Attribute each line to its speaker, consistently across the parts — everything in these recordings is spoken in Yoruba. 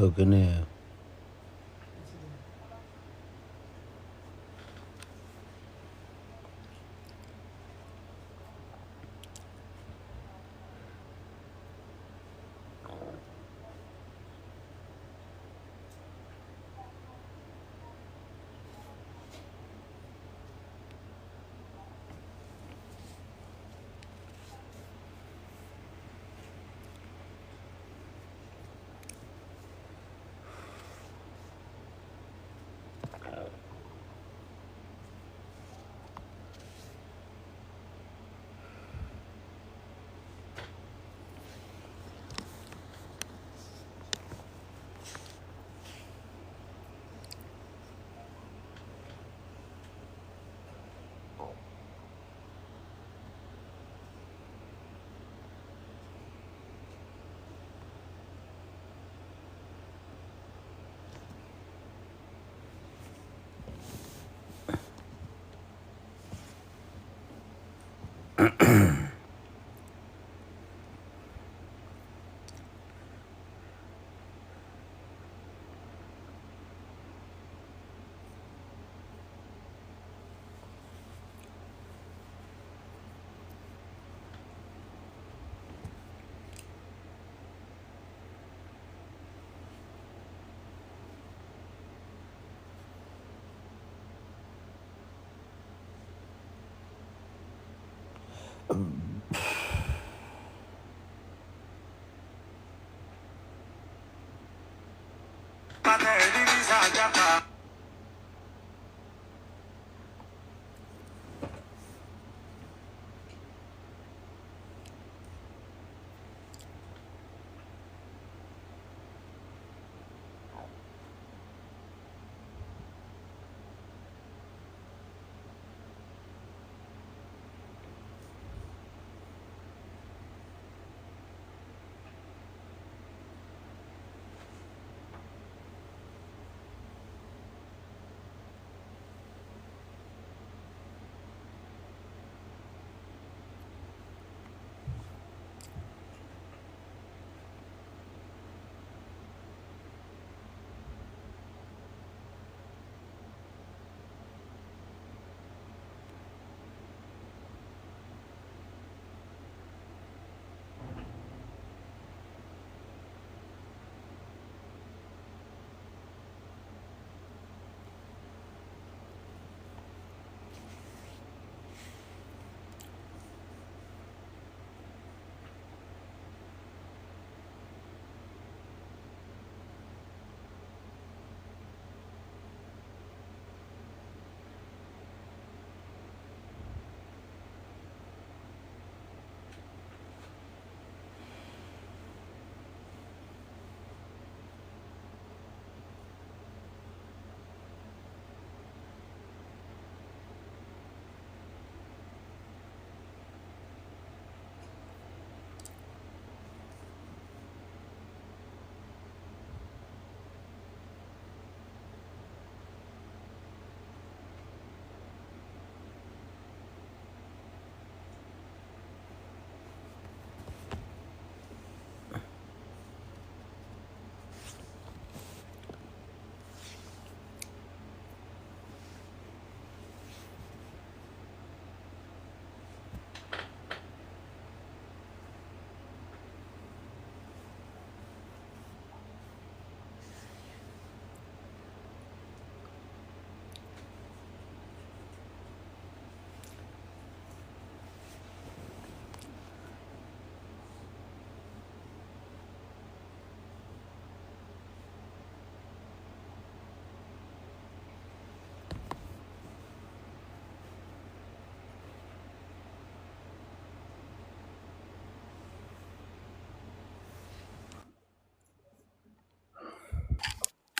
Speaker 1: Ó kíni ẹ̀?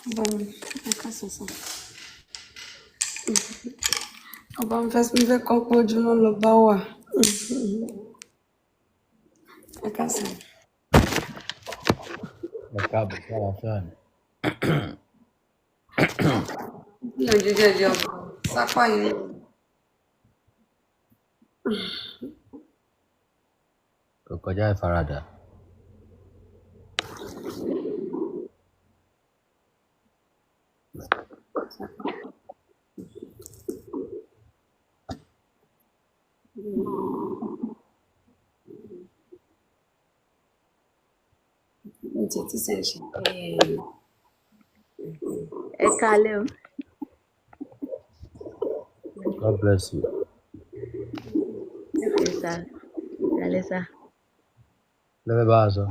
Speaker 2: Ọba mi, ẹ káàsán sàn. Ọba mi fẹ́ kọ́ pé ojúmọ́ lọ bá wà. Ẹ káàsán.
Speaker 1: Ẹ káàbọ̀ sí àlàáfíà ni.
Speaker 2: Gbìyànjú jẹ́jẹ́ ọba. Sápá yìí.
Speaker 1: Kò kọjá ìfaradà.
Speaker 2: Mi tiẹ̀ tí sẹ́ ṣe.
Speaker 3: Ẹ káalẹ́ o.
Speaker 1: God bless you.
Speaker 3: Yes, sir. Káalẹ́ sir.
Speaker 1: Lẹ́fẹ̀ẹ́ bá a sọ.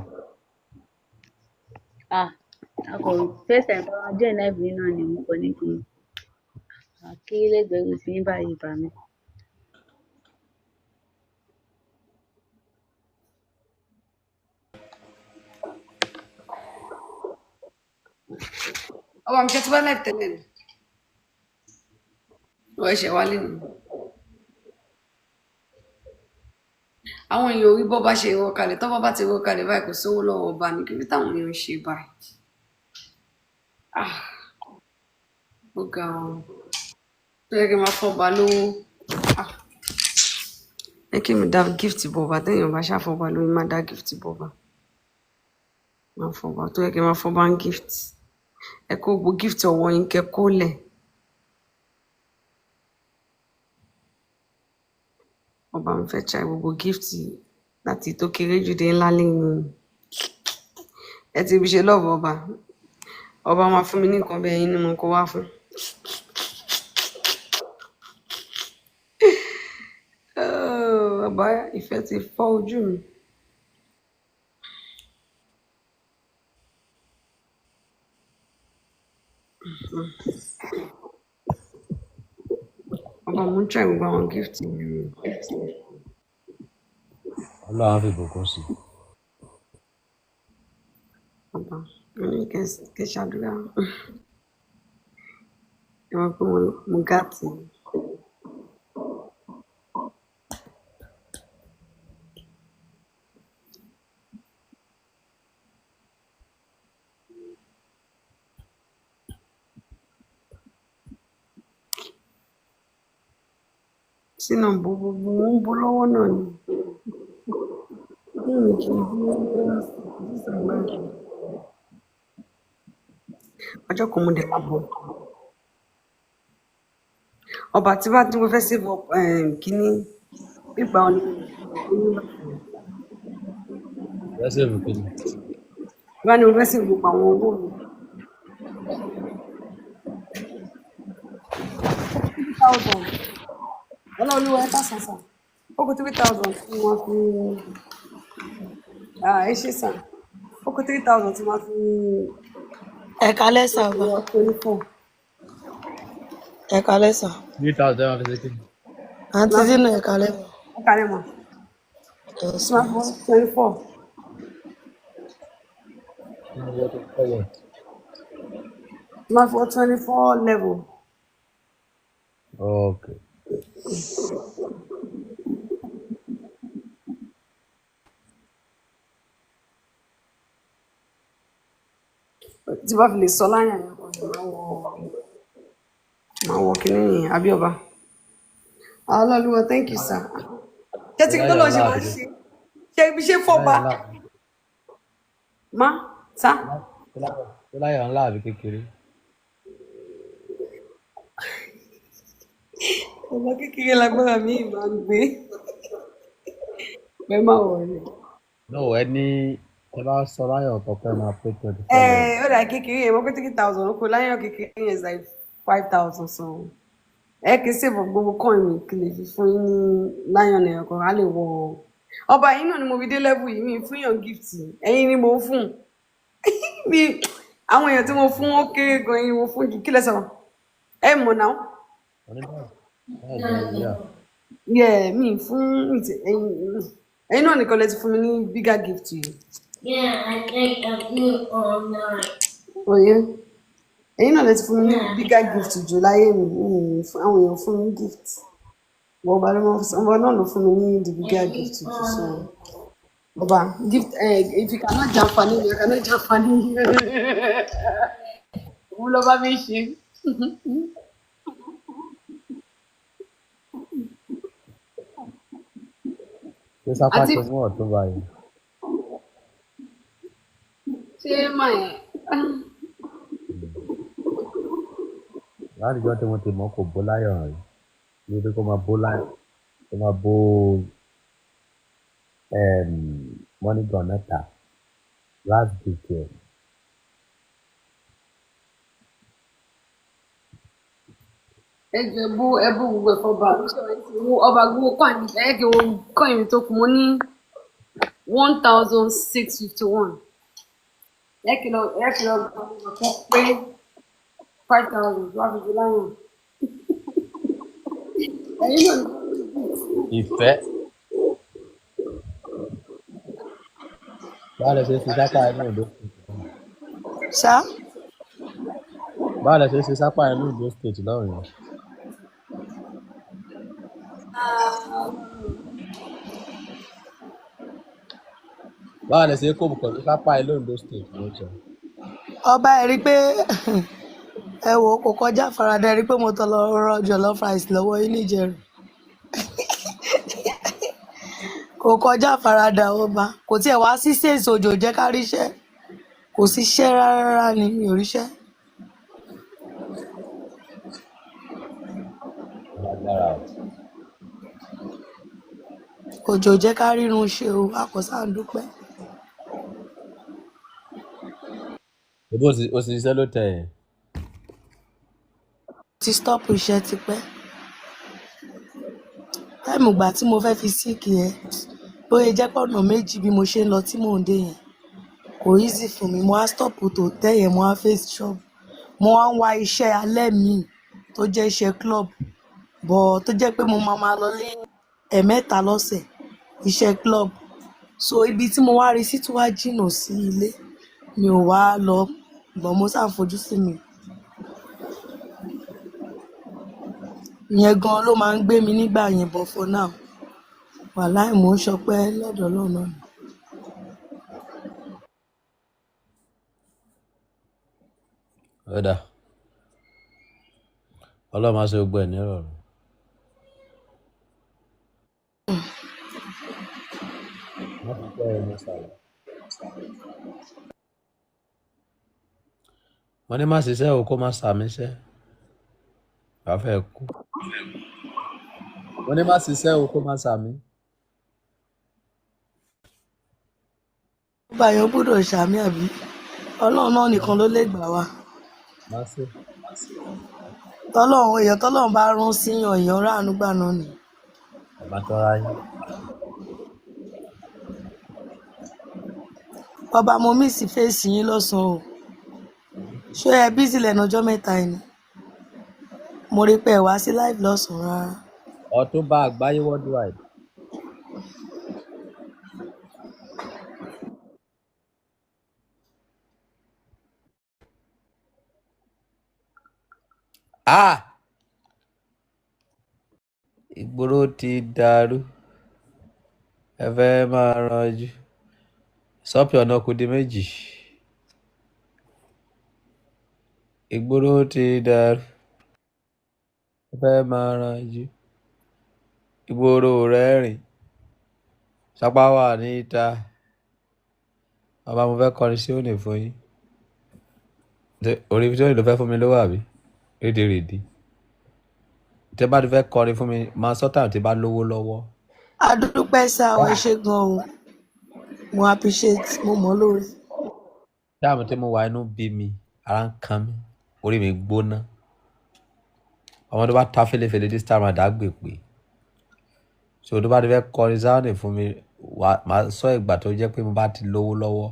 Speaker 3: Ah, a kò first time bá wa join live yìí náà ni mo kàn ní kí n kí lẹ́gbẹ̀ẹ́ sí ní báyìí bá mi.
Speaker 2: Ọba mi ṣe ti wá live tẹ́lẹ̀ ni. Wọ́n ṣẹ̀ wálé ni. Àwọn èèyàn orí bọ́ bá ṣe rọ kalẹ̀, tọ́bọ́ bá ti rọ kalẹ̀ báyìí, kò sówó lọ́wọ́ ọba ní kí ló táwọn èèyàn ń ṣe báyìí. Ah, ó ga ọ. Tó yẹ kí n máa fọba lówó. Ah, ẹ kí mi dá gift bọ̀bà téèyàn bá ṣàfọba lórí, má dá gift bọ̀bà. Máa fọba tó yẹ kí n máa fọba ń gift. Ẹ kó gbogbo gift ọwọ́ yín kẹ kó lẹ̀. Ọba mi fẹ́ try gbogbo gift láti tó kéré jù dé ńlá lẹ́yìn. Ẹ ti fi ṣe lọ́ọ̀bù ọba. Ọba máa fún mi ní nǹkan bẹ́ẹ̀ yín ni mo kó wá fún. Oh, ọba ìfẹ́ ti fọ́ ojú mi. Ọba mo ń try gbogbo àwọn gift yẹn.
Speaker 1: Ọlọ́run á fi ìbùkún sí i.
Speaker 2: Ọba mo ní kẹ́ ṣàdúrà. Ẹ mọ̀ pé mo gàtì. Sínú bo gbogbo mo ń bo lọ́wọ́ náà ni. Inú mi kì í bí ọjọ́ kan mo dẹ̀ máa bọ̀. Ọba tí bá tí mo fẹ́ save up kínní pípa ọ̀nà
Speaker 1: Fẹ́ save kí ni?
Speaker 2: bá ní mo fẹ́ save gbogbo àwọn owó mi. 3,000. Ọlọ́run ẹ ká sàn sàn. Ó kù 3,000 tí wọ́n fi, ah, ẹ ṣe sàn. Ó kù 3,000 tí wọ́n fi
Speaker 4: Ẹ káalẹ́ sà ọba.
Speaker 2: wọ 24.
Speaker 4: Ẹ káalẹ́ sà.
Speaker 1: 3,000 máa fi ṣe kí ni?
Speaker 4: Àǹtí Zina, ẹ káalẹ́ mà.
Speaker 2: Ẹ kálẹ̀ mọ̀.
Speaker 4: Yes,
Speaker 2: Tí wọ́n
Speaker 4: ma.
Speaker 2: fi wọ 24.
Speaker 1: Kí ni wọ́n tó kọ́ wọ̀?
Speaker 2: Tí wọ́n fi wọ 24 level.
Speaker 1: Okay.
Speaker 2: Tí bá fi lè sọ láyà yẹn kan ní máa wọ kínní yẹn àbí ọba. Ọlọ́run, thank you sir. Ṣé tí tó
Speaker 1: Láyọ̀
Speaker 2: lọ ṣe
Speaker 1: ńlá
Speaker 2: máa ń
Speaker 1: àbí
Speaker 2: ṣe? Ṣé ibi ṣe fọba?
Speaker 1: Láyọ̀ ńlá.
Speaker 2: Má sá.
Speaker 1: Ṣé láyọ̀ ńlá àbí kékeré?
Speaker 2: Ọba kékeré lágbára mi máa ń gbé. Bẹ́ẹ̀ má wọ̀ ni.
Speaker 1: No, ẹ ní ẹ bá sọ láyọ̀ tọpẹ́ máa pé 24
Speaker 2: Ẹ
Speaker 1: level.
Speaker 2: ó dà kékeré yẹn, mo pé 3,000 kò láyọ̀ kékeré yẹn is like 5,000, so. Ẹ kì í save up gbogbo coin mi kì í lè fi fún yín ní lion ẹ̀yọ̀ kan, á lè wọ. Ọba yìí náà ni mo fi dé level yìí, mi fún yàn gift, ẹ̀yin ni mo ń fún. Mi àwọn èèyàn tí mo fún ó kéré gan, ẹ̀yin mo fún jù, kí lẹ sọ? Ẹ mọ̀ náà.
Speaker 1: Oníbàárà báyìí ni yeah.
Speaker 2: Yeah, mi fún mi ti ẹ̀yin náà nìkan lẹ ti fún mi ní bigger gift yìí.
Speaker 5: Yeah, I think I'm you all night.
Speaker 2: Oye, ẹ̀yin náà lẹ ti fún mi ní bigger gift jù láyé mi, mi ì fún àwọn èèyàn fún mi gift. But ọba ló máa ń ọba náà ló fún mi ní the bigger gift jù, so. Ọba gift, if you cannot jàǹfààní mi, I cannot jàǹfààní. Òun ló bá mi ṣe.
Speaker 1: Ṣé sápá
Speaker 2: Àti
Speaker 1: ti mú ọ̀tún báyìí?
Speaker 2: ṣé máa yẹn?
Speaker 1: Látijọ́ tí mo ti mọ̀ kò bó lion rí. Ní pé kó máa bó lion, kó máa bó money gun mẹ́ta last week ẹ̀.
Speaker 2: Ẹ jẹ bú ẹ bú gbogbo ẹ̀fọ́ bá wo ọba gbogbo coin mi, ẹ kí wo coin mi tó kù, mo ní 1651. Ẹ kí lọ gba gbogbo ẹ̀fọ́ pé 5,000 tó wá fi di lion. Ẹ̀yin náà ní.
Speaker 1: Ìfẹ́. Báwo lẹ ṣe ń ṣe sápá inú Ondo State?
Speaker 4: Sá.
Speaker 1: Báwo lẹ ṣe ń ṣe sápá inú Ondo State lọ́rùn yẹn? Báwo lẹ ṣe ń kó pẹ̀lú sápá inú Ondo State ló jọ?
Speaker 4: Ọba, ẹ rí i pé ẹ wò ó, kò kọjá faradà. Ẹ rí i pé mo tọ lọ rọ jollof rice lọ́wọ́ yín níjẹ̀rù. Kò kọjá faradà, ọba. Kò tiẹ̀ wá sí sales, òjò jẹ́ ká ríṣẹ́. Kò síṣẹ́ rárá rárá ni, mi ò ríṣẹ́.
Speaker 1: Lágbára o.
Speaker 4: Òjò jẹ́ ká rírun ṣe o, a kò sáà ń dúpẹ́.
Speaker 1: Ṣebí o sì ṣiṣẹ́ ló tẹ̀ yẹn?
Speaker 4: Ti stop iṣẹ́ tipẹ́. Time ìgbà tí mo fẹ́ fi sick yẹn, bóyá jẹ́ pé ọ̀nà méjì bí mo ṣe ń lọ tí mò ń dé yẹn kò easy fún mi. Mo á stop tó tẹ́ yẹn, mo á face shop, mo wá ń wá iṣẹ́ alẹ́ míì tó jẹ́ iṣẹ́ club, but tó jẹ́ pé mo máa máa lọ lé ẹ̀ẹ̀mẹ́ta lọ́sẹ̀, iṣẹ́ club. So ibi tí mo wá rí sí tún wá jìnnà sí ilé, mi ò wá lọ, but mo sáà fojú sí mi. Ìyẹn gan ló máa ń gbé mi nígbà yẹn, but for now, wàláì, mò ń ṣọpẹ́ lọ́dọ̀ Ọlọ́run náà ni.
Speaker 1: Ó dà. Ọlọ́run máa ṣe gbogbo ẹ̀ nírọ̀rùn. Má fi pẹ́ ẹ ní sàlẹ̀. Mo ní má ṣiṣẹ́ o, kó má sàmí iṣẹ́. Wàá fẹ́ kú. Mo ní má ṣiṣẹ́ o, kó má sàmí.
Speaker 4: Ọba yẹn gbọ́dọ̀ ṣàmì, àbí Ọlọ́run náà nìkan ló lè gbà wá.
Speaker 1: Má ṣe.
Speaker 4: Tọ́lọ́run, èèyàn tọ́lọ́run bá rán síyàn, èèyàn ráàánú gbà náà ni.
Speaker 1: Bàbá tọ́ra yín.
Speaker 4: Ọba, mo miss face yín lọ́sàn-án o. Ṣé ẹ busy lẹ́nu ọjọ́ mẹ́ta yìí ni? Mo rí pé ẹ wá sí live lọ́sàn-án rárá.
Speaker 1: Ọ̀túnba Àgbáyé worldwide. Ah! Ìgboro ti dàrú. Ẹ fẹ́ máa ranjú. Sọ́pì ọ̀nà kù di méjì. Ìgboro ti dàrú. Ẹ fẹ́ máa ranjú. Ìgboro rẹ̀ rìn. Sápá wà níta. Bàbá, mo fẹ́ kọrin sí òní fún yín. Orí tí òní ló fẹ́ fún mi lówó àbí? Rédèrèdè. Tẹ́ bá ti fẹ́ kọrin fún mi, máa sọ time tí bá lówó lọ́wọ́.
Speaker 4: A dúpẹ́ sá o, ẹ ṣé gan o. Mo appreciate, mo mọ̀ ọ́ lóore.
Speaker 1: Time tí mo wà, inú bí mi, ara ń kan mí, orí mi gbóná. Ọmọ tó bá ta fẹ́lẹ́fẹ́lẹ́ this time round á gbè pé. So tó bá ti fẹ́ kọrin sáwọ́nì fún mi, wà máa sọ ìgbà tó jẹ́ pé mo bá ti lówó lọ́wọ́.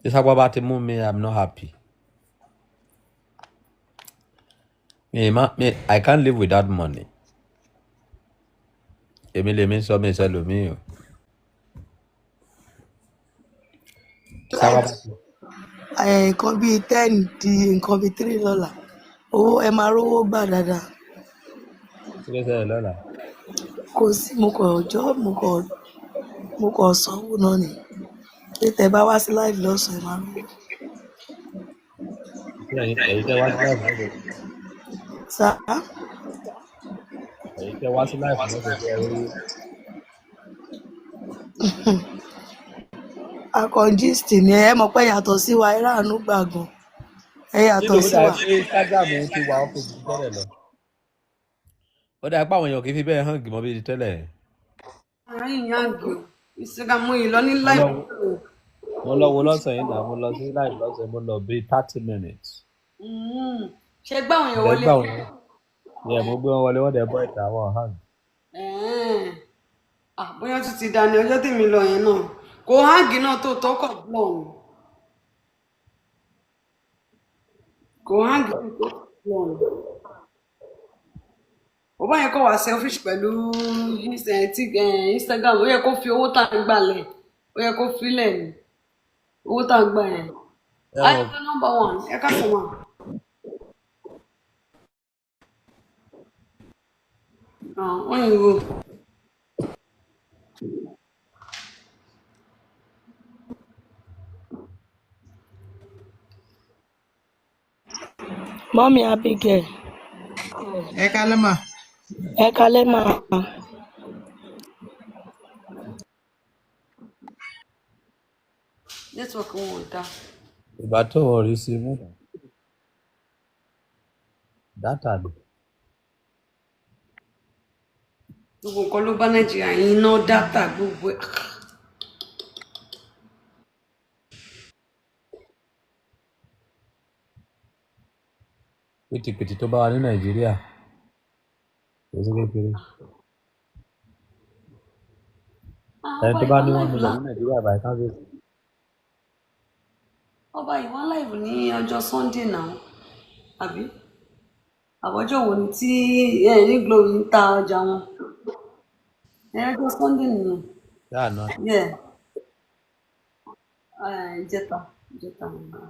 Speaker 1: Tí sápá bá ti mú mi, I'm not happy. Me, ma, me, I can't live without money. Èmi lèmi sọ, mi sọ lòmíì o. Tí sápá bá ti
Speaker 4: Nǹkan bíi 10 di nǹkan bíi 3 lọ́la, owó ẹ máa rówó gbà dáadáa.
Speaker 1: Kí ló ṣẹlẹ̀ lọ́la?
Speaker 4: Kò sí, mo kàn jọ́, mo kàn sanwó náà ni pé tẹ bá wá sí live lọ́sàn-án, ẹ máa rówó.
Speaker 1: Ṣé ẹ̀yin tẹ́ wá sí live lọ́dọ̀?
Speaker 4: Sá.
Speaker 1: Èyí tẹ́ wá sí láìpẹ́ lọ́sẹ̀ tẹ́ rí.
Speaker 4: Akọ̀njísìtì ni ẹ mọ̀ pé yàtọ̀ sí wa, ẹ ráàánú gbà gan. Ẹ yàtọ̀
Speaker 1: Nínú ó
Speaker 4: sí
Speaker 1: dàbí
Speaker 4: wa.
Speaker 1: pé Instagram òun ti wà ókè ju tẹ́lẹ̀ lọ. Ó dàbí pé àwọn èèyàn kì í fi bẹ́ẹ̀ hàn gìmọ́ bíi ti tẹ́lẹ̀.
Speaker 2: Àárín yàǹgì o. Instagram mo yìí lọ ní
Speaker 1: Mo
Speaker 2: live.
Speaker 1: lọ mo lọ wo lọ́sàn yìí náà, mo lọ sí live lọ́sàn mo lọ bíi 30 minutes.
Speaker 2: Ṣe gbá àwọn èèyàn
Speaker 1: Ǹdẹ́
Speaker 2: wọlé?
Speaker 1: gbà wọ́n yẹ mo gbé wọn wọlé, wọ́n dẹ̀ bọ́ ìta wọn hàn.
Speaker 2: Ẹ̀ẹ́n. Ah, bóyá ó tún ti dání ọjọ́ tèmi lọ yẹn náà. Kò háǹgì náà tó tọkọ̀ blọ̀ ni. Kò háǹgì tó tọkọ̀ blọ̀ ni. Bàbá yẹn kọ̀ wá selfish pẹ̀lú Instagram. Ó yẹ kó fi owó tá à ń gbà lẹ̀. Ó yẹ kó filẹ̀ ni. Owó tá à ń gbà yẹn.
Speaker 1: Ẹ mọ̀
Speaker 2: Ayọ̀dé number one. Ẹ ká sọ wọn. Wọ́n yìí wò.
Speaker 4: Mọ́mí Abigail,
Speaker 6: Ẹ kálẹ́ mà.
Speaker 4: ẹ kalẹ́ máa.
Speaker 2: Network wọn ò dáa.
Speaker 1: Ìgbà tó wọ̀ rí sí mú dátà ni.
Speaker 2: Gbogbo nǹkan ló bá Nàìjíríà, iná, dátà, gbogbo ẹ̀.
Speaker 1: Pìtìpìtì tó bá wa ní Nàìjíríà kò sí kékeré.
Speaker 2: Ah,
Speaker 1: Ẹni
Speaker 2: ọba
Speaker 1: tó bá
Speaker 2: ìwà
Speaker 1: ní one
Speaker 2: live
Speaker 1: million ní Nàìjíríà báyìí ká fi
Speaker 2: ọba ìwà live ní ọjọ́ Sunday náà, àbí? Àbọ̀jọ́ wo ni tí ẹ ní Glory ń ta ọjà wọn? Ẹ ọjọ́ Sunday nìyẹn.
Speaker 1: dáa náà.
Speaker 2: Yeah. Ìjẹta, ìjẹta nìyẹn.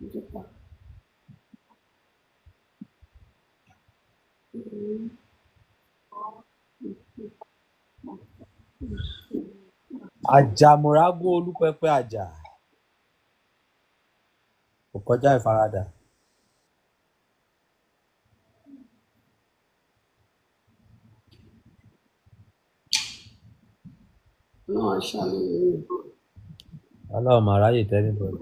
Speaker 2: Ìjẹta.
Speaker 1: Àjàmùrágún Olúpẹpẹ àjà kò kọjá ìfaradà.
Speaker 2: Náà ṣàlùyẹ.
Speaker 1: Ọlọ́run mà ráyè tẹ́nibọ̀dì.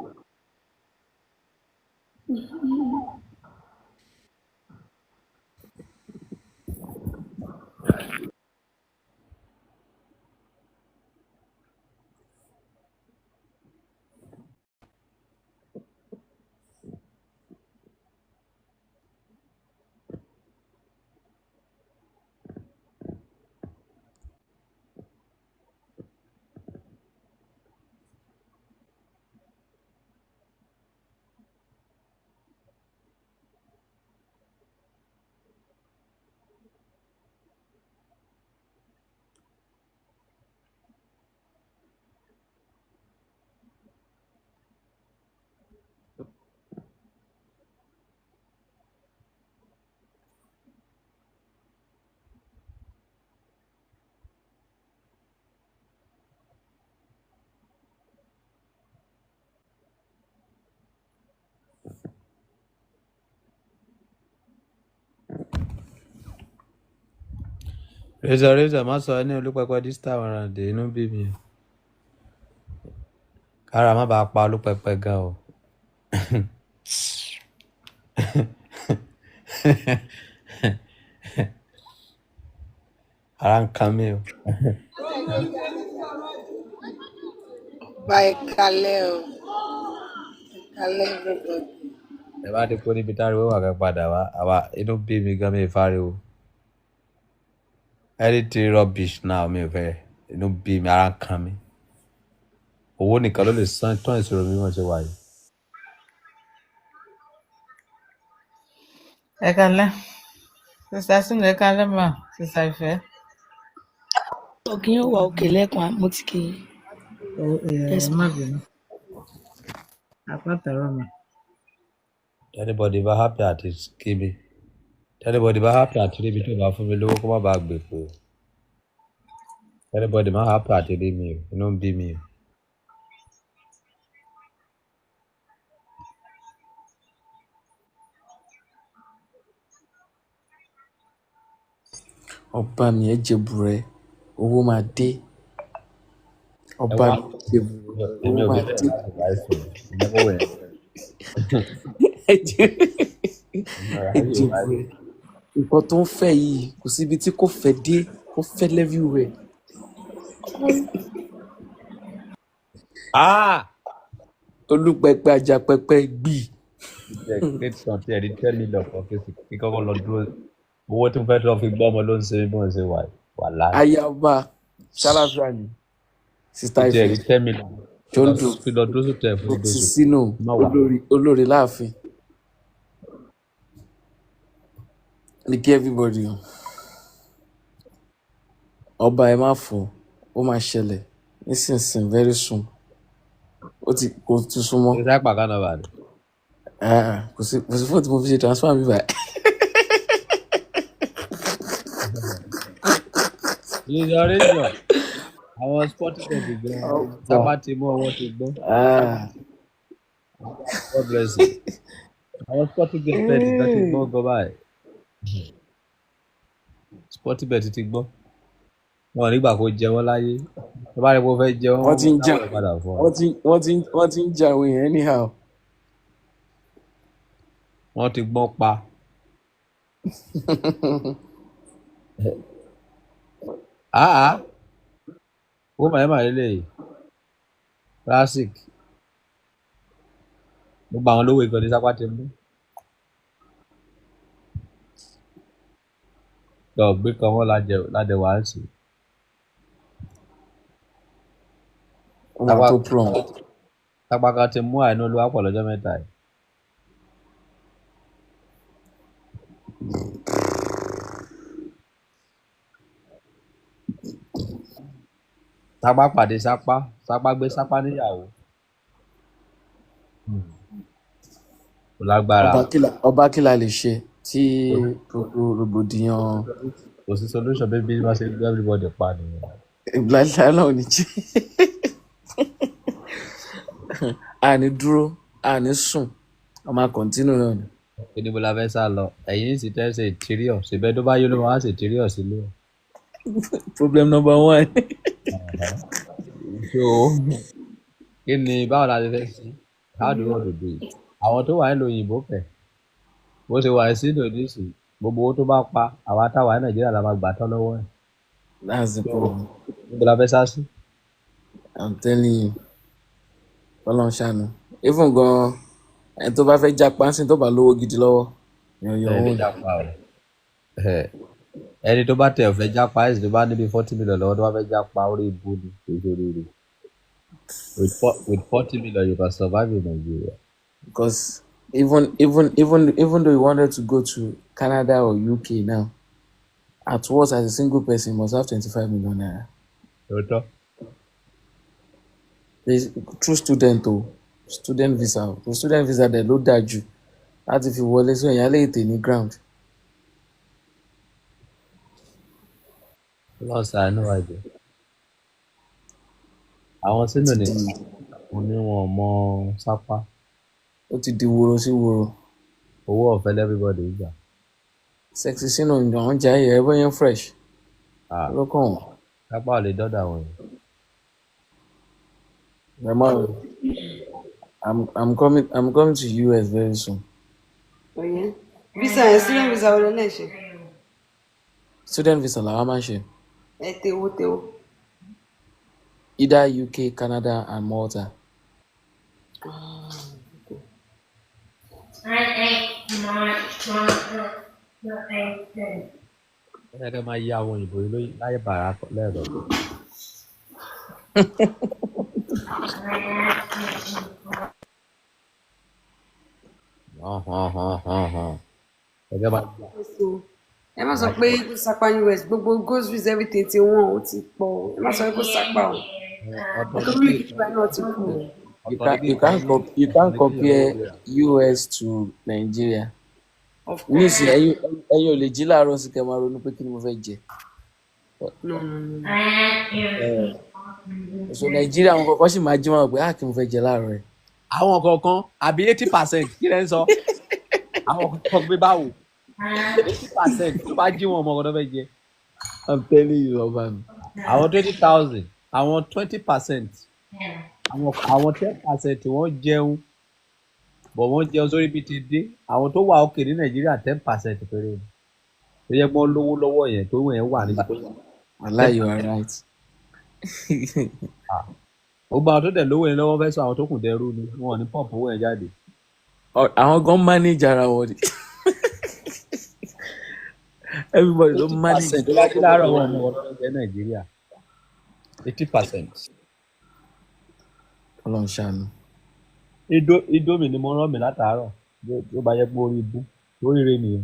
Speaker 1: Razor Razor má sọ ní Olúpẹpẹ this time around, inú bí mi o. Kára má bàa pa Olúpẹpẹ gan o. Ara ń kan mí o.
Speaker 6: Bye, kalẹ́ o. Ẹ kalẹ́ everybody.
Speaker 1: Ẹ bá ti kó níbi táriwo wà kẹ́ padà wá, àwa inú bí mi gan mi fáriwo. Anything rubbish now mi ò fẹ́, inú bí mi, ara ń kan mí. Owó nìkan ló lè san tán ìṣòro mi wọ́n ṣe wà yìí.
Speaker 6: Ẹ kalẹ́. Sista Sinu, ẹ kalẹ́ mà. Sista Ìfẹ́.
Speaker 4: Ọ̀gìn yóò wà òkè lẹ́ẹ̀kan, mo ti kì í.
Speaker 6: Ẹ ẹ
Speaker 4: Yes,
Speaker 6: má
Speaker 4: ma.
Speaker 6: bínú. Àpàtàrọ̀ mà.
Speaker 1: Anybody bá happy àti kí mi. Anybody bá happy àti rí mi tó bá fún mi lówó kó má bàa gbèpò. Anybody má happy àti rí mi o, inú ń bí mi o.
Speaker 7: Ọba mi ẹ jẹ̀bù rẹ, owó máa dé.
Speaker 1: Ẹ
Speaker 7: Ọba
Speaker 1: wá
Speaker 7: mi ẹ jẹ̀bù rẹ,
Speaker 1: èmi
Speaker 7: owó
Speaker 1: ò fi
Speaker 7: máa
Speaker 1: bẹ́ẹ̀
Speaker 7: dé.
Speaker 1: láti wá sí i ìnáwó ẹ̀
Speaker 7: Ẹ jẹ-
Speaker 1: èmi ò
Speaker 7: ẹ
Speaker 1: ráyè
Speaker 7: jẹ̀bù
Speaker 1: wá
Speaker 7: rẹ. Nǹkan tó ń fẹ́ yìí kò síbi tí kò fẹ́ dé, ó fẹ́ everywhere.
Speaker 1: Ah!
Speaker 7: Olúpẹpẹ ajapẹpẹ gbì.
Speaker 1: Jẹ́ great son tí ẹ̀rí 10 million kan kí sì kí kọ́kọ́ lọ dúró. Owó tí mo fẹ́ lọ fi gbọ́ ọmọ ló ń ṣe mí bí mo ṣe wà yìí. Wàláhì.
Speaker 7: Ayaba ṣàlàfíà ni Sista
Speaker 1: Kí tí
Speaker 7: Ife
Speaker 1: ẹ̀rí 10 million
Speaker 7: Jondo
Speaker 1: kí lọ dúró sótẹ̀ fún
Speaker 7: Roxy
Speaker 1: oṣù
Speaker 7: Sino
Speaker 1: má wà.
Speaker 7: olórí olórí láàfin. Ní kí everybody o. Ọba ẹ má fọ, ó máa ṣẹlẹ̀ nísinsìnyí very soon. Ó ti kò tún súnmọ́.
Speaker 1: Ṣé sápà kan náà bà ní?
Speaker 7: Ah, kò sí fóònù tí mo fi ṣe transfer mi báyìí.
Speaker 1: Ìyọ̀rẹ́jọ̀ àwọn Spotify gan
Speaker 7: Ọba.
Speaker 1: sápá ti mú ọwọ́ ti gbọ́.
Speaker 7: Ah.
Speaker 1: God bless you. Àwọn Spotify bet gan ti gbọ́ gan báyìí. Spotify ti gbọ́. Wọn ò nígbà kó jẹ wọ́n láyé. Tó bá rí pé ó fẹ́ jẹ wọ́n,
Speaker 7: Wọ́n ti ń
Speaker 1: wọ́n
Speaker 7: jà
Speaker 1: dáwọ́ ẹ̀ padà fún ọ.
Speaker 7: wọ́n ti ń jà àwọn èèyàn anyhow.
Speaker 1: Wọ́n ti gbọ́n pa. Àá ó màá mà lélẹ̀ yìí. Classic. Gbogbo àwọn olówó ìkànnì sápá ti mú. Lọ gbé kan wọ́n lájẹ wàá sí.
Speaker 7: Ó máa
Speaker 1: Sápá
Speaker 7: tó prompt.
Speaker 1: sápá kan ti mú àìní olúwa pọ̀ lọ́jọ́ mẹ́ta yìí. Sápá pàdé sápá, sápá gbé sápá níyàwó. Kò lágbára.
Speaker 7: Ọba kí la lè ṣe tí gbogbo rògbòdìyàn
Speaker 1: Kò sí solution bí bí wọ́n ṣe gbé everybody pa nìyẹn.
Speaker 7: ìgbàlá náà ò ní jẹ́. A ní dúró, a ní sùn, a máa continue náà ni.
Speaker 1: Kí ni mo la fẹ́ sá lọ? Ẹ̀yin sì tẹ́ ṣe interior, ṣèbẹ́ tó bá yó ló máa wá ṣe interior sílé.
Speaker 7: Problem number one.
Speaker 1: So kí ni báwo la ṣe fẹ́ ṣe? How do you want to do it? Àwọn tó wà nílùú òyìnbó kẹ̀, bó ṣe wà sí Indonesia, gbogbo owó tó bá pa, àwa táwa ní Nàìjíríà la máa gbà tán lọ́wọ́ ẹ̀.
Speaker 7: That's the
Speaker 1: So
Speaker 7: problem.
Speaker 1: níbo la fẹ́ sá sí?
Speaker 7: I'm telling you. Ọlọ́run ṣàánú. Even gan, ẹni tó bá fẹ́ jápa ń sìn tó bá lówó gidi lọ́wọ́, you're on your
Speaker 1: Ẹ lè
Speaker 7: own.
Speaker 1: jápa o. Ẹni tó bá tẹ̀ ọ̀fẹ́ jápa, ẹ̀sìn tó bá níbi 40 million lọ́wọ́ tó bá fẹ́ jápa orí ibu ni, kì í ṣe oríire. With 40 million you can survive in Nigeria.
Speaker 7: Because even though you wanted to go to Canada or UK now, at worst as a single person, you must have 25 million naira.
Speaker 1: Lóòótọ́.
Speaker 7: True student o, student visa o. The student visa dẹ̀ ló dáa jù láti fi wọlé sí ẹ̀yà lè tè ní ground.
Speaker 1: Ọlọ́run ṣàánú wa jẹ. Àwọn
Speaker 7: Ó
Speaker 1: sínú
Speaker 7: ti
Speaker 1: ni
Speaker 7: di
Speaker 1: mo ní wọn ò mọ sápá.
Speaker 7: Ó ti di woro sí woro.
Speaker 1: Owó ọ̀fẹ́ everybody gbà.
Speaker 7: Sexy sínú àwọn jẹ́ ayé ẹ bóyá fresh.
Speaker 1: Ah,
Speaker 7: Ló kàn wọ́n.
Speaker 1: Sápá ò lè dọ́dọ̀ àwọn èèyàn.
Speaker 7: Mama, I'm coming to US very soon.
Speaker 2: Ọ̀yẹ́. Visa yẹn, student visa wọlé náà ṣe.
Speaker 7: Student visa làwọn máa ń ṣe.
Speaker 2: Ẹ tewó tewó.
Speaker 7: Either UK, Canada and Malta.
Speaker 2: Ah, okay.
Speaker 5: I ate my chocolate the
Speaker 1: Ó yẹ kí ẹ máa yí àwọn òyìnbó yìí láyé bàrà lẹ́ẹ̀kọ̀ọ̀kan. Hàn hàn hàn hàn hàn. Ẹ jẹ́ máa yí
Speaker 2: So, ẹ má sọ pé kó sápá US, gbogbo groceries everything ti wọ́n, ó ti pọ̀. Ẹ má sọ pé kó sápá o.
Speaker 1: Ọ̀tọ̀ ní
Speaker 2: Economic
Speaker 1: kí
Speaker 2: ìgbà náà ti kú o.
Speaker 7: You
Speaker 1: ọ̀tọ̀ ní
Speaker 7: can
Speaker 1: kí
Speaker 7: you
Speaker 1: nǹkan
Speaker 7: can't
Speaker 1: ní
Speaker 7: you
Speaker 1: ọ̀tọ̀
Speaker 7: can't
Speaker 1: ní kí èèyàn
Speaker 7: compare
Speaker 1: lówó rà.
Speaker 7: US to Nigeria.
Speaker 2: Of course.
Speaker 7: Nísìnyí ẹ̀yin ò lè jí láàárọ̀ sí kẹ́ máa ronú pé kí ni mo fẹ́ jẹ.
Speaker 2: No, no, no, no.
Speaker 7: Eh, So Nàìjíríà àwọn kọ̀ọ̀kan sì máa jí wọn pé ah kí ni mo fẹ́ jẹ láàárọ̀ ẹ̀.
Speaker 1: Àwọn kọ̀ọ̀kan àbí 80% kí lẹ́ ń sọ? Àwọn kọ̀ọ̀kan gbé báwo? 80% tó bá jí wọn ọmọ ọ̀dọ́ fẹ́ jẹ.
Speaker 7: I'm telling you, ọba mi.
Speaker 1: Àwọn 20,000, àwọn 20%, àwọn 10% wọ́n jẹun bọ̀, wọ́n jẹun sórí bí ti dé. Àwọn tó wà òkè ní Nàìjíríà, 10% péré ni tó yẹ pé wọ́n lówó lọ́wọ́ yẹn, tó yẹn wà níbi tó wà.
Speaker 7: Wallahi, you are right.
Speaker 1: Gbogbo àwọn tó dẹ̀ lówó yẹn lọ́wọ́ fẹ́ sọ àwọn tó kù dẹrú ni, wọn ò ní pump owó yẹn jáde.
Speaker 7: Àwọn gan manage ara wọn ni. Everybody ló
Speaker 1: 80
Speaker 7: manage.
Speaker 1: percent tó bá jí láàárọ̀, wọn ò mọ ọ̀rọ̀ jẹ́ Nàìjíríà, 80%.
Speaker 7: Ọlọ́run ṣàánú.
Speaker 1: Indomie ni mo rán mi látàárọ̀ tó bá yẹ pé orí ibú oríire nìyẹn.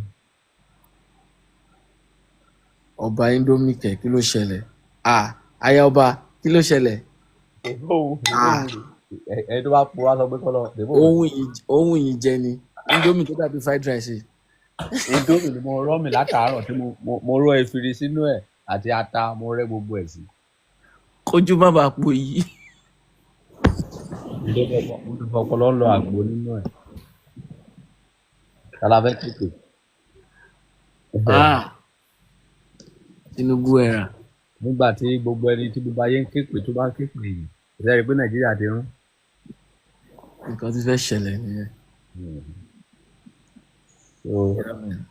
Speaker 7: Ọba Indomie kẹ, kí ló ṣẹlẹ̀? Ah, aya ọba, kí ló ṣẹlẹ̀? Ah.
Speaker 1: Ẹni tó bá purọ́ sọ pé kọ́lọ́ dèbò.
Speaker 7: Ohun yìí jẹ ni Indomie tó dàbí fried rice.
Speaker 1: Indomie ni mo rán mi látàárọ̀ tí mo rọ efirin sínú ẹ̀ àti ata, mo rẹ́ gbogbo ẹ̀ sí.
Speaker 7: Kójú má bàa po yìí.
Speaker 1: Mo ti fọpọlọ lọ àgbo nínú ẹ̀ kálá fẹ́ tètè.
Speaker 7: Ah, Tinubu ẹ̀rà.
Speaker 1: Nígbà tí gbogbo ẹni tí gbogbo ayé ń ké pè, tó bá ń ké pè yìí, ìṣe rí i pé Nàìjíríà ti rún.
Speaker 7: Nǹkan tí fẹ́ ṣẹlẹ̀ nìyẹn.
Speaker 1: So
Speaker 7: Yeah, man.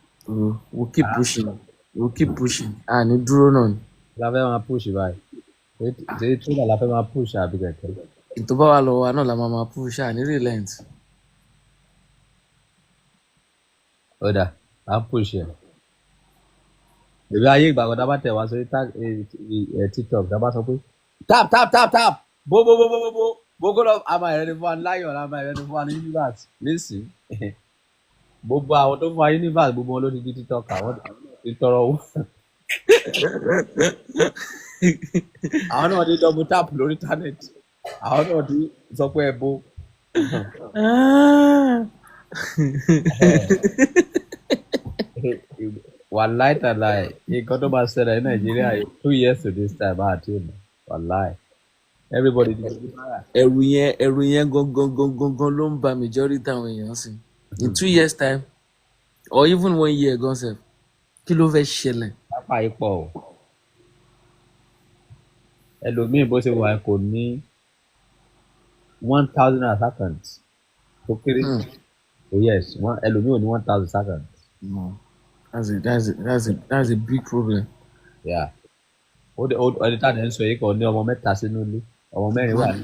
Speaker 7: We'll keep pushing, we'll keep pushing, a ní dúró náà ni.
Speaker 1: La fẹ́ máa push báyìí, ṣé trailer la fẹ́ máa push àbí kẹ̀kẹ́?
Speaker 7: Ètò bá wà lọ́wọ́ wa náà la máa máa push, a ní relent.
Speaker 1: Ó dà, à ń push ẹ̀. Èmi ayé ìgbà kan tá a bá tẹ̀ wá sórí TikTok, tá a bá sọ pé tap tap tap tap, bó bó bó bó bó bó bó kó lọ, àmà ìrẹ́ni fún wa ní lion, àmà ìrẹ́ni fún wa ní universe nísìn. Gbogbo àwọn tó fún wa universe, gbogbo wọn ló ti di TikTok, àwọn náà ti tọrọ owó, àwọn náà ti double tap lórí internet, àwọn náà ti sọ pé ẹ bó.
Speaker 7: Ah.
Speaker 1: Wàláì tàláì, nǹkan tó máa ṣẹlẹ̀ ní Nàìjíríà yìí, 2 years to this time, àti ìmọ̀ wàláì, everybody ti di bára.
Speaker 7: Ẹ̀rù yẹn gangan gangan gangan ló ń ba majority àwọn èèyàn sí. In 2 years time or even one year gan sef, kí ló fẹ́ ṣẹlẹ̀?
Speaker 1: Pápá ipò o, ẹlòmíì bó ṣe wà kò ní 1,000 naira account tó kéré. Oh yes, one ẹlòmíì ò ní 1,000 account.
Speaker 7: No, that's a big problem.
Speaker 1: Yeah, ó dẹ ó ẹni tá à ń sọ yìí kò ní ọmọ mẹ́ta sínú ilé, ọmọ mẹ́rin wà ní.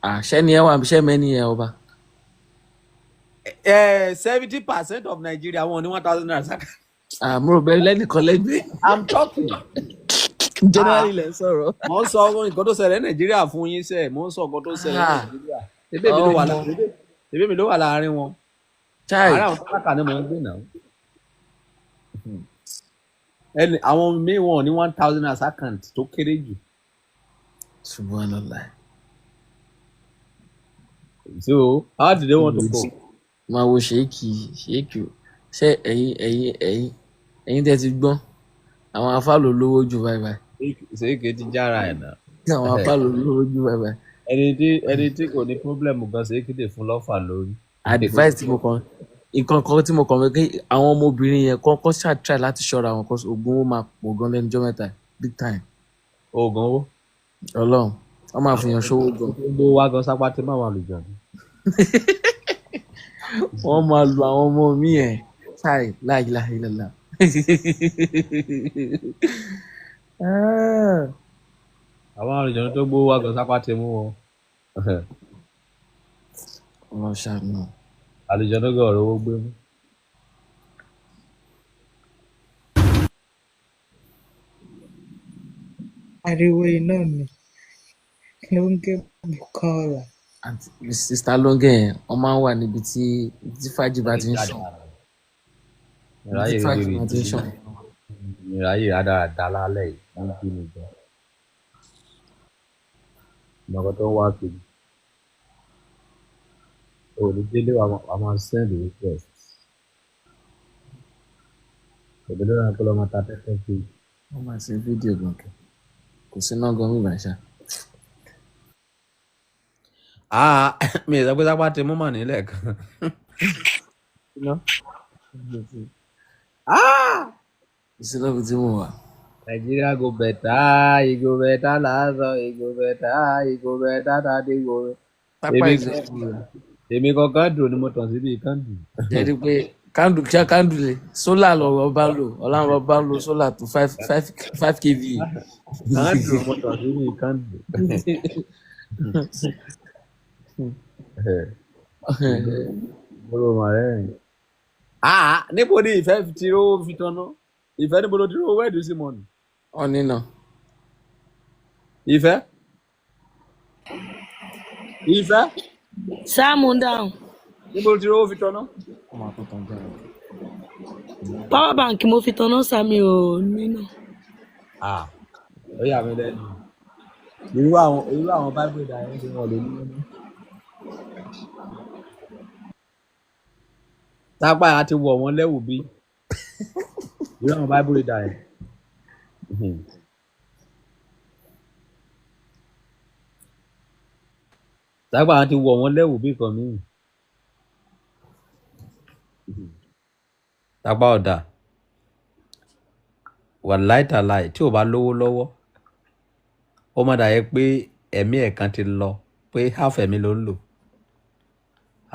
Speaker 7: Ah, ṣẹ́ni ẹ wà, ṣẹ́ mẹ́ni ẹ ọba.
Speaker 1: 70% of Nigeria, wọn ò ní 1,000 naira account.
Speaker 7: Ah, mo rò bẹ́ẹ̀ lẹ́nìkan lẹ́gbẹ̀ẹ́.
Speaker 1: I'm talking.
Speaker 7: Generally lẹ́ ń sọ̀rọ̀.
Speaker 1: Mo ń sọ nǹkan tó ṣẹlẹ̀ ní Nàìjíríà fún yín sẹ́ẹ̀, mo ń sọ nǹkan tó ṣẹlẹ̀ ní
Speaker 7: Ah.
Speaker 1: Nàìjíríà. Ebí mi ló wà
Speaker 7: Ọmọ.
Speaker 1: láàrin, ebí mi ló wà láàrin wọn.
Speaker 7: Chai.
Speaker 1: Àárẹ̀ àwọn tálákà ni mò ń gbé náà. Ẹni àwọn míì, wọn ò ní 1,000 naira account tó kéré jù.
Speaker 7: Subhanallah.
Speaker 1: So how do they want to cope?
Speaker 7: Máa wo ṣéèkì ṣéèkì o, ṣé ẹ̀yin tẹ́ ti gbọ́n, àwọn afá ló lówó jù báyìí báyìí.
Speaker 1: Ṣèké ti jára ẹ̀ náà.
Speaker 7: Àwọn afá ló lówó jù báyìí báyìí.
Speaker 1: Ẹni tí kò ní problem gan, ṣèké lè fún lọ́fà lórí.
Speaker 7: Advice tí mo kàn, nǹkan kan tí mo kàn fẹ́ kí àwọn ọmọbìnrin yẹn kọ́ ṣáà try láti ṣọ́ra wọn, kọ́ oògùn owó máa pọ̀ gan lẹ́nu ọjọ́ mẹ́ta, big time.
Speaker 1: Oògùn owó.
Speaker 7: Ọlọ́run, wọ́n máa fi yàn ṣòwò gan.
Speaker 1: Gbogbo wa gan sápá tí máa wà lùjọ ni.
Speaker 7: Wọ́n máa lu àwọn ọmọ mi ẹ̀ ṣáì la ilaha illallah. Ah.
Speaker 1: Àwọn àlùjọ tó gbówó wa gan, sápá ti mú wọn.
Speaker 7: Ọlọ́run ṣàánú.
Speaker 1: Àlùjọ tó gbé ọ̀rọ̀ owó gbé mú.
Speaker 6: Ariwo iná mi ló ń gé Bukola.
Speaker 7: Àǹtí Sister Lóńgẹ̀ yẹn, wọ́n máa ń wà níbi tí fàájì bá ti ń ṣàn. Níbi
Speaker 1: Ìráyè
Speaker 7: tí fàájì
Speaker 1: rírì
Speaker 7: bá ti ń ṣàn.
Speaker 1: Ìráyè rádaràda lálẹ́ yìí wọ́n bí mi gan. Ìmọ̀kàn tó ń wá kiri. O ò ní délé wa máa send request. Òbí ló ràn kó lọ́ máa ta tẹ́tẹ́ kiri.
Speaker 7: Wọ́n máa ṣe fídíò gan kẹ̀. Kò sí iná gan bíbá ṣá.
Speaker 1: Ah, mi ì sọ pé sápá ti mú mà nílẹ̀ kan.
Speaker 7: Iná.
Speaker 1: Ah!
Speaker 7: Sí lọ́ọ̀bù tí mo wà.
Speaker 1: Nigeria go better, e go better lásán, e go better, e go better tàbí go.
Speaker 7: Tápá
Speaker 1: Èmi
Speaker 7: is everywhere.
Speaker 1: èmi kankan dùn ni mo tàn síbi kan dùn.
Speaker 7: Jẹ́ rí pé kándù ṣá kándù lè sólà lọ̀rọ̀ bá lò ọ̀làwọn bá lo sólà tó five five five kva.
Speaker 1: Kan dùn mo tàn síbi kan dùn. Mo rò mà rẹ́rìn. Ah! Níbo ni ìfẹ́ ti rówó fi tanná? Ìfẹ́ níbo ló ti rówó wẹ́ẹ̀dù sí mọ́nù?
Speaker 7: Ọ̀nìnà
Speaker 1: Ìfẹ́? Ìfẹ́?
Speaker 4: Sáàmù ń dáhùn.
Speaker 1: Níbo ló ti rówó fi tanná?
Speaker 7: ó máa tó tàn jáde.
Speaker 4: Power bank mo fi tanná sàmì ò nínà.
Speaker 1: Ah! Ó yà mí lẹ́nu. Irú àwọn Bible ìdá yẹn ti wọn lè ní nínú. Tápá á ti wọ̀ wọ́n lẹ́wù bí. Irú àwọn Bible ìdá yẹn. Tápá á ti wọ̀ wọ́n lẹ́wù bí kan míì. Tápá ọ̀dà wàláì tàláì tí ò bá lówó lọ́wọ́ ó má dà yẹ pé ẹ̀mí ẹ̀ kan ti lọ pé half ẹ̀mí ló ń lò.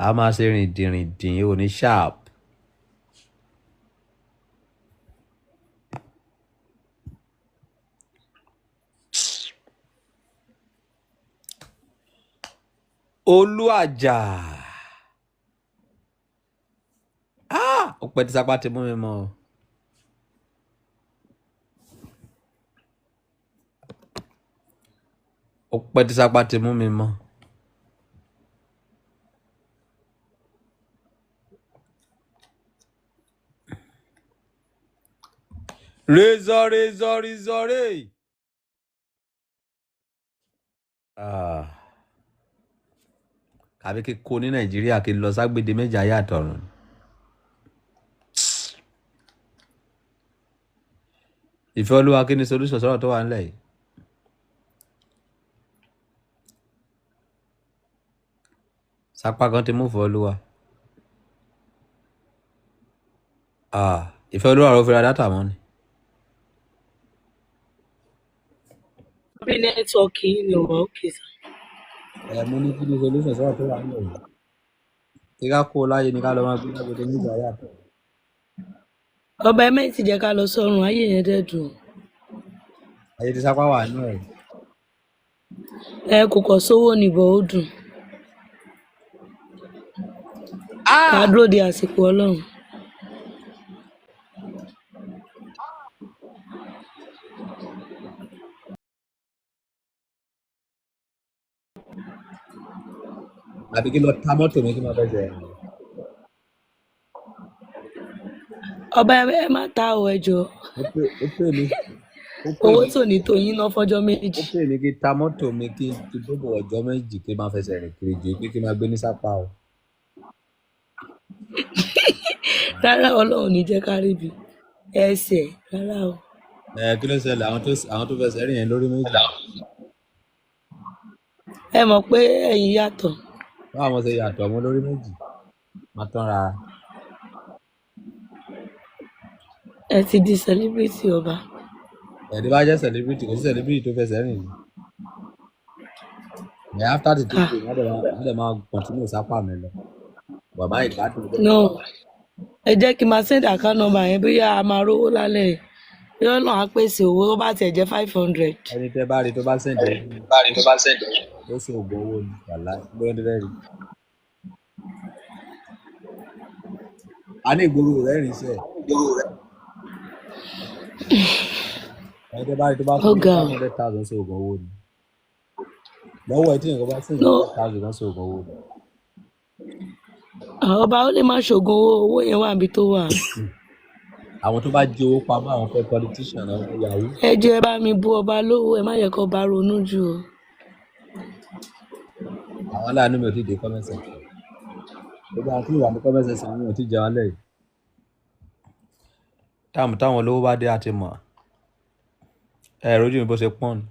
Speaker 1: A máa ṣe rìndìnrìndìn ò ní sharp. Olú àjà. Ah! Ó pẹ́ tí sápá ti mú mi mọ́ o. Ó pẹ́ tí sápá ti mú mi mọ́. Rézọ́ rézọ́ rézọ́ rè. Ah! Àbí kí kó ní Nàìjíríà kí n lọ ságbèdè méjì ayé àtọ̀run. Ìfẹ́ Olúwa kí ni solution sọ̀rọ̀ tó wà nílẹ̀ yìí? Sápá kan ti mú ìfẹ́ Olúwa. Ah! Ìfẹ́ Olúwa ló fi ra dátà mọ́ ni.
Speaker 4: Bí nẹ́tíwọ́ọ̀kì yìí ni ò wá òkè sá.
Speaker 1: Ẹ mo ní kí ni solution sọ̀rọ̀ tó wà nílẹ̀ yìí? Kí ká kó o láyé ni ká lọ máa gbé lágbèdè méjì ayé àtọ̀run.
Speaker 4: Ọba ẹ mẹ́tì jẹ́ ká lọ sọ́run ayé yẹn dẹ̀ dùn.
Speaker 1: Ayé tí sápá wà nínú ẹ̀.
Speaker 4: Ẹ kò kọ̀ sówó nìbọ̀ ó dùn. Ká
Speaker 1: Ah!
Speaker 4: dúró de àsìkò Ọlọ́run.
Speaker 1: Àbí kí lọ ta mọ́tò mi kí n máa fẹsẹ̀ rìn.
Speaker 4: Ọba ẹ má ta ò ẹ jọ̀ọ́.
Speaker 1: Ó pè ó pè mí ó pè
Speaker 4: Owó
Speaker 1: mí
Speaker 4: tò ní tó yín ná fọ́jọ́
Speaker 1: ó
Speaker 4: méjì.
Speaker 1: pè mí kí n ta mọ́tò mi kí n ti gbogbo ọjọ́ méjì kí n máa fẹsẹ̀ rìn kiri ju pé kí n máa gbé ní sápá o.
Speaker 4: Rárá Ọlọ́run ò ní jẹ́ ká ríbi. Ẹsẹ̀ rárá o.
Speaker 1: Ẹ kí ló ṣẹlẹ̀ àwọn tó fẹsẹ̀ rìn yẹn lórí méjì.
Speaker 4: Ẹ mọ̀ pé ẹ̀yin yàtọ̀.
Speaker 1: Báwo mo ṣe yàtọ̀ mo lórí méjì? Má tán ra.
Speaker 4: Ẹ ti di celebrity ọba.
Speaker 1: Ẹ̀ẹ́dí bá jẹ́ celebrity kò sí celebrity tó fẹsẹ̀ rìn ni. Ẹ̀ after the two
Speaker 4: Ah!
Speaker 1: days wọ́n dẹ̀ máa continue sápá mi lọ. Bàbá ìgbádùn bẹ́ẹ̀.
Speaker 4: No. Ẹ jẹ́ kí n máa send account number yẹn bóyá a máa rówó lálẹ́ yìí. Bóyá Ọlọ́run á pèsè owó ó bá tiẹ̀ jẹ́ 500.
Speaker 1: Ẹni tẹ́ bá rí tó bá send ẹ̀ ó ṣe oògùn owó ni wàhálà bóyá tẹ́ rí. A ní ìgboro rẹ̀ rìn sẹ́ẹ̀. Ẹni tẹ́ bá rí tó bá
Speaker 4: Ó
Speaker 1: fún ní
Speaker 4: ga
Speaker 1: five
Speaker 4: o.
Speaker 1: hundred thousand ṣe oògùn owó ni. Lọ́wọ́ ẹ tí nǹkan bá fún
Speaker 4: No.
Speaker 1: 100,000 kan ṣe oògùn owó ni.
Speaker 4: Ọba ó lè má ṣògùn owó owó yẹn wà níbi tó wà.
Speaker 1: Àwọn tó bá jí owó pamọ́ àwọn fẹ́ politician àwọn fẹ́ yahoo.
Speaker 4: Ẹ jọ̀ọ́ ẹ bá mi bú ọba lówó ẹ má yẹ kó ọba ronú jù o.
Speaker 1: Àwọn aláàánú mi ò tí ì dé comment section. Gbogbo àwọn tó wà ní comment section mi ò tí ì jẹun alẹ́ yìí. Táàmù táwọn olówó bá dé a ti mọ̀. Ẹ rojú mi bó ṣe pọ́n ni.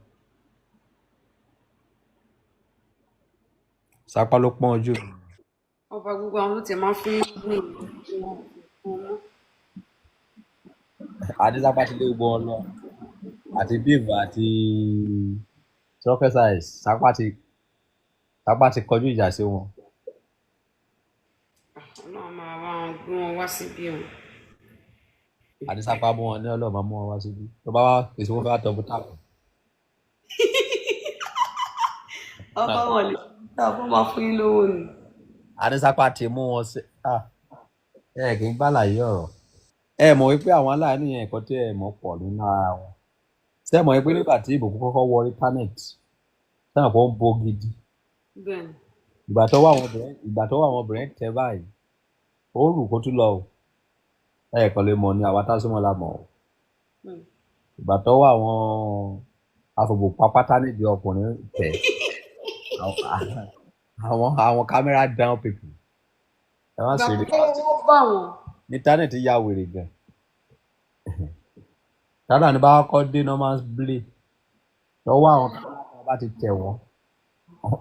Speaker 1: Sápá ló pọ́n ojú mi.
Speaker 2: Ọba gbogbo àwọn tó tiẹ̀ máa ń fún ní ìwé wọn ò fún wọn mọ́.
Speaker 1: Adésápá ti lé gbogbo wọn lọ àti bíìfù àti trọfẹsà Sápá ti kọjú ìjà sí wọn.
Speaker 2: Ọlọ́run máa bá wọn gbé wọn wá síbí o.
Speaker 1: Adésápá mú wọn ní Ọlọ́run máa mú wọn wá síbí tó bá wá èso wọn fẹ́ wá tọ́ táàpù.
Speaker 2: Ọba wọn lè tá a bọ́ máa fún yín lówó ni.
Speaker 1: Adésápá ti mú wọn sí ẹ kì í gbàlàyé ọ̀rọ̀. Ẹ mọ̀ wípé àwọn aláìní yẹn ẹ̀kọ́ tí ẹ mọ̀ pọ̀ nínú ara wọn. Ṣé ẹ mọ̀ wípé nígbà tí ìbùkún kọ́kọ́ wọ íńtánẹ́ẹ̀tì sáà kó ń bo gidi?
Speaker 2: Bẹ́ẹ̀ ni.
Speaker 1: Ìgbà tó wà àwọn obìnrin tẹ báyìí, ó rù kó tún lọ o. Ẹ kàn lè mọ̀ ni àwa tá a súnmọ́ la mọ̀ o. Ìgbà tó wà àwọn afọ̀bò pápátá nídìí ọkùnrin tẹ̀, àwọn camera down people. Ẹ má
Speaker 2: Ìgbà
Speaker 1: ṣe
Speaker 2: tó wọ́n bá wọn.
Speaker 1: Íńtánẹ́ẹ̀tì ya wèrè gan. Tálà ní bá kọ́ dé normal blé lọ́wọ́ àwọn kámẹ́rà bá ti tẹ̀ wọ́n.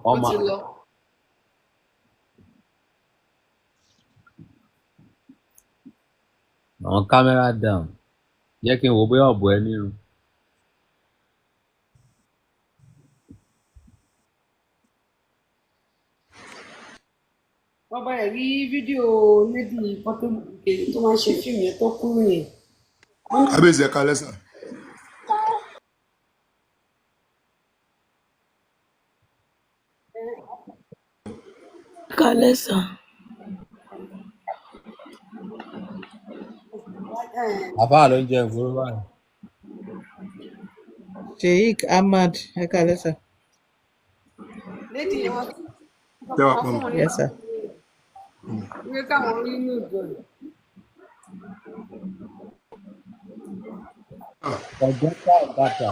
Speaker 2: Ó ti lọ.
Speaker 1: Àwọn camera down jẹ́ kí n wò bóyá ọ̀bọ ẹ nírun.
Speaker 2: Wọ́n bá yẹ rí fídíò lady Portable tó máa ń ṣe fíìmù yẹn tó kúrú yẹn.
Speaker 8: Kábíyèsí, ẹ káalẹ́ sà.
Speaker 4: Kálẹ̀ sà.
Speaker 1: Àfáà ló ń jẹ ìgboro báyìí.
Speaker 6: Sheik Ahmad, ẹ káalẹ́ sà.
Speaker 2: Lady yẹn wọ́n
Speaker 8: Tẹ́wà
Speaker 2: wọ́n
Speaker 8: pọ̀
Speaker 2: fún
Speaker 8: mọ́.
Speaker 2: wọn ní
Speaker 6: Yes sir.
Speaker 2: ìwé káwọn rí inú ìjọ yìí.
Speaker 1: Ọ̀jọ́ta bàtà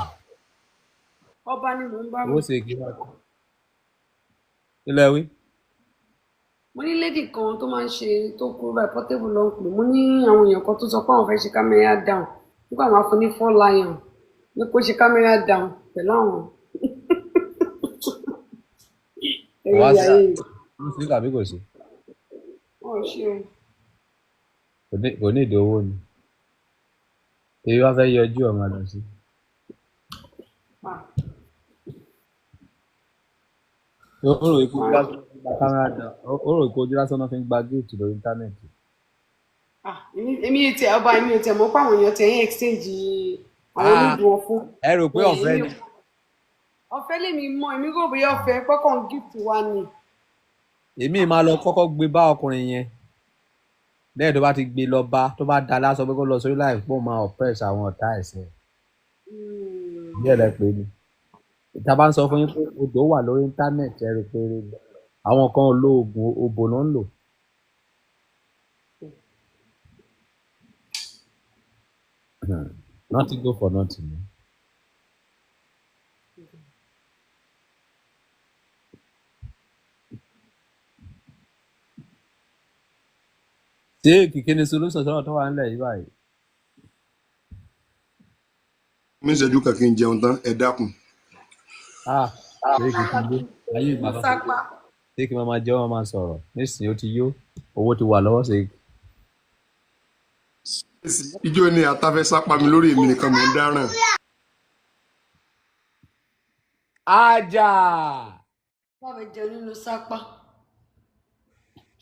Speaker 2: Ọba ni mò ń bá
Speaker 1: owó
Speaker 2: wí.
Speaker 1: ṣe kí wá. Ilẹ̀ wí.
Speaker 2: Mo ní lady kan tó máa ń ṣe tó kúrú báyìí, Portable ló ń pè. Mo ní àwọn èèyàn kan tó sọ pé àwọn fẹ́ ṣe camera down nígbà máa fún ní four lion ní kó ṣe camera down pẹ̀lú àwọn.
Speaker 1: Kò wá
Speaker 2: Ẹ̀yin
Speaker 1: sí
Speaker 2: ayé
Speaker 1: ó sí tàbí kò sí.
Speaker 2: wọn ò ṣe o.
Speaker 1: Kò ní ìdí owó ni. Èyí wá fẹ́ yọjú ọmọ lọ sí.
Speaker 2: Ah,
Speaker 1: Ó rò ikú ojú lásán náà fi ń gba camera down. Ó rò ikú ojú lásán náà fi ń gba gift lórí íńtánẹ́ẹ̀tì.
Speaker 2: ah, èmi ò tiẹ̀ ọba, èmi ò tiẹ̀ mọ̀ pé àwọn èèyàn tiẹ̀ ń exchange àwọn onídùú wọn fún.
Speaker 1: Ẹ rò pé ọ̀fẹ́ ni.
Speaker 2: Ọ̀fẹ́ lèmi mọ̀, èmi rò bóyá ọ̀fẹ́ pọ́kàn gift wa ni.
Speaker 1: Èmi máa lọ kọ́kọ́ gbé bá ọkùnrin yẹn. Lẹ́yìn tó bá ti gbé lọ bá tó bá da lásán pé kó lọ sórí láì pò máa oppress àwọn ọ̀tá ẹ̀sẹ̀. Bí ẹ̀ lẹ pè é ni. Ìta bá ń sọ fún yín pé odò wà lórí íńtánẹ́ẹ̀tì, ẹ rò pé eré ni. Àwọn kan ò lo oògùn òbò náà ń lò. Nothing go for nothing. Ni. Ṣé kìkì ni solution sọ̀rọ̀ tó wà nílẹ̀ yìí báyìí?
Speaker 8: Mi ń ṣẹ́jú kan kí n jẹun tán, ẹ dákun.
Speaker 1: Ah, ṣé kìkì ló ayé ìgbà kan
Speaker 2: Sápá.
Speaker 1: ṣé kí máa jẹ́ wọn máa sọ̀rọ̀ nísìnyí ó ti yó owó ti wà lọ́wọ́ ṣe.
Speaker 8: Ijó ni àtàfẹ́ sápá mi lórí èmi nìkan mò ń dáràn.
Speaker 1: Ajá!
Speaker 2: Bá mi jẹun nínú sápá.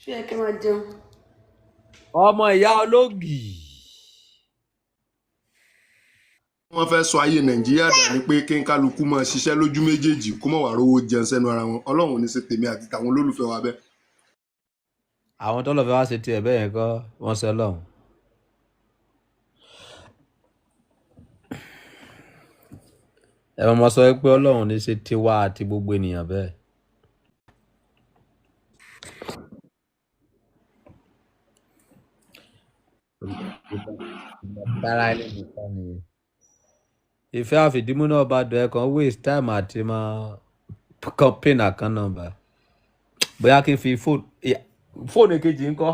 Speaker 2: Ṣé ẹ kí n máa jẹun?
Speaker 1: Ọmọ ìyá ológì.
Speaker 8: Wọ́n fẹ́ sọ ayé Nàìjíríà dà ní pé kí n kálukú máa ṣiṣẹ́ lójú méjèèjì kó má wàá rówó jẹun sẹ́nu ara wọn. Ọlọ́run ò ní ṣe tèmi àti tàwọn olólùfẹ́ wa bẹ́ẹ̀.
Speaker 1: Àwọn tó lọ fẹ́ wá ṣe tiẹ̀ bẹ́ẹ̀ yẹn kọ́ wọ́n ṣe lọ́hùn. Ẹ máa ma sọ pé Ọlọ́run ní ṣe tiwa àti gbogbo ènìyàn bẹ́ẹ̀. Tara ẹni nìkan nìyẹn. Ìfẹ́ àfìdímúná ọba dùn ẹ̀ kan waste time àti máa campaign account number. Bóyá kí n fi fóònù èkejì ńkọ́?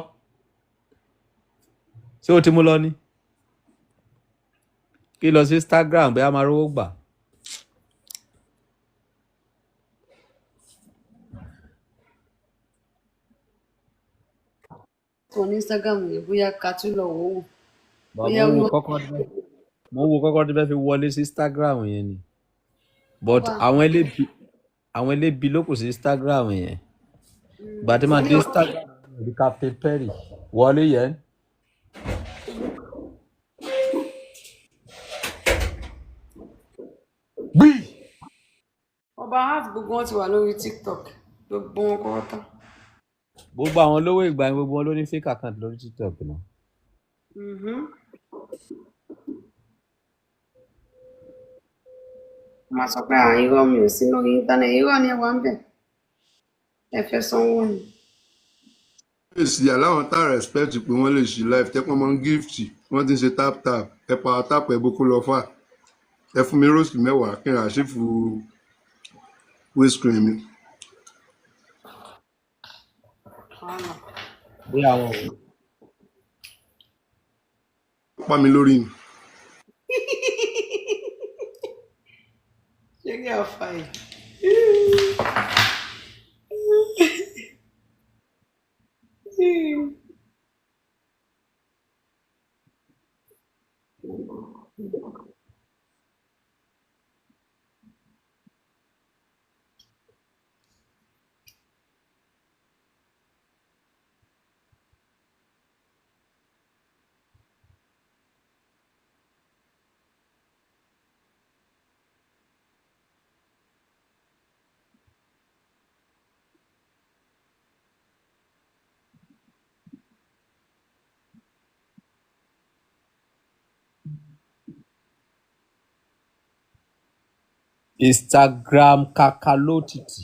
Speaker 1: Ṣé o ti mú lọ ní? Kí lọ sí Instagram bóyá máa rówó gbà.
Speaker 2: Kàn ní Instagram yẹn bóyá ká tún lọ wò ó wò.
Speaker 1: Bàbá
Speaker 2: Bóyá
Speaker 1: owó
Speaker 2: wọ́n
Speaker 1: kọ́kọ́ dé. Mo ń wo kọ́kọ́rọ́ tí fẹ́ fi wọlé sí Instagram yẹn ni, but
Speaker 2: Wà.
Speaker 1: àwọn elébi ló kù sí Instagram yẹn. Ìgbà tí màá
Speaker 2: Mi
Speaker 1: dé
Speaker 2: ò
Speaker 1: Instagram rí Captain Perry wọlé yẹn. Gbí.
Speaker 2: Ọba half gbogbo wọn ti wà lórí TikTok. Gbogbo wọn pátá.
Speaker 1: Gbogbo àwọn olówó ìgbà yẹn, gbogbo wọn ló ní fake account lórí TikTok náà.
Speaker 2: Wọ́n máa sọ pé àwọn irọ́ mi ò sí lórí íńtánẹ̀tì, irọ́ ni ẹ wà ń bẹ̀. Ẹ fẹ́ sanwó ni.
Speaker 8: Èsì aláwọn tá respect pé wọ́n lè ṣí live tẹ́pọ́n mọ́ gift, wọ́n ti ń ṣe tap tap, ẹ pa tap, ẹ boko lọ fà, ẹ fún mi roast 10 kí n àṣìfù windscreen mi.
Speaker 2: Wàhálà.
Speaker 1: Bí àwọn
Speaker 8: Pa mi lórí ni.
Speaker 2: Ṣé kí ọ̀fà yìí?
Speaker 1: Instagram kakalotiti.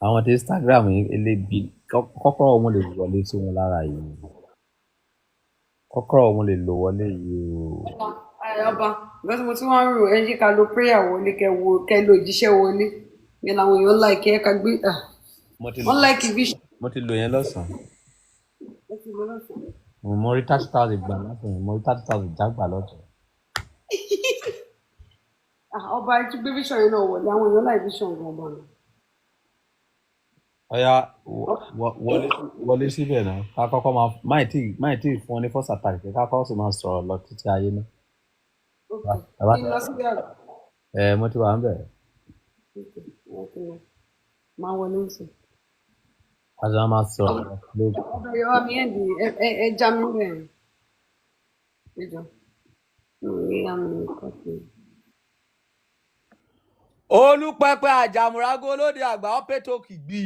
Speaker 1: Àwọn tí Instagram yìí elébi, kọ́kọ́rọ́ wọn lè wọlé sí wọn lára yìí, kọ́kọ́rọ́ wọn lè lò wọlé yìí o.
Speaker 2: Ọba, nǹkan tí mo tún wá ń rò, ẹ yí ká lo prayer wọlé, kẹ wo kẹ lo ìjíṣẹ́ wọlé. Yẹn làwọn èèyàn like ẹ ká gbé ah,
Speaker 1: Mo ti
Speaker 2: wọ́n like vision.
Speaker 1: Mo ti lò yẹn lọ́sàn-án.
Speaker 2: Ẹ ti lọ lọ́sàn-án.
Speaker 1: Mo rí 30,000 gbà lọ́sàn-án, mo rí 30,000 jágbà lọ́sàn-án.
Speaker 2: Ah, ọba, ẹ tún gbé vision yẹn náà wọlé, àwọn èèyàn like vision gan ọba mi.
Speaker 1: Ọ̀ya, wọlé síbẹ̀ náà, ká kọ́kọ́ máa máì tí fún ọ ní first attack, ká kọ́kọ́ sì máa sọ̀rọ̀ lọ títí ayé náà.
Speaker 2: Ok,
Speaker 1: Bàbá
Speaker 2: kí n lọ síbẹ̀ àgbà.
Speaker 1: Ẹ mo ti wà ń bẹ̀.
Speaker 2: Ok, ok, máa wọlé ń sìn.
Speaker 1: A sì máa sọ̀rọ̀ lọ lórí.
Speaker 2: Ọba yọ wá mi ẹ̀dì ẹ já mi bẹ́ẹ̀. Ẹ jọ. Mi ò rí àmì kọ́kì.
Speaker 1: Olùpẹpẹ àjàmùrágó lóde àgbà ọpẹtọkì gbì.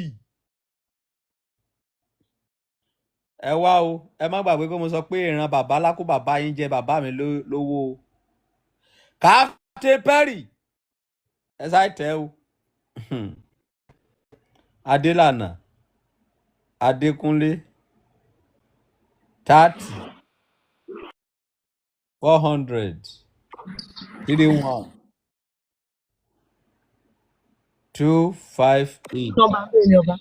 Speaker 1: Ẹ wá o, ẹ má gbàgbé pé mo sọ pé ìran bàbá lákó bàbá yín jẹ bàbá mi lówó o. Captain Perry, ẹ sáré tẹ o. Adélànà Adékúnlé, 30 400 31 258.
Speaker 4: Nọ́mbà bẹ́ẹ̀ ni ọba.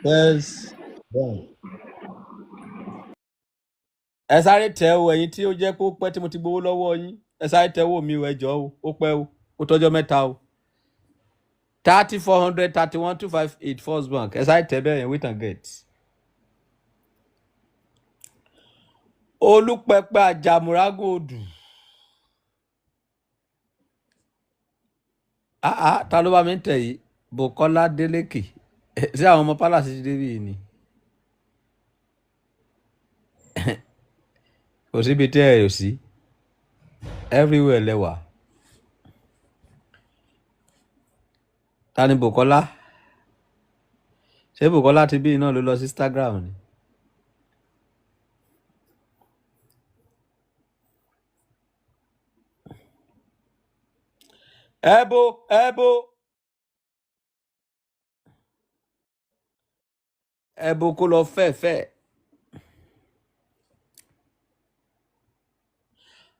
Speaker 1: First Bank. Ẹ sáré tẹ o, ẹ̀yin tí ó jẹ́ kó pẹ́ tí mo ti gbowó lọ́wọ́ yín, ẹ sáré tẹ owó mi o, ẹ jọ̀ọ́ o, ó pẹ́ o, ó tọ́jọ́ mẹ́ta o. 30 400 31 258, First Bank, ẹ sáré tẹ bẹ́ẹ̀ yẹn, wait and get. Olùpẹpẹ àjàmùrágò odù. Ah ah, ta ló bá mi ń tẹ̀ yìí? Bùkọ́lá Délékè, ṣé àwọn ọmọ palace ti débi yìí ni? Kò síbi tẹ́ ẹ ò sí, everywhere lẹ́wà. Ta ni Bùkọ́lá? Ṣé Bùkọ́lá ti bí iná ló lọ sí Instagram ni? Ẹ̀bù ẹ̀bù ẹ̀bù kó lọ fẹ́ẹ̀fẹ́.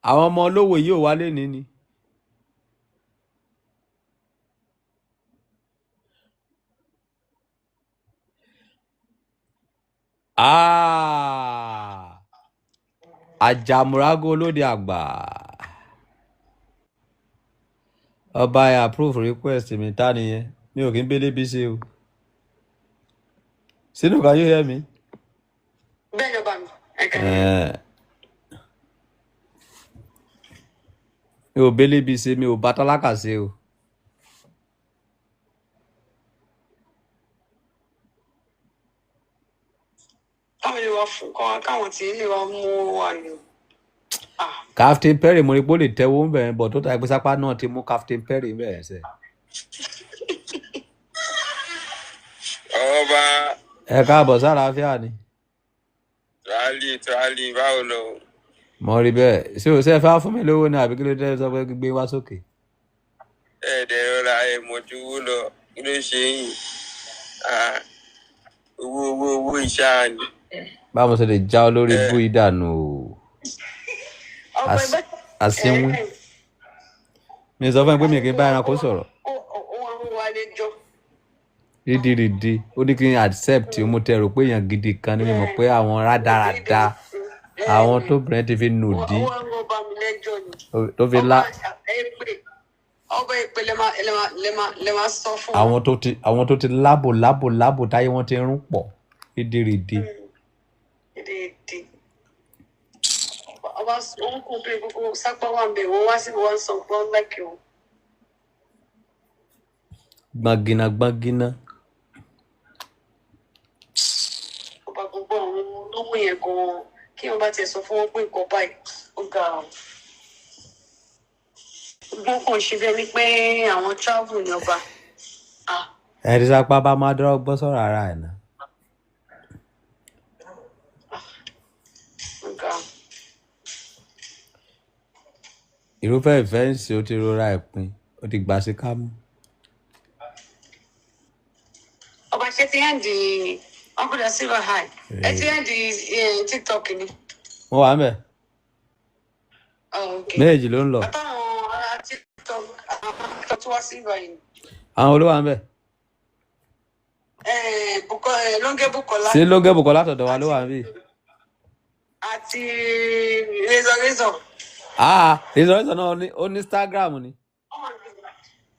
Speaker 1: Àwọn ọmọ olówó yìí ò wálé ní ni. Ah, Àjàmùrágó olóde àgbà. Ọba ẹ approve request mi, ta nìyẹn? Mi ò kí ń bélé bí ṣe o. Sínú, can you hear me?
Speaker 2: Bẹ́ẹ̀ ni ọba mi, ẹ kàn.
Speaker 1: Ẹ̀ẹ́n, mi ò bélébi ṣe, mi ò bá tálákà ṣe o.
Speaker 2: Káwọn lè wá fún káwọn tí lè wá mú wa ni. Ah,
Speaker 1: Captain Perry mo rí pé ó lè tẹ́wọ́ ń bẹ̀rẹ̀ bọ̀ tó ta ẹgbẹ́ sápá náà ti mú Captain Perry ń bẹ̀rẹ̀ sẹ́.
Speaker 9: Ọba
Speaker 1: Ẹ káàbọ̀ sálàáfíà ni.
Speaker 9: Rálì Rálì, báwo lọ?
Speaker 1: Mo rí bẹ́ẹ̀, ṣé o ṣe fẹ́ fún mi lówó ni àbí kí ló dé sọ pé gbé wá sókè?
Speaker 9: Ẹ̀ẹ́dẹ̀ rọra ẹ̀ mọ̀jú owó lọ, kí ló ṣe yìí? Ah, owó owó owó ìṣáà ni.
Speaker 1: Báwo ṣe lè já ọ lórí
Speaker 9: Ẹ
Speaker 1: bú ìdànù o?
Speaker 2: ọba ẹgbẹ́
Speaker 1: Àsínwín. Mi sọ fún ẹ pé mi kì í bá ẹranko sọ̀rọ̀.
Speaker 2: ó wá ń wálé jọ.
Speaker 1: Rídìrídì ó ní kí n accept, mo tẹ rò pé èèyàn gidi kan ni, mi mọ̀ pé àwọn rádaràda, àwọn tó bẹ̀rẹ̀ ti fi nù
Speaker 2: Ó
Speaker 1: dí
Speaker 2: wá ń ọba mi lẹ́jọ́ ni.
Speaker 1: tó fi
Speaker 2: Ọba
Speaker 1: lá
Speaker 2: èpè, ọba èpè lè máa lè máa lè máa lè máa sọ fún wọn.
Speaker 1: àwọn tó ti lábò lábò lábò táyé wọn ti rún pọ̀ rídìrídì.
Speaker 2: Èdè ọba òun kò bí gbogbo sápá wà ń bẹ̀ wọ́n wá sí wọn sọ pé wọ́n láìkí wọn.
Speaker 1: Gbọ̀ngìnà gbọ̀ngìnà.
Speaker 2: Ọba gbogbo àwọn olówó yẹn gan-an, kí wọ́n bá tiẹ̀ sọ fún wọn pé nǹkan báyìí ó ga ọ́. Gbogbo kò ṣe bí ẹni pé àwọn travel ní ọba. Ah,
Speaker 1: Ẹni sápá bá má dọ́rọ́ gbọ́ sọ̀rọ̀ ara ẹ̀ náà.
Speaker 2: ó ga ọ́.
Speaker 1: Irúfẹ́ ìfẹ́ ń ṣe, ó ti rọra ẹ̀pin, ó ti gbà sí kámú.
Speaker 2: Ọba ṣe ti hàn di Uncle Da Silver High. Ẹ ti hàn di TikTok ni.
Speaker 1: Mo wà ń bẹ̀.
Speaker 2: Oh, okay.
Speaker 1: Méjèèjì ló ń lọ.
Speaker 2: Bàtà àwọn ará TikTok, àwọn TikTok tó wá sí ìbàyìí.
Speaker 1: Àwọn olówó wà ń bẹ̀.
Speaker 2: Lóńgẹ́ Bukola
Speaker 1: Ṣé Lóńgẹ́ Bùkọ́lá tọ̀dọ̀ wa ló wà ń bì?
Speaker 2: Àti Razor Razor.
Speaker 1: Ah, ìsọ̀rọ̀sọ̀ náà ó ní Instagram ni.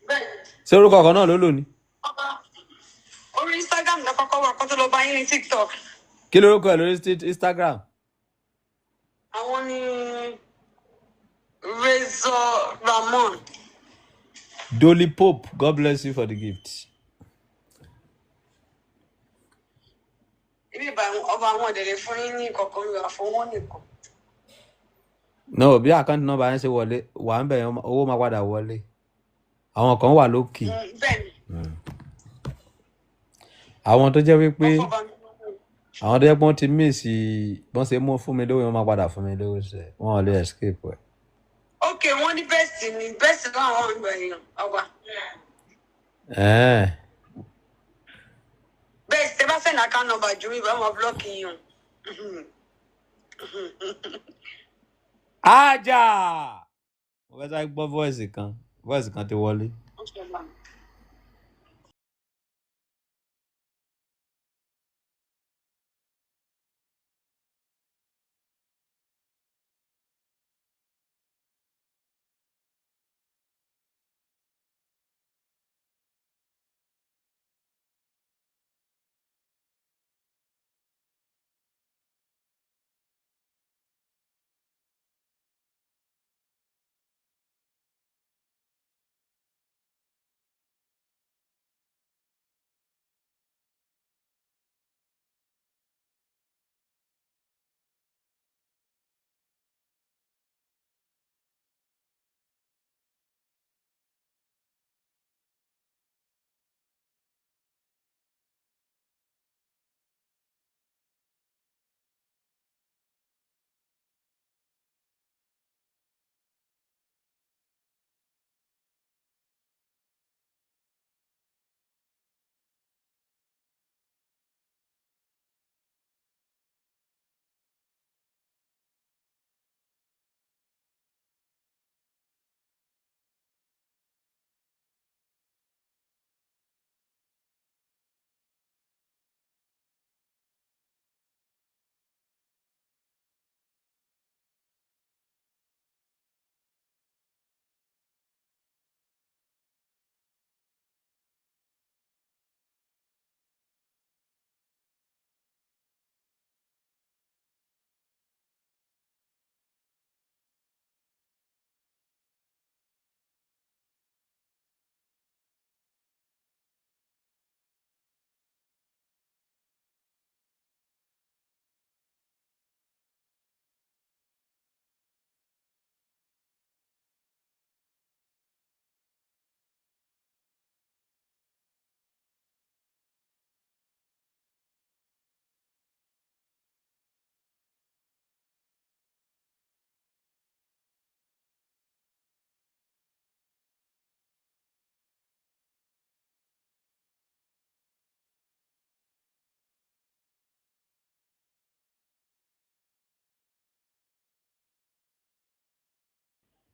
Speaker 2: Bẹ́ẹ̀
Speaker 1: Ṣé orúkọ kan náà ló lò ní?
Speaker 2: ọba orí Instagram lọ kọ́kọ́ wà kó tó lọ bá yín ní TikTok.
Speaker 1: Kí lorúkọ ẹ̀ lórí Instagram?
Speaker 2: Àwọn ní Razor Ramon.
Speaker 1: Dolly Pope, God bless you for the gift.
Speaker 2: Ibi ìbá ọba àwọn ọ̀dẹ̀dẹ̀ fún yín ní kọ̀ọ̀kan mi wà fún owó nìkan.
Speaker 1: No, bí àkáǹtì nọ́mbà yẹn ṣe wọlé, wà ń bẹ̀ yẹn, owó máa padà wọlé. Àwọn kan wà lókè.
Speaker 2: Bẹ́ẹ̀ ni
Speaker 1: Àwọn tó jẹ́ wípé
Speaker 2: wọ́n fọba mi.
Speaker 1: àwọn tó jẹ́ pé wọ́n ti miss bọ́n ṣe mú fún mi lówó, wọ́n máa padà fún mi lówó ṣe. Wọ́n ò lè escape ẹ̀.
Speaker 2: Ok, wọ́n ní bẹ́ẹ̀sì ni bẹ́ẹ̀sì láwọn ìgbà èèyàn ọba.
Speaker 1: Ẹ̀ẹ́n.
Speaker 2: Bẹ́ẹ̀sì tẹ bá send account number ju mi bá wọn blọ́ọ̀kì yín o.
Speaker 1: Ájà! Mo fẹ́ sáré gbọ́ voice kan, voice kan ti wọlé.
Speaker 2: Ok, ọba.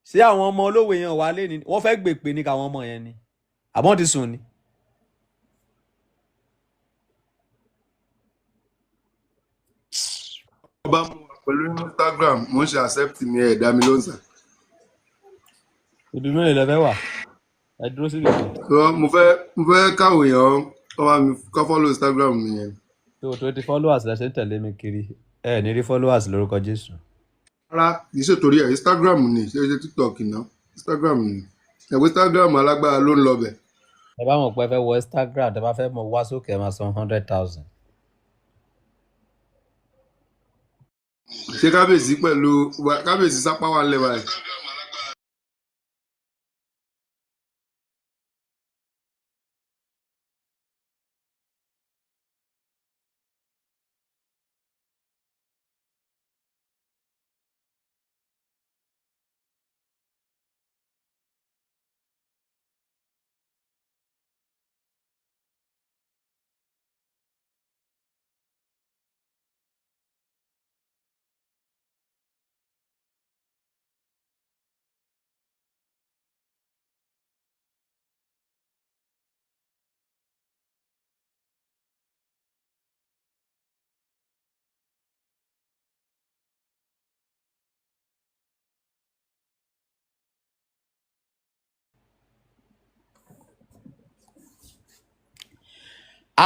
Speaker 1: Ṣé àwọn ọmọ olówó yẹn wà lé ní wọ́n fẹ́ gbèpè ní káwọn ọmọ yẹn ni àbọ̀n ti sùn ni.
Speaker 8: Ọba mú wa pẹ̀lú Instagram, mo ń ṣe accept mi ẹ̀ dá mi lóhùn sà.
Speaker 1: Ibi mélòó lẹ fẹ́ wà? Ẹ dúró síbi kan.
Speaker 8: So mo fẹ́ káwọn èèyàn kọ́ bá mi kọ́ follow Instagram mi yẹn.
Speaker 1: Tó 20 followers lẹ ṣe ń tẹ̀lé mi kiri, ẹ ní rí followers lórúkọ Jésù.
Speaker 8: Rárá, kì í ṣe torí ẹ̀, Instagram ni, ṣe TikTok náà, Instagram ni. Ẹ̀wọ̀ Instagram alágbára ló ń lọ bẹ̀.
Speaker 1: Ẹ bá mọ̀ pé ẹ fẹ́ wọ Instagram, tẹ bá fẹ́ mọ̀ wá sókè, ẹ máa san 100,000.
Speaker 8: Ṣé kábíyèsí pẹ̀lú kábíyèsí sápá wà lẹ́wà ẹ̀?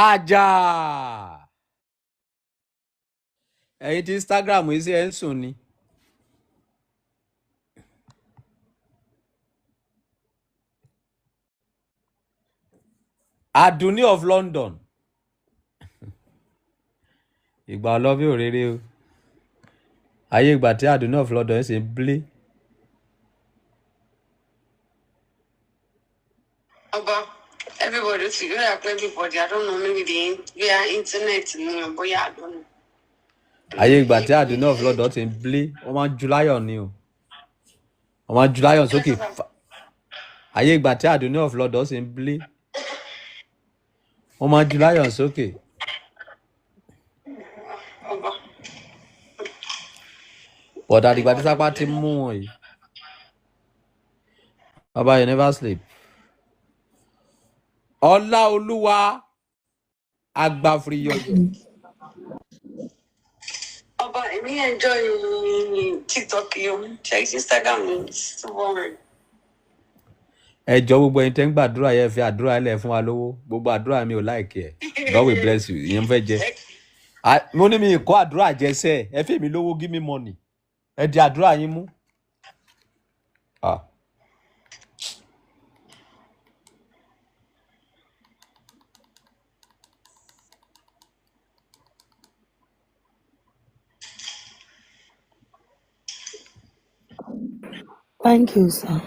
Speaker 1: Àjà, ẹ̀yin tí Instagram yìí sí ẹ̀ ń sùn ni. Àdùnní of London, ìgbà ọlọ́bí òréré o. Ayé ìgbà tí Àdùnní of London ṣe ń blé.
Speaker 2: Ọba, everybody ti yóò yà pé everybody, I don't know, maybe the bóyá internet ni o, bóyá I don't know.
Speaker 1: Ayé ìgbà tí Àdùnní of London ti ń blé, wọ́n máa ń ju lion ni o, wọ́n máa ń ju lion sókè. Ayé ìgbà tí Àdùnní of London ṣe ń blé, wọ́n máa ń ju lion sókè.
Speaker 2: Ọba.
Speaker 1: Bọ̀dà àdìgbà tí sápá ti mú wọn yìí, bàbá, you never sleep. Ọlá olúwa agbáfríyọyọ.
Speaker 2: Ọba, èmi enjoy TikTok yìí o, check Instagram, it's too boring.
Speaker 1: Ẹ jọ, gbogbo ẹ̀yin tẹ́ ń gbàdúrà yẹn, fi àdúrà ilẹ̀ fún wa lówó. Gbogbo àdúrà mi ò láìkí ẹ. God will bless you, ìyẹn mo fẹ́ jẹ. Mo ní mi kọ́ àdúrà jẹsẹ́, ẹ fi mi lówó, give me money, ẹ di àdúrà yín mú. Ah.
Speaker 4: Thank you, sir.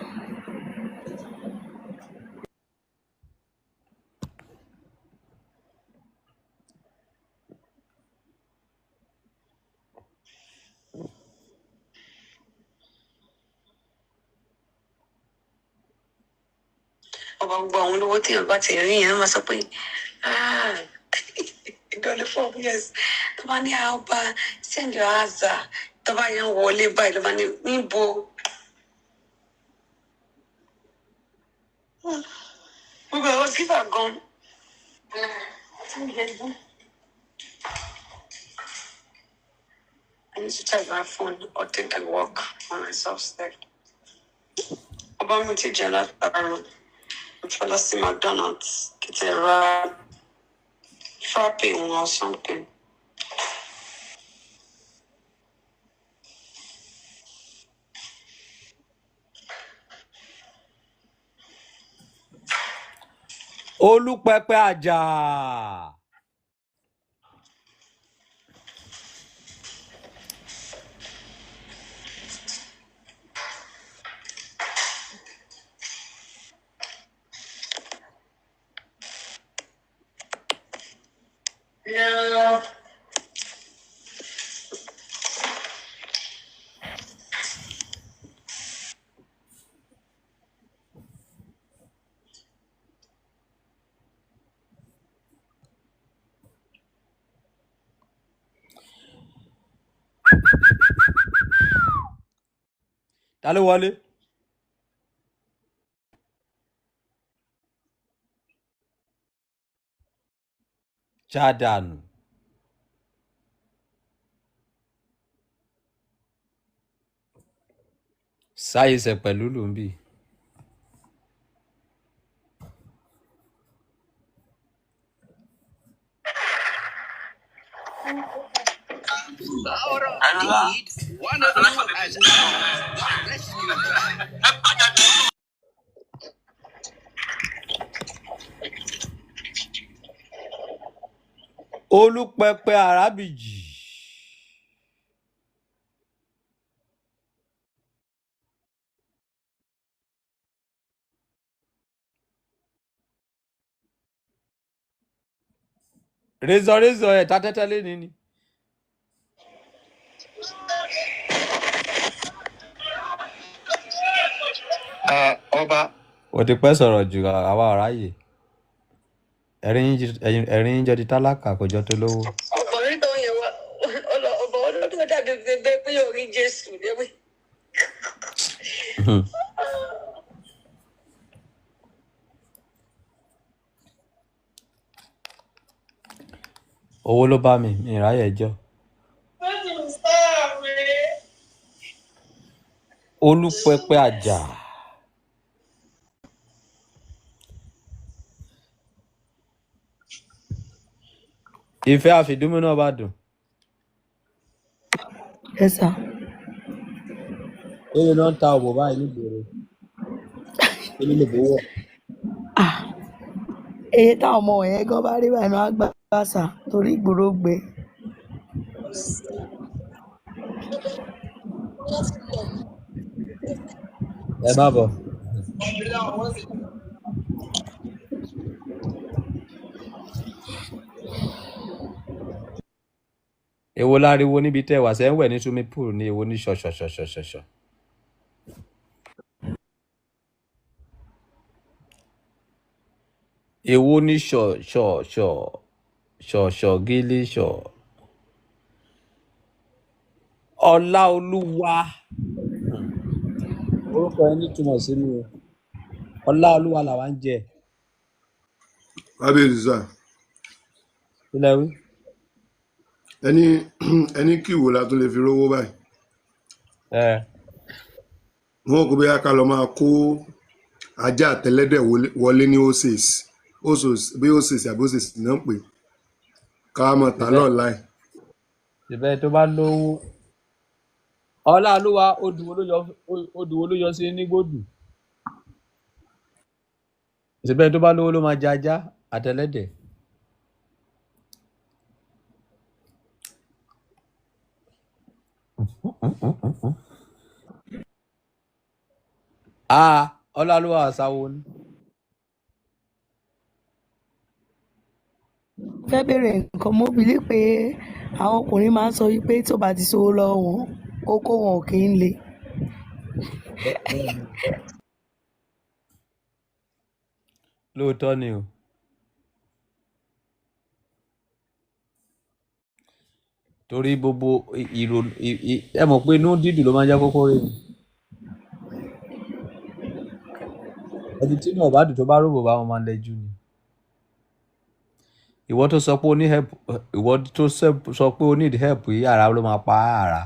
Speaker 2: Ọba, gbogbo àwọn olówó tí èèyàn bá ti rí yẹn máa sọ pé, ah, ìdọ̀lẹ́ 4 years tó bá ní, ah, ọba, send your answer, tó bá yẹn wọlé báyìí ló bá ní níbo gbogbo àwọn sífà gan. I need to check my phone or take a walk on myself step. Ọba, mi ti jẹ látàárọ̀. Mo fẹ́ lọ sí McDonald's kí n ti ra frappe wọn or something.
Speaker 1: Olùpẹpẹ àjà.
Speaker 2: No.
Speaker 1: Ta ló wọlé? Jádànù. Sáyẹsẹ pẹ̀lú lùmbì. Olúpẹpẹ Arábìjì. Rézọ ẹ̀ ta tẹ́tẹ́ léni ni.
Speaker 10: Ọba.
Speaker 1: O ti pẹ́ sọ̀rọ̀ jù àwa ọ̀ráyè. Ẹ̀rín yín jọ di tálákà kò jọ tó lówó.
Speaker 11: Ọ̀bọ̀n tó yẹn wá ọ̀bọ̀n ọdún tó dàbí bẹ́ẹ̀ pé yóò rí Jésù lẹ́wẹ̀.
Speaker 1: Owó ló bá mi, mi ìráyè ẹjọ́. Olúpẹpẹ Àjà. Ìfẹ́ àfìdúmú náà bá dùn.
Speaker 4: Ẹ sà.
Speaker 1: Eré náà ń ta òbò báyìí nígboro. Èmi lè bówó.
Speaker 4: Ah, eye táwọn ọmọ yẹn gan bá rí báyìí náà á gbà sà torí ìgboro gbẹ.
Speaker 1: Ẹ má bọ̀. Èwo láriwo níbi tẹ́ ẹ wà sẹ́ ń wẹ̀ ní swimming pool ní èwo ní ṣọ̀ṣọ̀ṣọ̀ṣọ̀ṣọ̀. Èwo ní ṣọ̀ṣọ̀ṣọ̀ ṣọ̀ṣọ̀ gílí ṣọ̀. Ọláolúwa. Orúkọ yẹn nítumọ̀ sí mi o. Ọláolúwa làwa ń jẹ.
Speaker 8: Kábíyèsí sà.
Speaker 1: Kí lẹ wí?
Speaker 8: Ẹni ẹni kí ìwò la tún lè fi rówó báyìí.
Speaker 1: Ẹ
Speaker 8: Wọn kò bóyá ká lọ máa kó ajá àtẹlẹ́dẹ̀ wọlé ní oasis oasis bí oasis àbí oasis náà ń pè ká mọ̀ tà
Speaker 1: ìbẹ́
Speaker 8: lọ́ọ̀láì.
Speaker 1: ìbẹ́ tó bá lówó. Ọláolúwa odù wo ló yọ odù wo ló yọ sí nígbòdù? Ìbẹ́ tó bá lówó ló máa jẹ ajá àtẹlẹ́dẹ̀. Ah, Ọláolúwa àṣàwò ni.
Speaker 4: Fẹ́ bèrè nǹkan, mo believe pé àwọn ọkùnrin máa ń sọ wípé tó bá ti sówó lọ́wọ́ wọn, okó wọn ò kí ń le.
Speaker 1: Bẹ́ẹ̀ni. Lóòótọ́ ni o. Torí gbogbo ìrònú ẹ mọ̀ pé inú dídùn ló máa ń jẹ́ kókó rè ni. Ẹni tí inú ò bá dùn tó bá rògbò bá wọn máa ń lẹ́jú ni. Ìwọ tó sọ pé o ní help, ìwọ tó sọ pé o need help yìí ara ló máa pa á ara.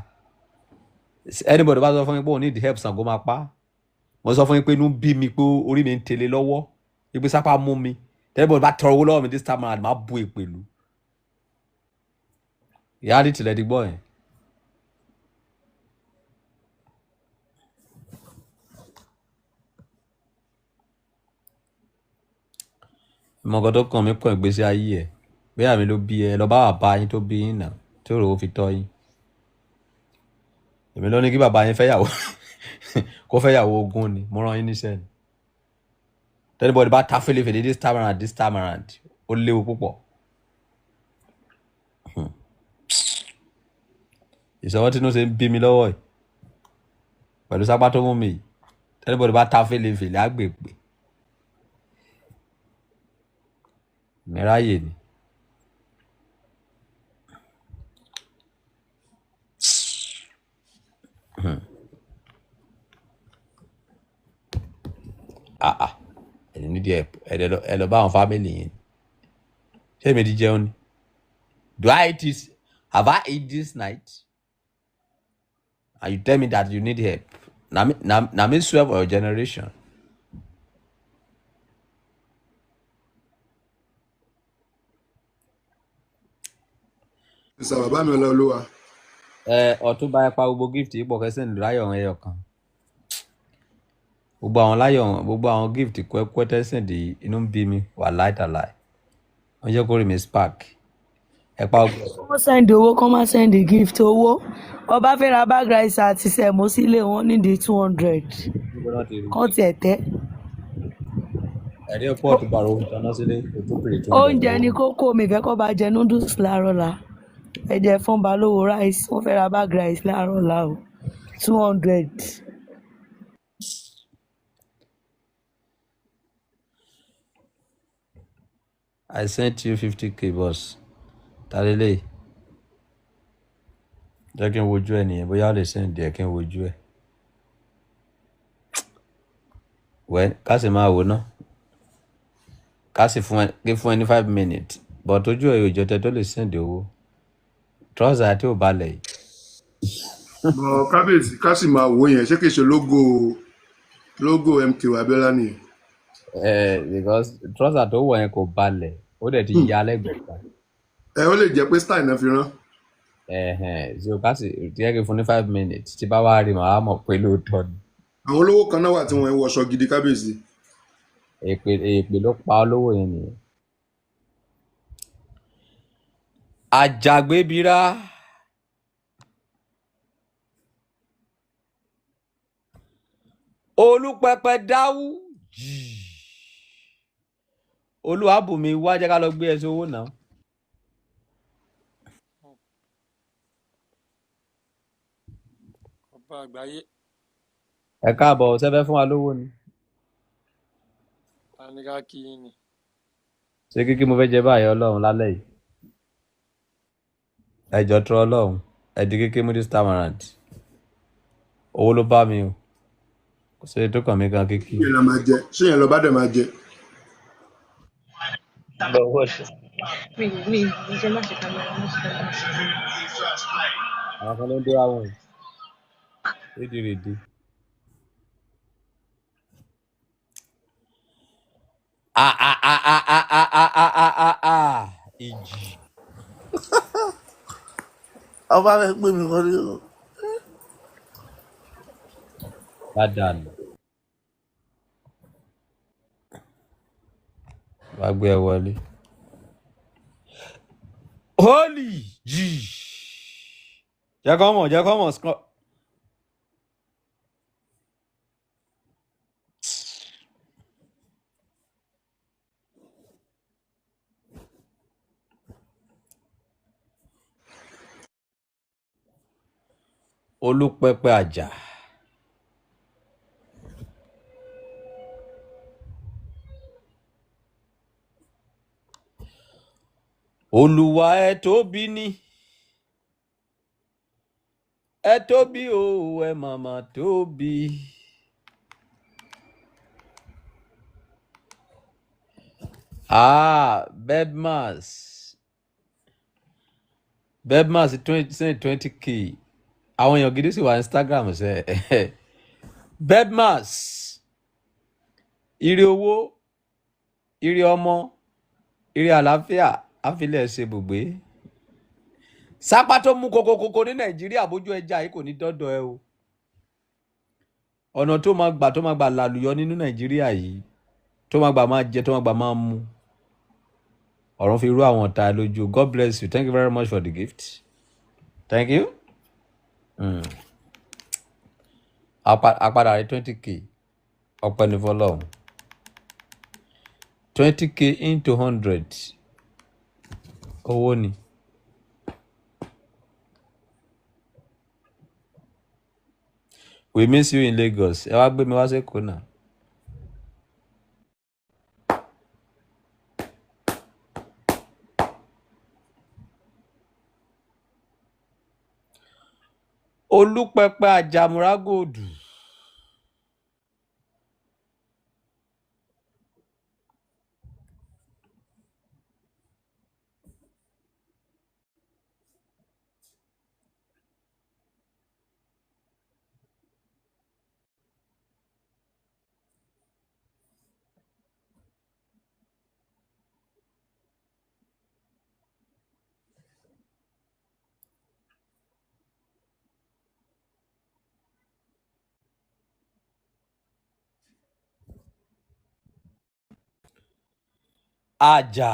Speaker 1: Anybody bá sọ fún mi pé o need help, Ṣàngó máa pa á. Mo sọ fún yín pé inú bí mi pé orí mi ń tẹ̀lé lọ́wọ́. Ibi sápá mú mi. Anybody bá tọrọ owó lọ́wọ́ mi this time around, máa bu ìpèlú. Reality lẹ ti gbọ́ yẹn. Ìmọ̀gàn tó kàn mí kàn ìgbésí ayé ẹ̀. Bóyá mi ló bí ẹ lọ bá bàbá yín tó bí yín nà tí òrò fi tọ́ yín. Èmi ló ní kí bàbá yín fẹ́yàwó kó fẹ́yàwó ogún ni mo rán yín níṣẹ́ ni. Anybody bá ta fèlèfèlè this time around ó léwu púpọ̀. Ìṣọwọ́ tí inú ṣe ń bí mi lọ́wọ́ yìí pẹ̀lú sápá tó mú mi yìí. Anybody bá ta fèlèfèlè á gbè pè. Mi ráyè ni. Ah ah, ẹni nídìí ẹ ẹ lọ bá àwọn family yín. Ṣé èmi ti jẹun ni? Do I eat this? Have I eat this night? And you tell me that you need help. Na me swear for your generation.
Speaker 8: Sà bàbá mi Ọláolúwa.
Speaker 1: Ẹ Ọ̀túnba, ẹ pa gbogbo gift yìí pọ̀ kẹsàn-án láyọ̀ ẹyọ kan. Gbogbo àwọn láyọ̀, gbogbo àwọn gift kẹ́kẹ́ tẹ́sán di inú ń bí mi wà láìtàláì. Wọ́n jẹ́ kó rí mi spark. Ẹ pa gbogbo.
Speaker 4: Wọ́n send owó kán má send gift owó. Ọba fẹ́ ra bag rice àti sẹ̀mó sílé wọn nídìí 200.
Speaker 1: Níbo náà ti rí?
Speaker 4: Kán tiẹ̀ tẹ́.
Speaker 1: Ẹ̀rí ọ̀pọ̀ Ọ̀túnba ro tanná sílé o tó pèrè 200
Speaker 4: Oúnjẹ
Speaker 1: owó.
Speaker 4: ni kókó mi fẹ́ kọ́ bá jẹ noodles láàárọ̀ la. Ẹ jẹ́ fún balówó rice, wọ́n fẹ́ ra bag rice láàárọ̀ la o. 200.
Speaker 1: I sent you 50K, boss. Tàlélẹ̀ jẹ́ kí n wojú ẹ nìyẹn, bóyá ó lè send ẹ̀ kí n wojú ẹ. Wẹ́ ká sì máa wò ná. Ká sì fún ẹ kí fún ẹ ní 5 minutes, but ojú ẹ yóò jọ tẹ tó lè send owó. Trouser tí ò balẹ̀ yìí.
Speaker 8: Bọ kábíyèsí, ká sì máa wò yẹn, ṣé kìí ṣe logo MK Abiola nìyẹn?
Speaker 1: Ẹ because trouser tó wọ̀ yẹn kò balẹ̀, ó dẹ̀ ti ya lẹ́gbẹ̀ẹ́ kan.
Speaker 8: Ẹ ó lè jẹ́ pé style náà fi rán.
Speaker 1: Ẹ̀hẹ̀n, so ká sì jẹ́ kí n fún ní 5 minutes, tí bá wá rí màá mọ̀ pé lóòótọ́ ni.
Speaker 8: Àwọn olówó kan náà wà tí wọ́n ń wọṣọ gidi, kábíyèsí.
Speaker 1: Èpè èpè ló pa olówó yẹn nìyẹn. Àjàgbébira olùpẹpẹ dáwù jì olúwàbùnmi wá jẹ́ ká lọ gbé ẹsẹ̀ owó náà.
Speaker 12: Ọba àgbáyé.
Speaker 1: Ẹ káàbọ̀, sẹ́fẹ́ fún wa lówó ni.
Speaker 12: Ta ni ká kí yín ni?
Speaker 1: Ṣé kíkí mo fẹ́ jẹ báyìí? Ọlọ́run lálẹ́ yìí, ẹ jọ tọrọ Ọlọ́run, ẹ di kíkí mú this time around. Owó ló bá mi o, kò sí èyí tó kàn mí kan kíkí.
Speaker 8: Ṣé yẹn lọ máa jẹ? Ṣé yẹn lọ bá dẹ̀ máa jẹ?
Speaker 13: Mi mi mi ṣe má ṣe kámẹ́rà, má ṣe kámẹ́rà.
Speaker 1: Àwọn kan ló ń dé àwọn yìí rédèrèdè. A a a a a a a a a a a ìjì.
Speaker 14: Ọba fẹ́ gbé mi wọlé o.
Speaker 1: Ládàánù wàá gbé ẹ wọlé. Holy jì, jẹ́ kọ́ mọ̀, jẹ́ kọ́ mọ̀ olùpẹpẹ àjà. Olúwa, ẹ tóbi ní, ẹ tóbi o, ẹ màmá tóbi. Ah, bedmas bedmas 20 20K. Àwọn èèyàn gidi sì wà Instagram ṣe. Bedmas, ire owó, ire ọmọ, ire àlàáfíà àfilẹ̀ ṣe bùgbé. Sápá tó mú kokokoko ní Nàìjíríà bójú ẹja yìí kò ní dọ́dọ̀ ẹ o. Ọ̀nà tó máa gbà làlùyọ nínú Nàìjíríà yìí, tó máa gbà máa jẹ, tó máa gbà máa mu, ọ̀run fi rú àwọn ọ̀tá ẹ lójú. God bless you. Thank you very much for the gift. Thank you. Apadà rí 20K, ọpẹ́ ní fọ́lọ́run. 20K into 100, owó ni. We miss you in Lagos. Ẹ wá gbé mi wá sẹ́kọ̀ọ́ náà. Olùpẹpẹ àjàmúrà gòdù. Àjà.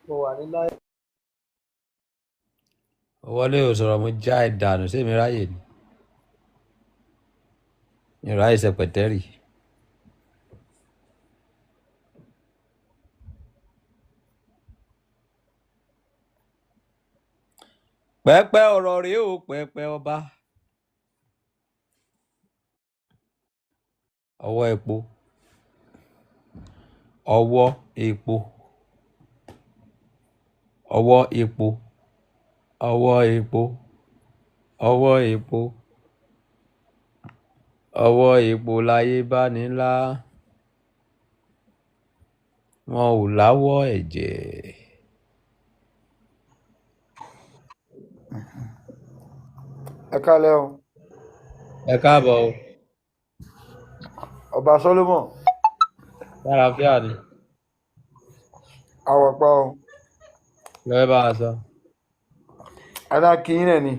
Speaker 12: Mo wà ní láì.
Speaker 1: Wọlé ò sọ̀rọ̀, mo já ẹ̀ dànù. Sí mi ráyè ni mi ò ráyè sẹpẹtẹ́rì. Pẹ́pẹ́ ọ̀rọ̀ rèé o, pẹ́pẹ́ ọba. Ọwọ́ epo, ọwọ́ epo, ọwọ́ epo, ọwọ́ epo, ọwọ́ epo, ọwọ́ epo láyé bá nílá, wọn ò láwọ́ ẹ̀jẹ̀.
Speaker 12: Ẹ kálẹ́ o.
Speaker 1: Ẹ káàbọ̀ o.
Speaker 12: Ọba Solomon.
Speaker 1: Lálàáfíà ni.
Speaker 12: Àwọ̀pá o.
Speaker 1: Lọ́wọ́ bá a sọ.
Speaker 12: Alákìín náà ni.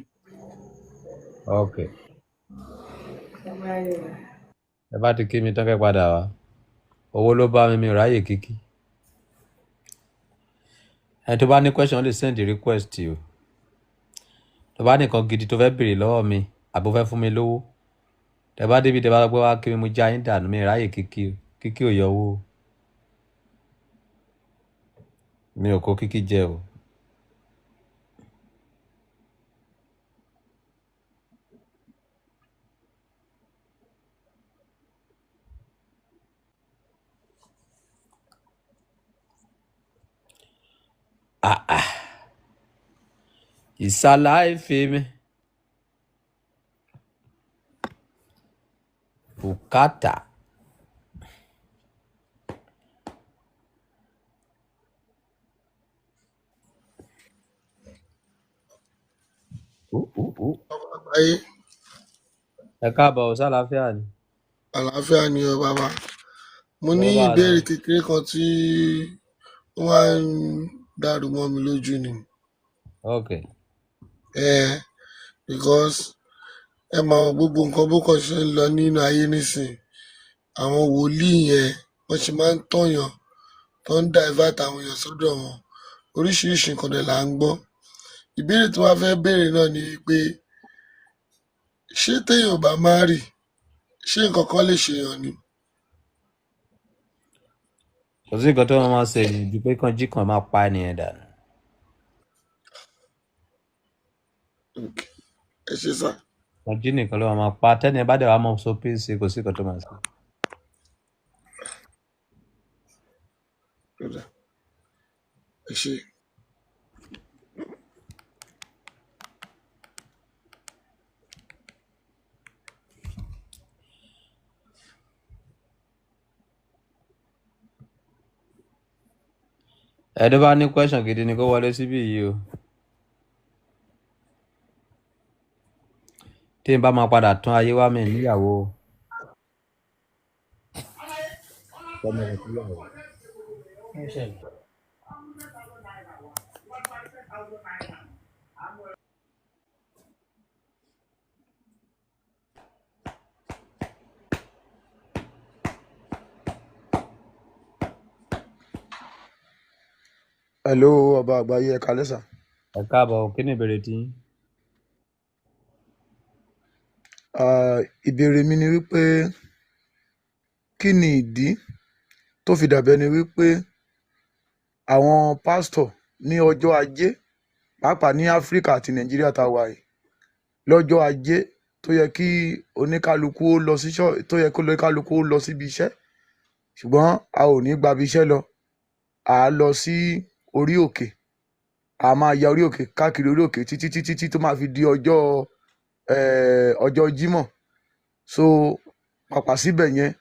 Speaker 1: Ok, ẹ bá ti kí mi tán kẹ́ padà wá. Owó ló bá mi, mi ò ráyè kíkí. Ẹni tó bá ní question lè send request o. Tó bá nìkan gidi tó fẹ́ béèrè lọ́wọ́ mi àbó fẹ́ fún mi lówó, tẹ bá débi tẹ bá sọ pé wá kí mi, mo já yín dànù. Mi ò ráyè kíkí o. Kíkí ò yọ owó o. Mi ò kó kíkí jẹ o. Ah ah, ìsàlà ìfẹ́ mi bùkátà.
Speaker 15: Àgbáyé.
Speaker 1: Ẹ káàbọ̀ o, sálàáfíà ni.
Speaker 15: Àlàáfíà ni o, bàbá. Mo ní
Speaker 1: Lọ́wọ́ bá a sọ.
Speaker 15: ìbéèrè kékeré kan tí ó máa ń dàrú mọ́ mi lójú ni.
Speaker 1: Ok.
Speaker 15: Because ẹ mọ gbogbo nǹkan bó kàn ṣe ń lọ nínú ayé nísìn, àwọn wòlíì yẹn wọ́n ṣe máa ń tọ̀yàn tó ń divert àwọn èèyàn sọ́dọ̀ wọn. Oríṣiríṣi nǹkan dẹ̀ là ń gbọ́. Ìbéèrè tí wọ́n fẹ́ béèrè náà ni pé ṣé téèyàn ò bá má rì, ṣé nǹkan kan lè ṣèyàn ni?
Speaker 1: Kò sí nǹkan tó máa ṣe ènìyàn ju pé kàn jí kan máa pa ènìyàn dànù.
Speaker 15: Okay. Ẹ ṣé sà.
Speaker 1: Kàn jí nìkan ló máa pa tẹ́ni ẹ bá dẹ̀ wá mọ́ so pé ṣe kò sí nǹkan tó máa ṣe.
Speaker 15: Ó dáa. Ẹ ṣé.
Speaker 1: Ẹ tó bá ní question gidi ni kó wọlé síbí yìí o. Tí n bá máa padà tún ayé wá, mi níyàwó o. Tọ́mọ rẹ̀ síyàwó.
Speaker 12: Hello, ọba àgbáyé, ẹ kálẹ́ sà.
Speaker 1: Ẹ káàbọ̀ o, kí ni ìbéèrè tí yín?
Speaker 12: Ah, ìbéèrè mi ni wípé kí ni ìdí tó fi dàbí ẹni wípé àwọn pásítọ̀ ní ọjọ́ ajé, pàápàá ní Áfíríkà àti Nàìjíríà tá a wà yìí, lọ́jọ́ ajé tó yẹ kí oníkálukú ó lọ sí tó yẹ kí oníkálukú ó lọ síbi iṣẹ́, ṣùgbọ́n a ò ní gbabi iṣẹ́ lọ, à á lọ sí orí òkè, a máa ya orí òkè káàkiri orí òkè títí títí tí tó máa fi di ọjọ́ ọjọ́ Jímọ̀. So pàpà síbẹ̀ yẹn,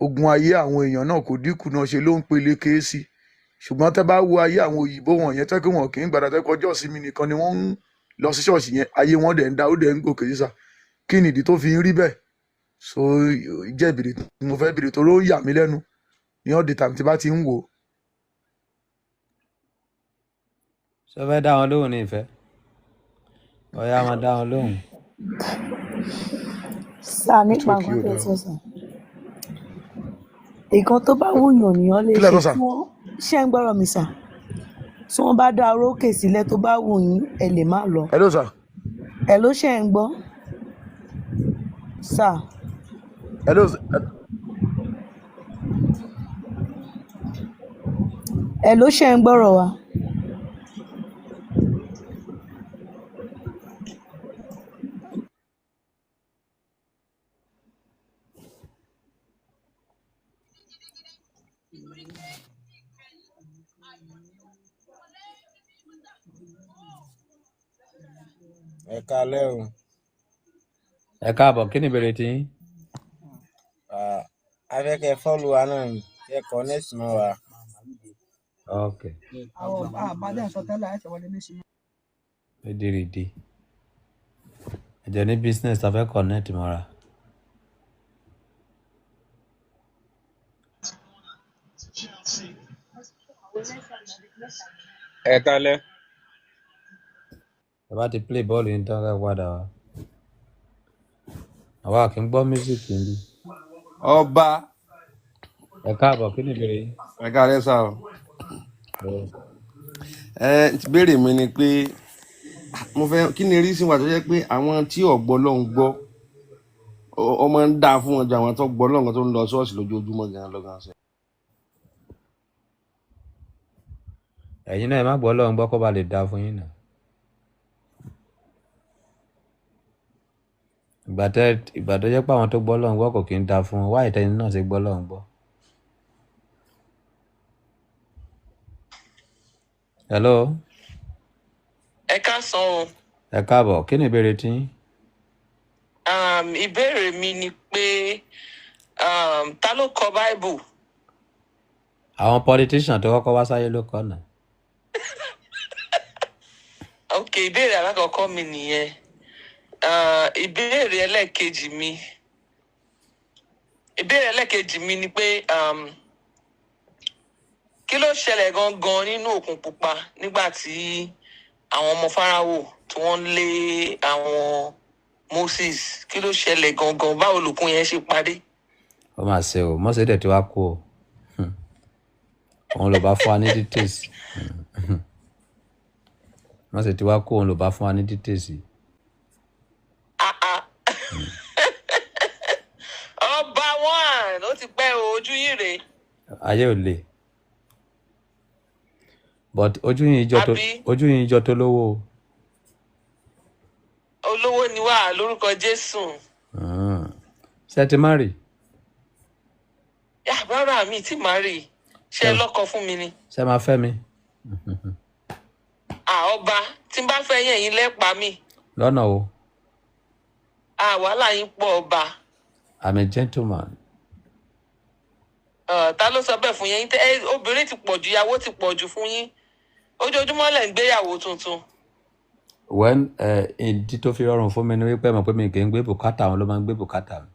Speaker 12: ogun ayé àwọn èèyàn náà kò dínkù náà, ṣe ló ń peléke sí i. Ṣùgbọ́n tẹ́ bá wo ayé àwọn òyìnbó wọ̀nyẹn, tẹ́ pé wọn kì í gbàdá, tẹ́ pé ọjọ́ ìsinmi nìkan ni wọ́n ń lọ sí ṣọ́ọ̀ṣì yẹn, ayé wọn dẹ̀ ń da, ó dẹ̀ ń gòkè sísà. Kí ni ìdí tó fi ń rí bẹ́ẹ̀? So jẹ́ ìbéèrè tí mo fẹ́ béèrè torí ó yà mí lẹ́nu ní all the time tí bá ti ń wò ó.
Speaker 1: Ṣé o fẹ́ dá wọn lóhùn ní ìfẹ́? Ọ̀ya máa dá wọn lóhùn.
Speaker 4: Sà, nípa
Speaker 12: Nẹ́tíwọ́ọ̀kì
Speaker 4: nǹkan
Speaker 12: yóò
Speaker 4: tẹ́
Speaker 12: dáa.
Speaker 4: sọ sà, nǹkan tó bá wùyàn nìyàn lè
Speaker 12: Kí lẹ
Speaker 4: ṣe
Speaker 12: sọ sà?
Speaker 4: tí wọ́n ṣe ń gbọ́rọ̀ mi sà, tí wọ́n bá dá orókè sílẹ̀ tó bá wù yín ẹ lè má lọ.
Speaker 12: Hello sà.
Speaker 4: Ẹ ló ṣe ń gbọ́ sà?
Speaker 12: Hello sà.
Speaker 4: Ẹ ló ṣe ń gbọ́rọ̀ wa?
Speaker 16: Ẹ kalẹ́ o.
Speaker 1: Ẹ káàbọ̀, kí ni ìbéèrè tiyín?
Speaker 16: Ah, a fẹ́ kẹ́ fọ́lù wa náà ni kẹ́ connect mọ́ wa.
Speaker 1: Ok.
Speaker 17: Àwọn àbádẹ́ sọ tẹ́lẹ̀ àìsàn wọlé nísìnyí.
Speaker 1: Rédèrèdè. Ẹ̀jẹ̀ ní business ta fẹ́ connect mọ́ra.
Speaker 9: Ẹ kalẹ́.
Speaker 1: Ẹ bá ti play bọ́ọ̀lù yín tán kẹ́ padà wá. Àwa kì í gbọ́ music níbí.
Speaker 18: Ọba.
Speaker 1: Ẹ káàbọ̀, kí ni ìbéèrè yín?
Speaker 18: Ẹ káalẹ́ sá o.
Speaker 1: Ẹ
Speaker 18: Ẹ ti béèrè mi ni pé mo fẹ́ kí ni reason wà tó jẹ́ pé àwọn tí ọ̀gbọ́ lọ́hùn gbọ́ ọ máa ń dáa fún wọn ju àwọn tó gbọ́ lọ́hùn tó ń lọ ṣọ́ọ̀ṣì lójoojúmọ́ gan lọ́gán ṣe.
Speaker 1: Ẹ̀yin náà ẹ má gbọ́ Ọlọ́run gbọ́ kó ba lè dáa fún yín náà. Ìgbà tẹ́ ìgbà tó jẹ́ pé àwọn tó gbọ́ Ọlọ́run gbọ́ kò kí ń dáa fún wọn. Wáyé tẹ́yin náà ṣe gbọ́ Ọlọ́run gbọ́. Hello.
Speaker 11: Ẹ káàsán o.
Speaker 1: Ẹ káàbọ̀, kí ni ìbéèrè tiyín?
Speaker 11: Ìbéèrè mi ni pé ta ló kọ Bible?
Speaker 1: Àwọn politician tó kọ́kọ́ wá sáyé ló kọ́ náà.
Speaker 11: Ok, ìbéèrè alákọ̀ọ́kọ́ mi nìyẹn. Ìbéèrè ẹlẹ́ẹ̀kejì mi, ìbéèrè ẹlẹ́ẹ̀kejì mi ni pé kí ló ṣẹlẹ̀ gangan nínú òkun pupa nígbà tí àwọn ọmọ Fáráwò tí wọ́n ń lé àwọn Moses? Kí ló ṣẹlẹ̀ gangan? Báwo lòkun yẹn ṣe padé?
Speaker 1: Ó mà ṣe o, Mósè dẹ̀ ti wá kú o. Òun ló bá fún wa ní details. Mósè ti wá kú, òun ló bá fún wa ní details.
Speaker 11: Ọba one, ó ti pẹ́ o, ojú yín rèé.
Speaker 1: Ayé ò le. But ojú yìí jọ tó
Speaker 11: Àbí
Speaker 1: ojú yìí jọ tó lówó o.
Speaker 11: Olówó ni wá lórúkọ Jésù.
Speaker 1: Ṣé ẹ ti má rì?
Speaker 11: Yà, rárá, mi tí màá rí i. Ṣé
Speaker 1: Ṣé
Speaker 11: ẹ lọ́kọ fún mi ni?
Speaker 1: Ṣé máa fẹ́ mi?
Speaker 11: À ọba, tí n bá fẹ́ yẹn, yín lẹ́pa mi.
Speaker 1: Lọ́nà o,
Speaker 11: À wàhálà yín pọ̀, ọba.
Speaker 1: I'm a gentleman.
Speaker 11: Ta ló sọ bẹ́ẹ̀ fún yín? Obìnrin ti pọ̀ jù, ìyàwó ti pọ̀ jù fún yín. Ojoojúmọ́ lẹ̀ ń gbéyàwó tuntun.
Speaker 1: When ìdí tó fi rọrùn fún mi ni wípé ẹ mọ̀ pé mi kì í gbé bùkátà, àwọn ló máa ń gbé bùkátà mi.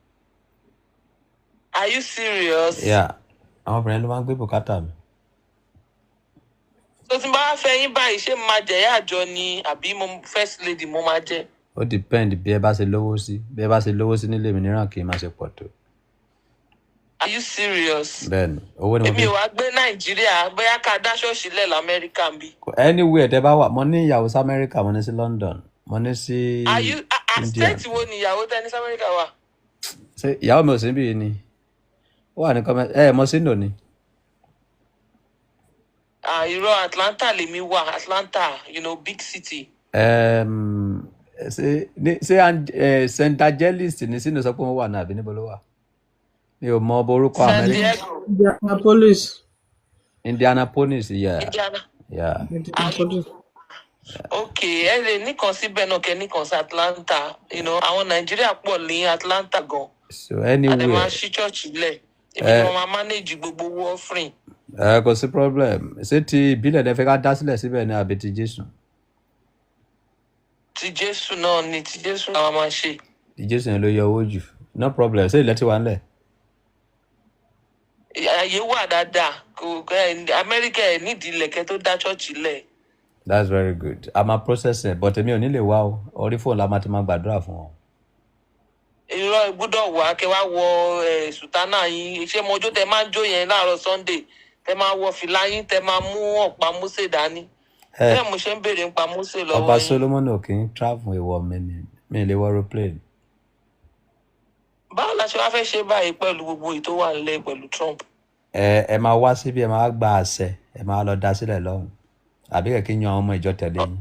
Speaker 11: Are you serious?
Speaker 1: Yeah, àwọn obìnrin ló máa ń gbé bùkátà mi.
Speaker 11: Tó tí n bá wá fẹ́ yín báyìí, ṣé mo máa jẹ̀yà àjọ ni àbí mo first lady mo máa jẹ́?
Speaker 1: Ó depend bí ẹ bá ṣe lówó sí. Bí ẹ bá ṣe lówó sí nílé mi níràn kì í máa ṣe pọ̀ tó.
Speaker 11: Are you serious?
Speaker 1: Bẹ́ẹ̀ni, owó ni mo
Speaker 11: Èmi
Speaker 1: fi.
Speaker 11: ò wá gbé Nàìjíríà, bóyá ká dá ṣọ́ọ̀ṣì lẹ̀ l'Amẹ́ríkà ń bí.
Speaker 1: Anywhere tẹ bá wà, mo ní ìyàwó sí Amẹ́ríkà, mo ní sí London, mo ní sí
Speaker 11: Are you
Speaker 1: India.
Speaker 11: State wo ni ìyàwó tẹ́ ní sí Amẹ́ríkà wà?
Speaker 1: Ṣé ìyàwó mi ò sí níbí yìí ni? Ó wà ní kọ́mẹ́ ẹ mọ sínú ni.
Speaker 11: Ah, irọ́, Atlanta lèmi wà, Atlanta, big city.
Speaker 1: Ṣé ní ṣé Saint Angelis ní sínú sọ pé wọ́n wà ní àbí níbo ló wà? Mi ò mọ orúkọ
Speaker 11: San
Speaker 1: Amẹ́ríkà.
Speaker 11: Diego.
Speaker 19: Indianapolis.
Speaker 1: Indianapolis, yeah.
Speaker 11: Indiana.
Speaker 1: Yeah.
Speaker 19: Indianapolis.
Speaker 11: Ok, ẹ lè nìkan síbẹ̀ náà, kẹ́ nìkan sí Atlanta. Àwọn Nàìjíríà pọ̀ ní Atlanta gan.
Speaker 1: So
Speaker 11: A dẹ̀ máa
Speaker 1: anywhere.
Speaker 11: ṣí church lẹ̀. Èmi ni
Speaker 1: Ẹ
Speaker 11: mo máa manage gbogbo owó offering.
Speaker 1: Ẹ kò sí problem. Ṣé ti ìbílẹ̀ lẹ fẹ́ ká dá sílẹ̀ síbẹ̀ ni àbí ti Jésù?
Speaker 11: Ti Jésù náà ni, ti Jésù làwọn máa ṣe.
Speaker 1: Ti Jésù yẹn ló yọ owó jù. No problem, ṣé ilẹ̀ ti wà ńlẹ̀?
Speaker 11: Ààyè wà dáadáa. Kò ẹ Amẹ́ríkà ẹ̀ nídìí ilẹ̀kẹ́ tó dá ṣọ́ọ̀ṣì lẹ̀.
Speaker 1: That's very good. A máa process ẹ̀, but èmi ò ní lè wá o. Orí fóònù la máa ti máa gbàdúrà fún wọn.
Speaker 11: Irọ́, ẹ gbúdọ̀ wá kẹ wá wọ ẹ sùtánà yín. Ṣé mo jó tẹ máa ń jó yẹn láàárọ̀ Sunday, tẹ máa wọ fìlà yín, tẹ máa mú ọ̀pá Mósè dání?
Speaker 1: Ẹ
Speaker 11: Bẹ́ẹ̀ mo ṣe ń béèrè nípa Mósè
Speaker 1: Ọba
Speaker 11: lọ́wọ́ yín.
Speaker 1: Solomon ò kì í travel, ìwọ mi ni mi ì lè wọ aeroplane.
Speaker 11: Báwo la ṣe wá fẹ́ ṣe báyìí pẹ̀lú gbogbo èyí tó wà nílẹ̀ pẹ̀lú Trump?
Speaker 1: Ẹ máa wá síbi, ẹ máa gba àṣẹ, ẹ máa lọ dá sílẹ̀ lọ́hùn, àbí kẹ̀kẹ́ yan àwọn ọmọ ìjọ tẹ̀lé yín.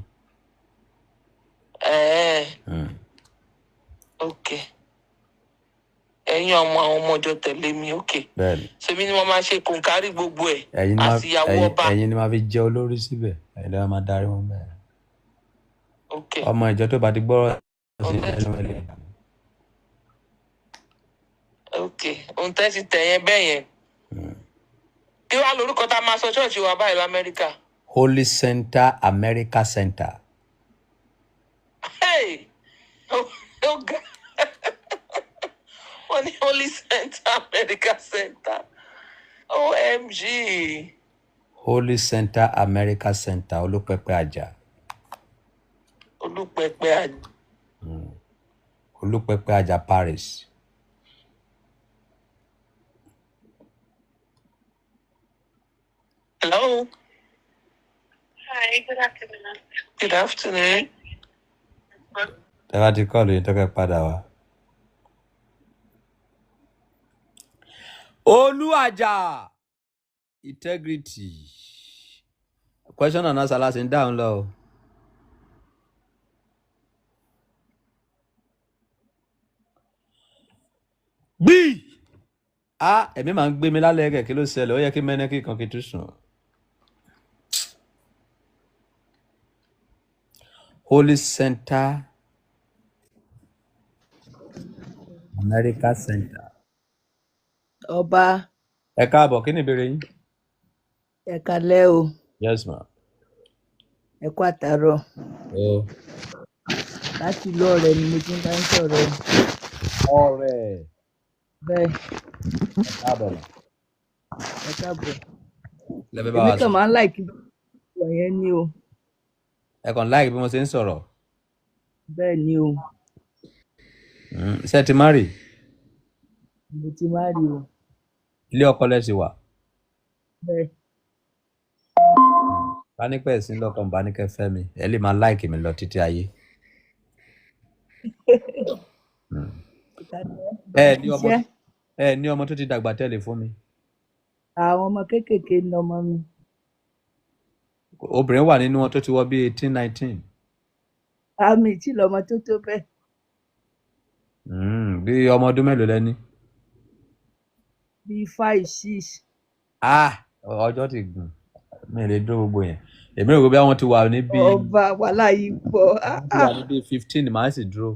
Speaker 11: Ẹ̀ẹ́, ok, ẹ̀yin ọmọ àwọn ọmọ ìjọ tẹ̀lé mi, ok.
Speaker 1: Bẹ́ẹ̀ni.
Speaker 11: Ṣèmi ni wọ́n máa ṣe kòǹkárí gbogbo ẹ̀
Speaker 1: Ẹ̀yin ni máa
Speaker 11: àti ìyàwó
Speaker 1: ẹ̀yin
Speaker 11: ọba.
Speaker 1: Ẹ̀yin ni máa fi jẹ́ olórí síbẹ̀, ẹ̀yin lè máa darí wọn bẹ́ẹ̀.
Speaker 11: Ok.
Speaker 1: Ọmọ ìjọ tó bá ti gbọ́rọ̀ sí
Speaker 11: Ohun tẹ́
Speaker 1: ẹnu ẹ̀ lè.
Speaker 11: Ok, ohun tẹ́ ti tẹ̀ yẹn bẹ́ẹ̀ yẹn. Kí wàá lorúkọ tá a máa sọ ṣọ́ọ̀ṣì wa báyìí l'Amẹ́ríkà?
Speaker 1: Holy Center America Center.
Speaker 11: Hey! Ó ga. Wọ́n ní Holy Center America Center. OMG.
Speaker 1: Holy Center America Center, Olúpẹpẹ Àjà.
Speaker 11: Olúpẹpẹ Àjà.
Speaker 1: Olúpẹpẹ Àjà Paris.
Speaker 11: Hello.
Speaker 13: Hi, good afternoon.
Speaker 11: Good afternoon.
Speaker 1: Tẹ́ bá ti kọ́ọ̀lù yín tó kẹ́ padà wá. Olúàjà integrity question and answer láti ń dáhùn lọ o. Gbí a ẹ̀mí máa ń gbé mi lálẹ́ kẹ̀, kí ló ṣẹlẹ̀? Ó yẹ kí mẹ́nẹ́kì kan kí n tún sùn. Holy Center America Center.
Speaker 19: Ọba.
Speaker 1: Ẹ káàbọ̀, kí ni ìbéèrè yín?
Speaker 19: Ẹ kalẹ o.
Speaker 1: Yes ma.
Speaker 19: Ẹ kú àtàárọ̀.
Speaker 1: O.
Speaker 19: Láti ìlú Ọrẹ ni mo ti ń bá ń sọ̀rọ̀.
Speaker 1: Ọ̀rẹ́.
Speaker 19: Bẹ́ẹ̀.
Speaker 1: Ẹ káàbọ̀ mà.
Speaker 19: Ẹ káàbọ̀.
Speaker 1: Lẹ́fẹ̀ẹ́ bá
Speaker 19: Èmi
Speaker 1: wa
Speaker 19: kàn
Speaker 1: sọ.
Speaker 19: máa ń láìkí ọ̀rọ̀ yẹn ni o.
Speaker 1: Ẹ kàn láì bí mo ṣe ń sọ̀rọ̀.
Speaker 19: Bẹ́ẹ̀ ni o.
Speaker 1: Ṣé ẹ ti marry?
Speaker 19: Mo ti má rí o.
Speaker 1: Ilé ọkọ lẹ sì wà?
Speaker 19: Bẹ́ẹ̀.
Speaker 1: Bá ní pẹ́ sí lọ́kàn, bá ní kẹ́ fẹ́ mi, ẹ lè máa láìkì mi lọ títí ayé. Ẹ ní ọmọ,
Speaker 19: Iṣẹ́.
Speaker 1: ẹ ní ọmọ tó ti dàgbà tẹ́lẹ̀ fún mi?
Speaker 19: Àwọn ọmọ kéékèèké ni ọmọ mi.
Speaker 1: Obìnrin wà nínú wọn tó ti wọ bí 18, 19.
Speaker 19: Àmì tí lọmọ tó tó bẹ́ẹ̀.
Speaker 1: Bí ọmọ ọdún mélòó lẹ ní?
Speaker 19: Bíi 5, 6.
Speaker 1: Ah, ọjọ́ ti gùn, mi ò lè dúró gbogbo yẹn. Èmi rò pé bí àwọn ti wà ní bíi
Speaker 19: Ọba, wàhálà yìí pọ̀.
Speaker 1: wọ́n ti wà ní bíi 15, màá sì dúró.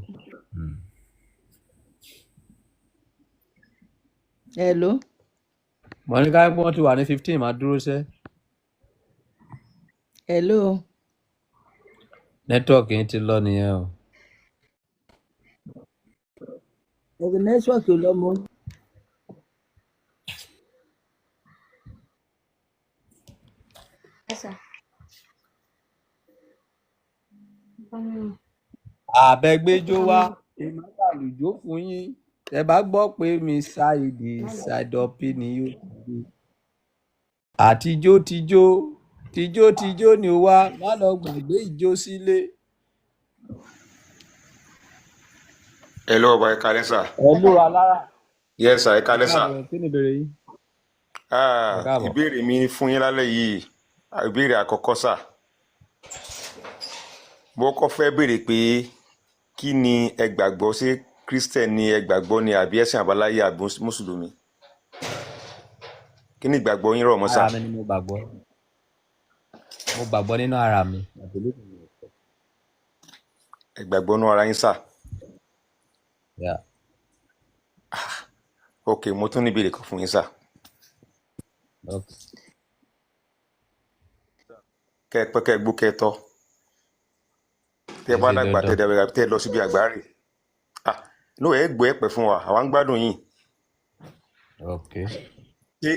Speaker 19: Hello.
Speaker 1: Mo ní ká pé wọ́n ti wà ní 15, màá dúró sẹ́.
Speaker 19: Hello.
Speaker 1: Nẹ́tíwọ̀kì yín ti lọ nìyẹn o.
Speaker 19: Ẹ̀rọ nẹ́tíwọ̀kì ò lọ́mọ.
Speaker 5: Yes, sir. Um,
Speaker 1: Àbẹ̀gbẹ́jọ́ wa, èmi àlùjọ fún yín. Ẹ bá gbọ́ pé mi ṣáìdì ṣàìdọ̀pì ni yóò ti dé. Àtijọ́ tijọ́ tijọ́ tijọ́ ni ó wá, má lọ gbàgbé ìjó sílé.
Speaker 20: Hello, ọba, ẹ kalẹ́ sà.
Speaker 1: Ẹ ló alára.
Speaker 20: Yes sir, ẹ
Speaker 1: Ẹ
Speaker 20: kalẹ́ sà.
Speaker 1: káàbọ̀, kí ni ìbéèrè yín? Ẹ káàbọ̀.
Speaker 20: Ìbéèrè mi fún yín lálẹ́ yìí, ìbéèrè àkọ́kọ́ sà. Mo kọ́ fẹ́ béèrè pé kí ni ẹ gbàgbọ́? Ṣé Christian ni ẹ gbàgbọ́ ni, àbí ẹ̀sìn àbáláyé, àbí Mùsùlùmí? Kí ni ìgbàgbọ́ yín rọ̀ mọ́ sà?
Speaker 1: Ara mi ni mo gbàgbọ́. Mo gbàgbọ́ nínú ara mi. I believe in myself.
Speaker 20: Ẹ gbàgbọ́ nínú ara yín sà.
Speaker 1: Yeah.
Speaker 20: Ok, mo tún ní ìbéèrè kan fún yín sà.
Speaker 1: Okay.
Speaker 20: Kẹ́ ẹ pẹ́, kẹ́ ẹ gbó, kẹ́ ẹ tọ́. Tẹ́ ẹ
Speaker 1: Kì í
Speaker 20: bá
Speaker 1: ṣe
Speaker 20: dàgbà, tẹ́
Speaker 1: dandan.
Speaker 20: ẹ dàgbà, tẹ́ ẹ lọ síbi àgbáre. Ah, No, ẹ gbọ́, ẹ pẹ́ fún wa, àwa ń gbádùn yín.
Speaker 1: Ok.
Speaker 20: Ṣé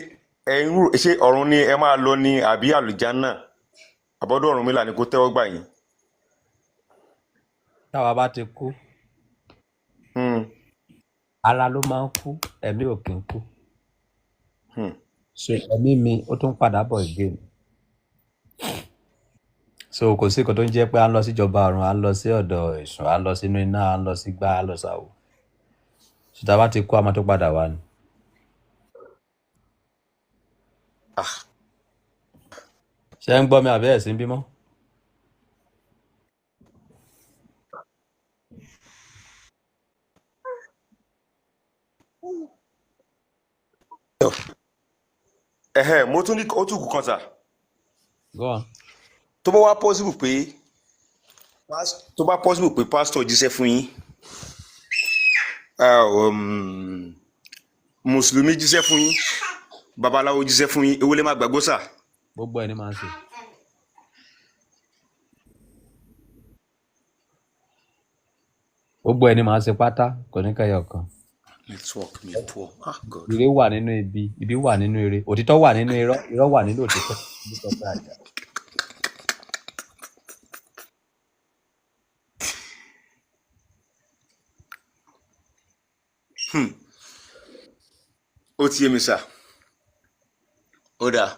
Speaker 20: ẹ ń rò, ṣé ọ̀run ni ẹ máa lọ ní àbí àlùjánnà, àbọ̀dọ̀ Ọ̀rúnmìlà ni kò tẹ́wọ́ gbà yín?
Speaker 1: Táwa bá ti kú, ara ló máa ń kú, ẹ̀mí ò kì í kú. So ẹ̀mí mi ó tún padà bọ̀ again. So kò sí nǹkan tó ń jẹ́ pé à ń lọ síjọba ọ̀run, à ń lọ sí ọ̀dọ̀ èṣù, à ń lọ sínú iná, à ń lọ sí gbá, à ń lọ sáwò. So tá a bá ti kú, a máa tó padà wá ni. Ṣé ń gbọ́ mi àbí ẹ̀ sí ń bímọ?
Speaker 20: Ẹ̀hẹ́, mo tún ní ó tún kù kan sà.
Speaker 1: Go on.
Speaker 20: Tó bá wá possible pé tó bá possible pé pásítọ̀ jíṣẹ́ fún yín, mùsùlùmí jíṣẹ́ fún yín, babaláwo jíṣẹ́ fún yín, èwo lẹ máa gbàgbọ́ sà?
Speaker 1: Gbogbo ẹ̀ ni màá ṣe. Gbogbo ẹ̀ ni màá ṣe pátá, kò ní kẹyọ kan.
Speaker 20: Network mi poor, ah God.
Speaker 1: Ire wà nínú ibi, ibi wà nínú ire, òtítọ́ wà nínú irọ́, irọ́ wà nínú òtítọ́. Ibi sọ pé àjà.
Speaker 20: Ó ti yé mi sà. Ó dáa,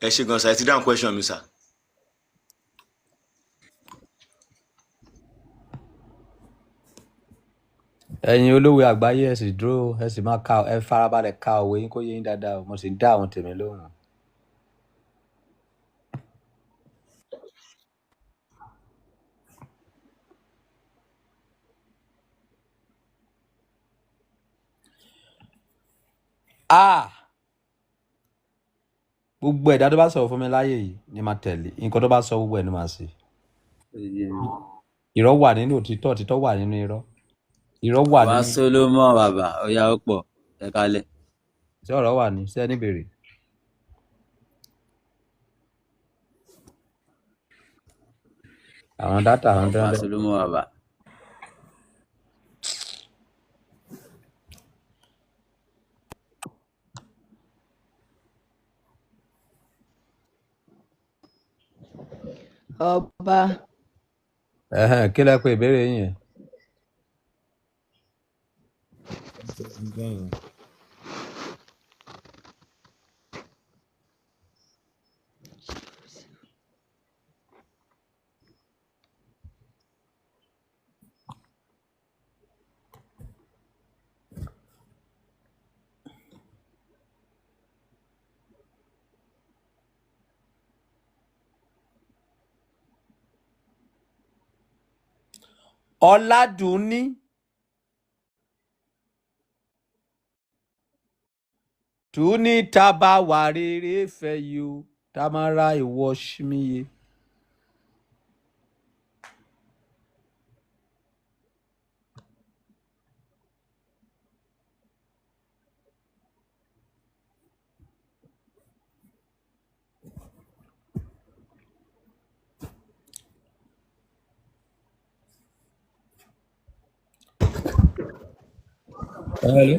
Speaker 20: ẹ ṣe gan sà, ẹ ti dáhùn question mi sà.
Speaker 1: Ẹ̀yin olówó àgbáyé, ẹ sì dúró, ẹ sì máa ka, ẹ farabalẹ̀ ka òwe yín kó yé yín dáadáa o. Mo sì ń dá àwọn tèmi lóhùn. Ah! Gbogbo ẹ̀dá tó bá sọ̀rọ̀ fún mi láyé yìí ni màá tẹ̀lé. Nǹkan tó bá sọ, gbogbo ẹ̀ ni màá ṣe. Irọ́ wà nínú òtítọ́, òtítọ́ wà nínú irọ́. Irọ́ wà
Speaker 21: Wá
Speaker 1: nínú.
Speaker 21: Solomon bàbá, ó yá, ó pọ̀, ẹ kalẹ̀.
Speaker 1: Ṣé ọ̀rọ̀ wà ní? Ṣé ẹ ní ìbéèrè? Àwọn data
Speaker 21: Wá
Speaker 1: 100.
Speaker 21: Solomon bàbá.
Speaker 19: Ọba.
Speaker 1: Ẹ̀hẹ́n, kí lẹ pé ìbéèrè yín yẹn? Ọládùnní tún ní tábà wà rere fẹ́ yìí o, tamara ìwọ ṣímíye. Hello.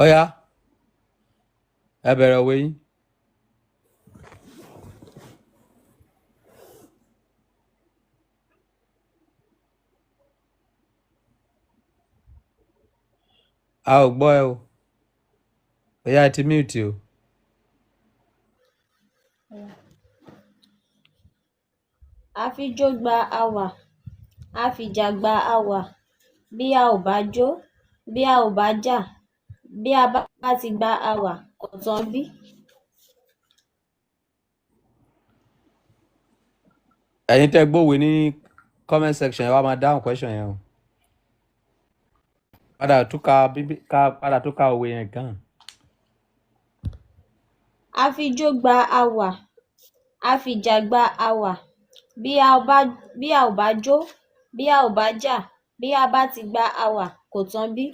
Speaker 1: Ọ̀yá, ẹ bẹ̀rẹ̀ òwe yín. A ò gbọ́ ẹ o. Ọ̀yá, ẹ ti mute o.
Speaker 5: Àfijó gba àwa, àfìjà gba àwa. Bí a ò bá jó, bí a ò bá jà, bí a bá ti gba àwa, kò tán bí?
Speaker 1: Ẹ̀yin tẹ́ gbówe ní comment section, ẹ wá máa dáhùn question yẹn o. Padà tún ka bíbí ká, padà tún ka òwe yẹn gan.
Speaker 5: Afijó gba awà, afìjà gba awà, bí a ò bá jó, bí a ò bá jà, bí a bá ti gba awà, kò tán bí?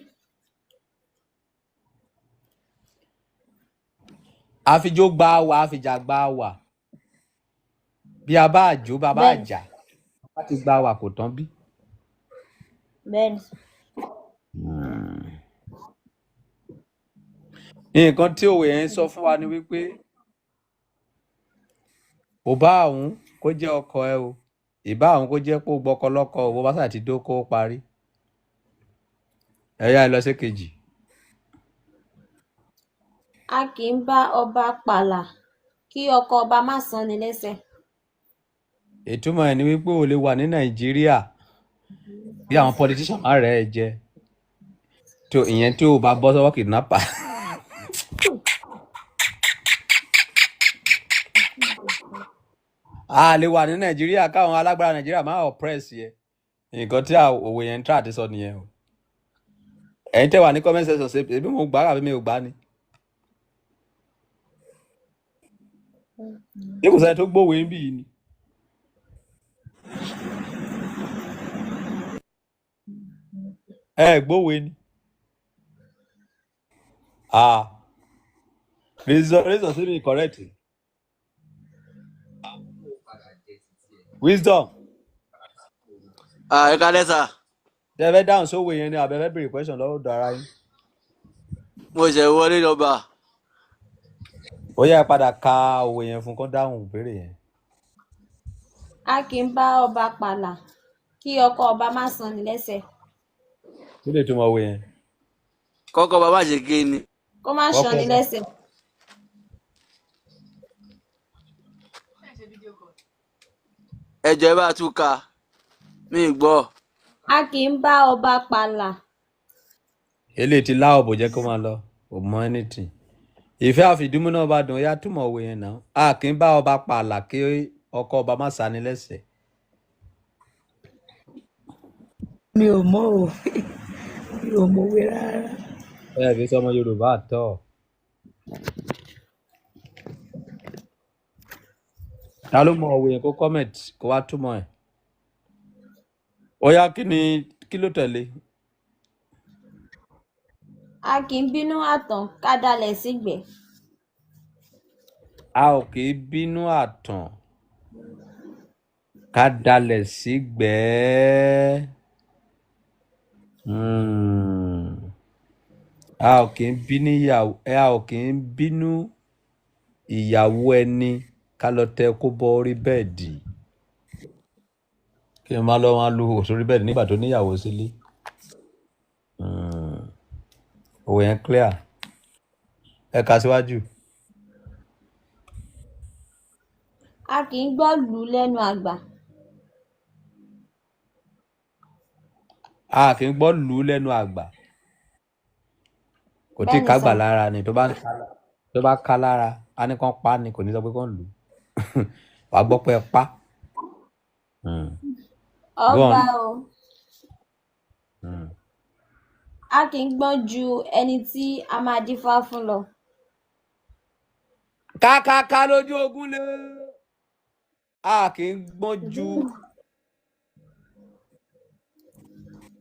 Speaker 1: Àfijó gba awà, àfìjà gba awà, bí a bá jó, bá a bá
Speaker 5: Bẹ́ẹ̀ni.
Speaker 1: jà, bá ti gba awà, kò tán bí.
Speaker 5: Bẹ́ẹ̀ni.
Speaker 1: Nǹkan tí òwe yẹn ń sọ fún wa ni wípé ò bá òun kó jẹ́ ọkọ ẹ o, ìbá òun kó jẹ́ pé ó gbọ́kọ lọ́kọ o, bó bá ṣáà ti dóko, ó parí. Ẹ yá, ẹ lọ sí kejì.
Speaker 5: A kì í bá ọba pààlà kí ọkọ ọba má sanni lẹ́sẹ̀.
Speaker 1: Ìtumọ̀ ẹ̀ ni wípé o lè wà ní Nàìjíríà bí àwọn politician má rẹ̀ ẹ́ jẹ tó ìyẹn, tí o bá bọ́ sọ́wọ́ kidnapper. A lè wà ní Nàìjíríà káwọn alágbára Nàìjíríà má oppress yẹ. Nǹkan tí òwe yẹn ń try àti sọ nìyẹn o. Ẹ̀yin tẹ́ wà ní comment section, ṣe ebi mo gbà á àbí mi ò gbà á ni? Ṣé kò sẹ́ni tó gbówe ń bì yìí ni? Ẹ gbówe ni. Ah, reason sí mi correct. Wisdom.
Speaker 21: Ah, ẹ kálẹ́ sà.
Speaker 1: Tẹ́ fẹ́ dáhùn sówó yẹn ni àbẹ fẹ́ béèrè question lọ́wọ́ ọ̀dọ̀ ara yín?
Speaker 21: Mo ṣẹ̀ wọlé lọ́ba.
Speaker 1: Ó yá, ẹ padà ka òwe yẹn fún kán dáhùn ìbéèrè yẹn.
Speaker 5: A kì í bá ọba pààlà kí ọkọ ọba má sanni lẹ́sẹ̀.
Speaker 1: Kí lè túmọ̀ òwe yẹn?
Speaker 21: Kọ́kọ́ bàbá ṣe ké ni.
Speaker 5: Kó má
Speaker 1: kọ́kọ́
Speaker 5: sanni
Speaker 1: ọba
Speaker 5: lẹ́sẹ̀.
Speaker 21: Ẹ jọ̀ọ́, ẹ bá tún ka, mi ì gbọ́.
Speaker 5: A kì í bá ọba pààlà.
Speaker 1: Eléyìí ti láwọ̀ bò, jẹ́ kó máa lọ, kò mọ anything. Ìfẹ́ àfìdímú náà bá dùn, ó yá, túmọ̀ òwe yẹn náà. A kì í bá ọba pààlà kí ọkọ ọba má sani lẹ́sẹ̀.
Speaker 4: Mi ò mọ̀ o, mi ò mọ̀wé rárá.
Speaker 1: Ẹ kì í sọmọ Yorùbá àtọ. Ta ló mọ òwe yẹn kó comment, kó wá túmọ̀ ẹ̀? Ó yá, kí ni, kí ló tẹ̀lé?
Speaker 5: A kì í bínú àtàn ká dalẹ̀ sígbẹ̀ẹ́.
Speaker 1: A ò kì í bínú àtàn ká dalẹ̀ sígbẹ́ẹ́. A ò kì í bínú ìyàwó, a ò kì í bínú ìyàwó ẹni ká lọ tẹ kó bọ orí bẹ́ẹ̀dì, kí n máa lọ máa lu sórí bẹ́ẹ̀dì nígbà tó níyàwó sílé. Òwe yẹn clear, ẹ kà síwájú.
Speaker 5: A kì í gbọ́ lù ú lẹ́nu àgbà.
Speaker 1: A kì í gbọ́ lù ú lẹ́nu àgbà. Kò tí ì
Speaker 5: Bẹ́ẹ̀ni
Speaker 1: kágbà
Speaker 5: sà.
Speaker 1: lára ni. Tó bá ká lára, á ní kán pa á ni, kò ní sọ pé kán lù ú. Wàá gbọ́ pé ẹ pa. Go
Speaker 5: Ọba
Speaker 1: on.
Speaker 5: o. A kì í gbọ́n ju ẹni tí a máa dífá fún lọ.
Speaker 1: Kákáká lójú ogun lé, a kì í gbọ́n ju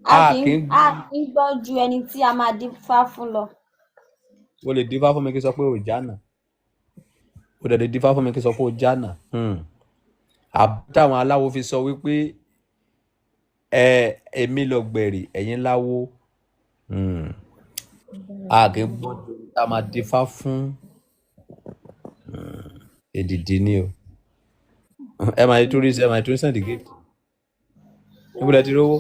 Speaker 5: A
Speaker 1: a
Speaker 5: kì
Speaker 1: kì
Speaker 5: í
Speaker 1: í
Speaker 5: a kì í gbọ́n ju ẹni tí a máa dífá fún lọ.
Speaker 1: O lè dífá fún mi kí n sọ pé ò jánà, o dẹ̀ lè dífá fún mi kí n sọ pé ò jánà. Àbí táwọn aláwo fi sọ wípé ẹ èmi lọ gbẹ̀rì ẹ̀yin láwo. A kì í gbọ́n ju ẹni tá a máa dífá fún. Èdìdì ni o. Ẹ máa yí tourist, ẹ máa yí tourist send gift. Níbo lẹ ti rówó?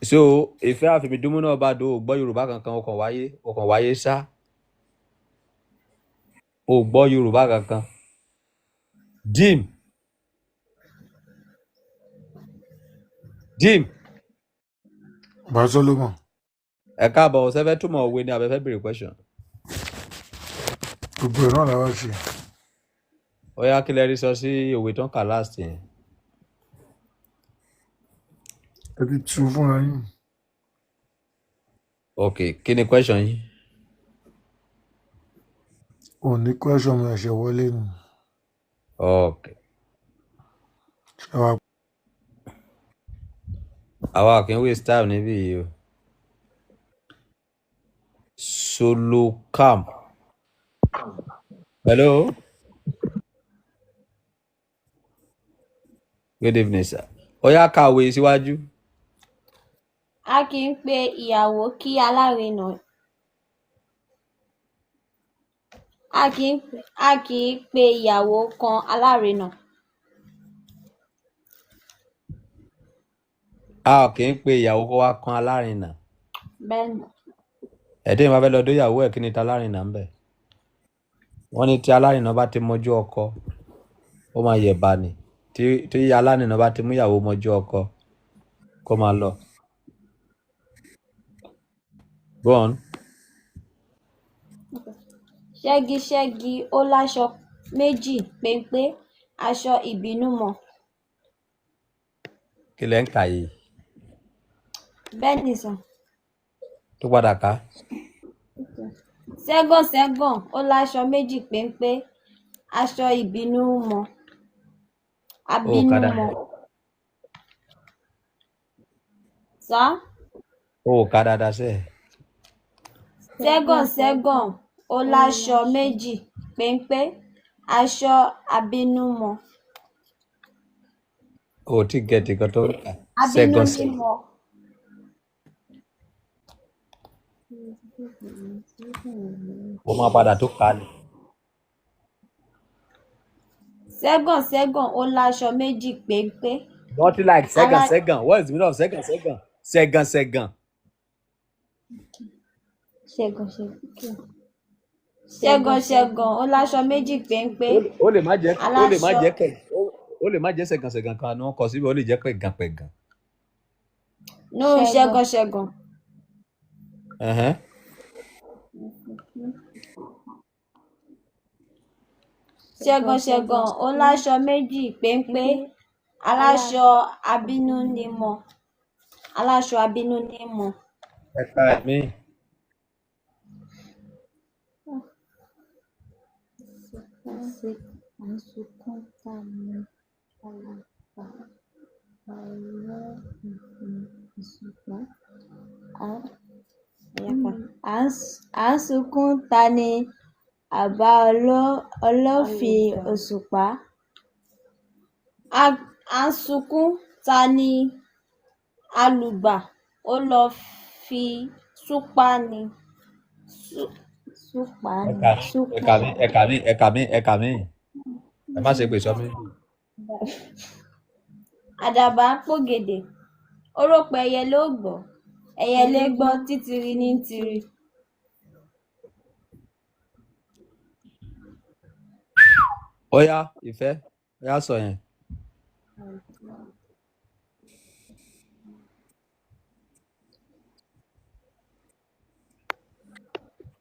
Speaker 1: So ìfẹ́ àfìmídúmú náà bá do, ò gbọ́ Yorùbá kankan, o kàn wáyé, o kàn wáyé ṣá, o gbọ́ Yorùbá kankan. Jim Jim.
Speaker 12: Bá Solomon.
Speaker 1: Ẹ káàbọ̀. Ọ̀sẹ̀ fẹ́ túmọ̀ òwe ni àbẹ fẹ́ béèrè question?
Speaker 12: Gbogbo ẹ̀ náà làwa ṣe.
Speaker 1: Ó yá, kí lẹ rí sọ sí òwe tó ń kà last yẹn?
Speaker 12: Ẹ ti tu fúnra yín.
Speaker 1: Ok, kí ni question yín?
Speaker 15: Ò ní question, mi ẹ̀ṣẹ̀ wọlé ni.
Speaker 1: Ok.
Speaker 15: Ṣé wàá
Speaker 1: Àwa kì í waste time níbí yìí o. Solocam. Hello, good evening sir. Ó yá, kàwé síwájú.
Speaker 5: A kì í pe ìyàwó kí alárinà. A kì í pe ìyàwó kan alárinà.
Speaker 1: A kì í pe ìyàwó kó wá kan alárinà.
Speaker 5: Bẹ́ẹ̀ ni.
Speaker 1: Ẹ̀dẹ́ ìmọ̀ fẹ́ lọ dóyàwó ẹ̀, kí ni ta alárinà ń bẹ̀? Wọ́n ní tí alárinà bá ti mọjú ọkọ, ó máa yẹ̀bà ni. Tí alárinà bá ti mú ìyàwó mọjú ọkọ, kó máa lọ. Go on.
Speaker 5: Ṣẹ́giṣẹ́gi ó láṣọ méjì péńpé, aṣọ ìbínú mọ́.
Speaker 1: Kí lẹ̀ ń kà yìí?
Speaker 5: Bẹ́ẹ̀ ni sà.
Speaker 1: Tó padà ká.
Speaker 5: Ṣẹ́gànṣẹ́gàn ó láṣọ méjì péńpé, aṣọ ìbínú mọ́.
Speaker 1: Ó kà
Speaker 5: Abínú
Speaker 1: dáadáa.
Speaker 5: mọ́. Sà?
Speaker 1: Ó kà dáadáa sẹ́ẹ̀.
Speaker 5: Ṣẹ́gànṣẹ́gàn ó láṣọ méjì péńpé, aṣọ abínú mọ́.
Speaker 1: O ò tí gẹ̀ẹ́tì kan tó ń kà.
Speaker 5: Abínú
Speaker 1: Ṣẹ́gan
Speaker 5: ní
Speaker 1: ṣẹ́gan.
Speaker 5: mọ́.
Speaker 1: Ó máa padà tó kà á ni.
Speaker 5: Ṣẹ́gànṣẹ́gàn ó láṣọ méjì péńpé.
Speaker 1: Nothing like ṣẹ́gàn
Speaker 5: Alá
Speaker 1: ṣẹ́gàn. What is the meaning of ṣẹ́gàn ṣẹ́gàn? Ṣẹ́gàn ṣẹ́gàn.
Speaker 5: Ṣẹ́gànṣẹ́gàn ó láṣọ méjì péńpé,
Speaker 1: Ó lè má jẹ́, ó lè má
Speaker 5: aláṣọ
Speaker 1: jẹ́ kẹ̀, ó lè má jẹ́ ṣẹ̀gàn ṣẹ̀gàn kan ni wọ́n kọ síbẹ̀, ó lè jẹ́ pẹ̀gàn pẹ̀gàn.
Speaker 5: No, ṣẹ́gànṣẹ́gàn.
Speaker 1: Ẹ̀hẹ́n.
Speaker 5: Ṣẹ́gànṣẹ́gàn ó láṣọ méjì péńpé, aláṣọ abínú ní mọ́. Aláṣọ abínú ní mọ́.
Speaker 1: Ẹ̀ka mi.
Speaker 5: Ẹ̀yà ká.
Speaker 3: À ń sunkún ta ni àbá ọlọ́fin òṣùpá.
Speaker 5: À ń sunkún ta ni alùgbà ó lọ́ọ́ fi súpà ní.
Speaker 3: Súpà ni
Speaker 1: Ẹ̀ka
Speaker 3: súpà.
Speaker 1: ẹ̀ka mi, ẹ̀ka mi, ẹ̀ka mi, ẹ̀ka mi. Ẹ má ṣe pè sọ mí.
Speaker 5: Àdàbà ń pògèdè, ó rò pé ẹyẹlé ò gbọ́, ẹyẹlé gbọ́, títìrì ní í tiri.
Speaker 1: Ó yá, ìfẹ́, ó yá sọ yẹn.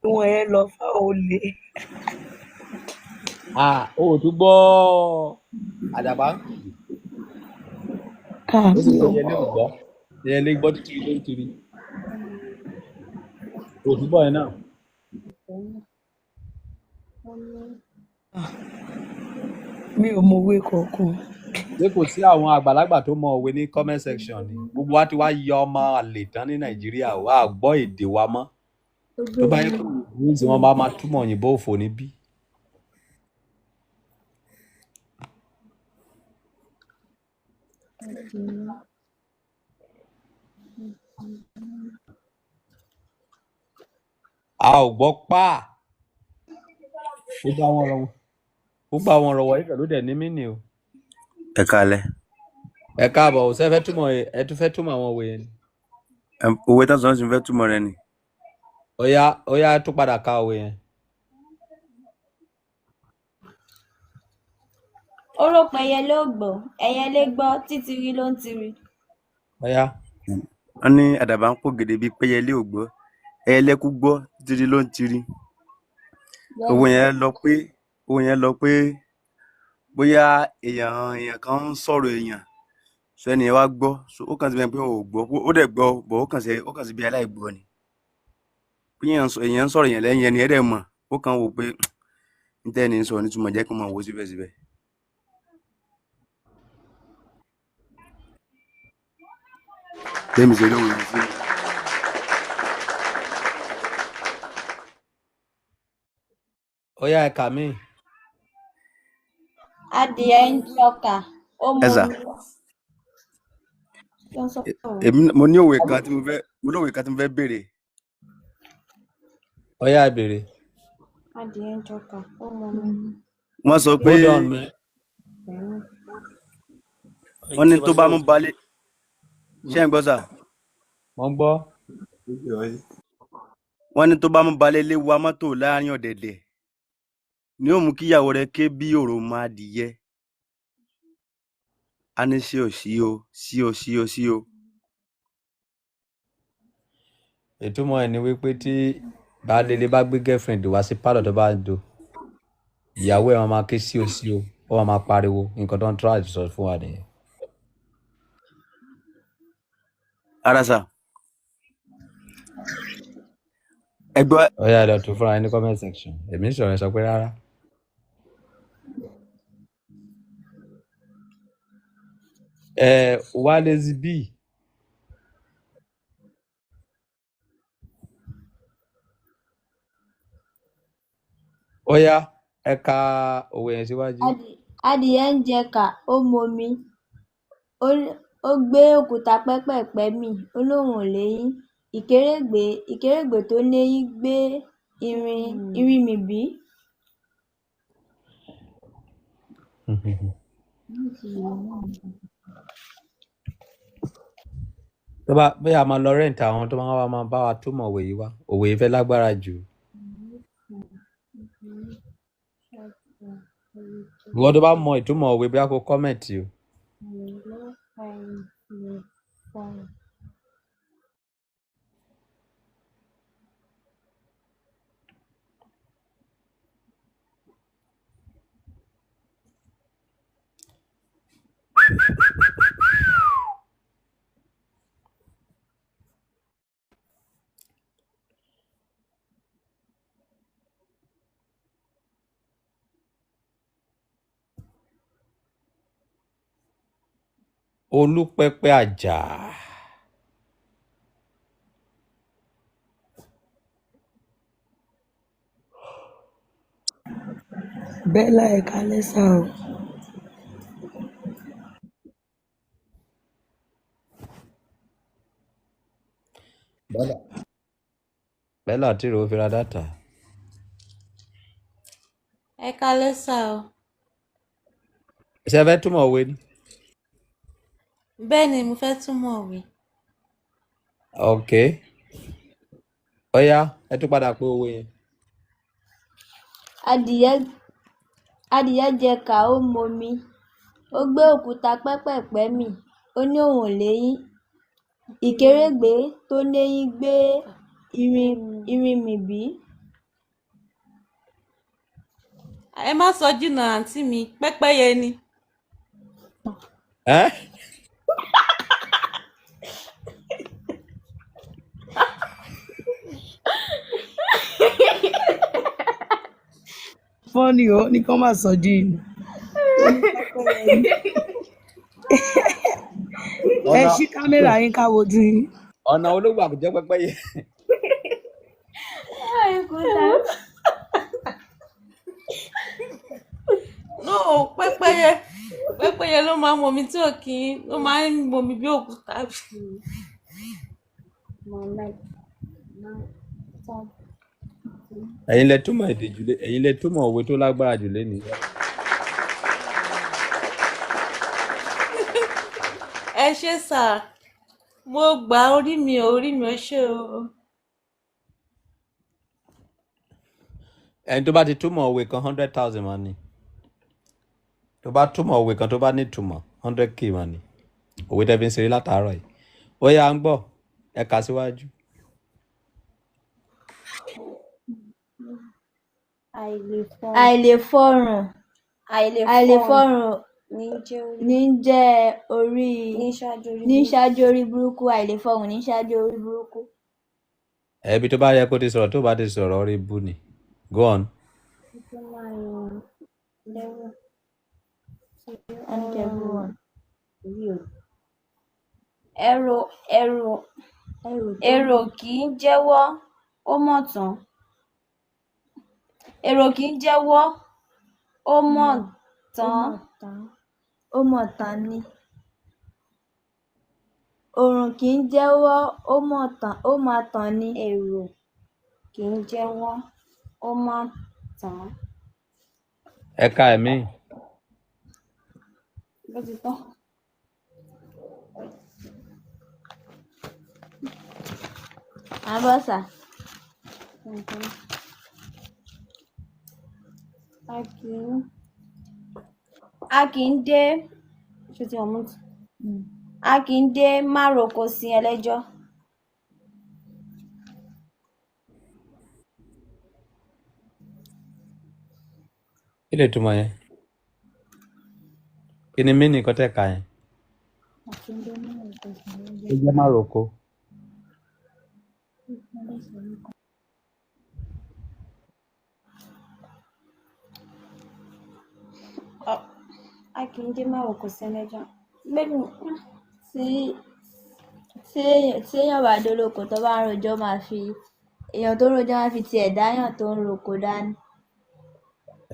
Speaker 4: Wọn ẹ lọ fáwọn olè.
Speaker 1: Ah, o ò tún gbọ́ àdàbà ń pògèdè.
Speaker 4: Ah,
Speaker 1: Ó sì
Speaker 4: mi
Speaker 1: pé
Speaker 4: ò
Speaker 1: ẹyẹlé
Speaker 4: mọ̀.
Speaker 1: ò gbọ́. Ẹyẹlé gbọ́, títìrì ló ń tiri. O ò tún gbọ́ yẹn náà.
Speaker 4: Mi ò mọ òwe kankan.
Speaker 1: Ṣé kò sí àwọn àgbàlagbà tó mọ òwe ní comment section ni? Gbogbo wa ti wá yọ ọmọ àlè tán ní Nàìjíríà, wà á gbọ́ èdè wa mọ́. Tó bá yẹ kó ní tí wọ́n bá máa túmọ̀ òyìnbó òfò níbí. A ò gbọ́ páà. Gbogbo àwọn ọ̀rọ̀ gbogbo àwọn ọ̀rọ̀ wọ̀nyí pẹ̀lú dẹ̀ ní mí ni o.
Speaker 22: Ẹ káalẹ́.
Speaker 1: Ẹ káàbọ̀, ò sẹ́ fẹ́ túmọ̀, ẹ tún fẹ́ túmọ̀ àwọn òwe yẹn ni.
Speaker 22: Òwe tán sọ ń sìn fẹ́ túmọ̀ rẹ̀ ni.
Speaker 1: Ó yá, ó yá, tún padà ka òwe yẹn.
Speaker 5: Ó rò pé ẹyẹlé ò gbọ́, ẹyẹlé gbọ́, títìrì ló ń tiri.
Speaker 1: Ó yá.
Speaker 22: Wọ́n ní àdàbà ń pògèdè bíi pẹ́yẹlé ò gbọ́, ẹyẹlé kú gbọ́, títí ló ń tiri.
Speaker 3: Bẹ́ẹ̀
Speaker 22: Òwe
Speaker 3: ni.
Speaker 22: yẹn lọ pé, òwe yẹn lọ pé bóyá èèyàn kan ń sọ̀rọ̀ èèyàn, sọ ẹni yẹn wá gbọ́, so ó kàn sí bẹ́ẹ̀ pé ò gbọ́, ó dẹ̀ gbọ́, bọ̀ ó kàn sí bí aláìgbọ́ ni. Bí èèyàn ń sọ̀rọ̀ yẹn lẹ́yìn ẹni ẹ̀rẹ̀ mọ̀, ó kàn wò pé n tẹ́ ẹni ń sọ nítumọ̀, jẹ́ kí n máa wò ó síbẹ̀síbẹ̀. Bẹ́ẹ̀ mi ṣe rí òwe yẹn sí.
Speaker 1: Ó yá, ẹ̀ka mi.
Speaker 5: Adìẹ ń jọkà, ó
Speaker 22: Ẹ sà,
Speaker 5: momi. Ló ń sọ̀rọ̀.
Speaker 22: Èmi mo ní òwe kan tí mo fẹ́, mo ní òwe kan tí mo fẹ́ béèrè.
Speaker 1: Ó yá, ẹ béèrè.
Speaker 5: Adìẹ ń jọkà, ó momi.
Speaker 22: Wọ́n sọ pé
Speaker 1: Hold on, man.
Speaker 22: Wọ́n ní tó bá mú balẹ̀, ṣé ẹ̀ ń gbọ́ sà?
Speaker 1: Mo ń gbọ́.
Speaker 22: Wọ́n ní tó bá mú balẹ̀ lé wa mọ́tò láàrin ọ̀dẹ̀dẹ̀ ni ó mú kíyàwó rẹ̀ ké bí òròmọ adìyẹ, á ní sí ò sí o, sí o, sí o, sí o.
Speaker 1: Ìtumọ̀ ẹ̀ ni wípé tí baálé ilé bá gbé girlfriend wá sí pálọ̀ tó bá ń do, ìyàwó ẹ̀ máa máa ké sí o, sí o, ó máa máa pariwo. Nǹkan tó ń try to sọ fún wa nìyẹn.
Speaker 22: Ara sà, ẹ gbọ́.
Speaker 1: Ó yá, ẹ lọ tún fúnra yín ní comment section. Èmi ń sọ̀rọ̀, ẹ sọ pé rárá. Ẹ Wálé bí. Ó yá, ẹ ka òwe yẹn síwájú.
Speaker 3: Adìẹ ń jẹkà, ó momi, ó gbé òkúta pẹ́pẹ̀pẹ́ mì, ó lóun ò léyín. Ìkèrègbè tó léyín gbé irin mì bí?
Speaker 1: Tó bá bóyá a máa lọ rent àwọn tó máa wá máa bá wa túmọ̀ òwe yìí wá. Òwe yìí fẹ́ lágbára jù. Ìwọ tó bá mọ ìtumọ̀ òwe, bóyá kó comment o. Olúpẹpẹ Àjà.
Speaker 4: Bella, ẹ káalẹ́ sà o.
Speaker 1: Bella, Bella tí ìrò fi ra data.
Speaker 6: Ẹ káalẹ́ sà o.
Speaker 1: Ṣé ẹ fẹ́ túmọ̀ òwe ni?
Speaker 6: Bẹ́ẹ̀ ni, mo fẹ́ túmọ̀ òwe.
Speaker 1: Ok. Ó yá, ẹ tún padà pé òwe yẹn.
Speaker 3: Adìẹ jẹkà, ó momi, ó gbé òkúta pẹ́pẹ̀pẹ́ mì, ó ní òun ò léyín. Ìkèrègbè tó léyín gbé irin mì bí?
Speaker 6: Ẹ má sọ jìnnà, àǹtí mi, pẹ́pẹ́yẹ ni.
Speaker 1: Ẹ́
Speaker 4: Fọ́nì o, ní kán má sọ jíìnì. Ó ní pẹ́pẹ́yẹ ni. Ẹ
Speaker 1: Ọ̀nà
Speaker 4: ṣí kámẹ́rà yín ká wojú yín.
Speaker 1: Ọ̀nà olóògbé àkùjẹ́ pẹ́pẹ́yẹ.
Speaker 6: No, pẹ́pẹ́yẹ, pẹ́pẹ́yẹ ló máa ń momi tí ò kí ń ló máa ń momi bí òkúta.
Speaker 1: Ẹ̀yin lẹ túmọ̀ èdè jù lé, ẹ̀yin lẹ túmọ̀ òwe tó lágbára jù lénìí.
Speaker 6: Ẹ ṣé sà, mo gbà orí mi ò, orí mi ò ṣe o.
Speaker 1: Ẹni tó bá ti túmọ̀ òwe kan, 100,000 máa ní. Tó bá túmọ̀ òwe kan tó bá ní ìtumọ̀, 100K máa ní. Òwe tẹ́ fi ń ṣeré látàárọ̀ yìí. Ó yá, à ń gbọ́, ẹ kà síwájú.
Speaker 3: Àìlèfọrùn àìlèfọrùn ní í jẹ́ orí ní í ṣáájú orí burúkú. Àìlèfọhùn ní í ṣáájú orí burúkú.
Speaker 1: Ẹbí tó bá yẹ kó ti sọ̀rọ̀, tó bá ti sọ̀rọ̀, orí bú ni. Go on.
Speaker 3: And everyone.
Speaker 5: Èrò èrò
Speaker 3: Ẹrù tó
Speaker 5: Èrò kì í jẹ́wọ́ ó mọ̀ tán. Èrò kì í jẹ́wọ́ ó mọ̀
Speaker 3: mọ̀ ó
Speaker 5: tán.
Speaker 3: Mọ̀ tán, ó mọ̀ tán ni. Òrùn kì í jẹ́wọ́ ó mọ̀ tán, ó mà tán ni.
Speaker 5: Èrò kì í jẹ́wọ́ ó mà tán.
Speaker 1: Ẹ̀ka ẹ̀mí.
Speaker 5: Bó ti tán.
Speaker 3: Àbọ̀sà.
Speaker 5: A kì í a kì í dé ṣé ti wọ́n mú a kì í dé mároko sin ẹlẹ́jọ́.
Speaker 1: Kí lè túmọ̀ yẹn? Kí ni mí nìkan tẹ̀ ka yẹn? Ó jẹ́ má roko.
Speaker 5: A kì í dé mároko sin ẹlẹ́jọ́. Bẹ́ẹ̀ni.
Speaker 3: Tí tí tí èèyàn bá dólóko tó bá ń rojọ́, máa fi èèyàn tó ń rojọ́ máa fi tiẹ̀ dáyàn tó ń roko dání.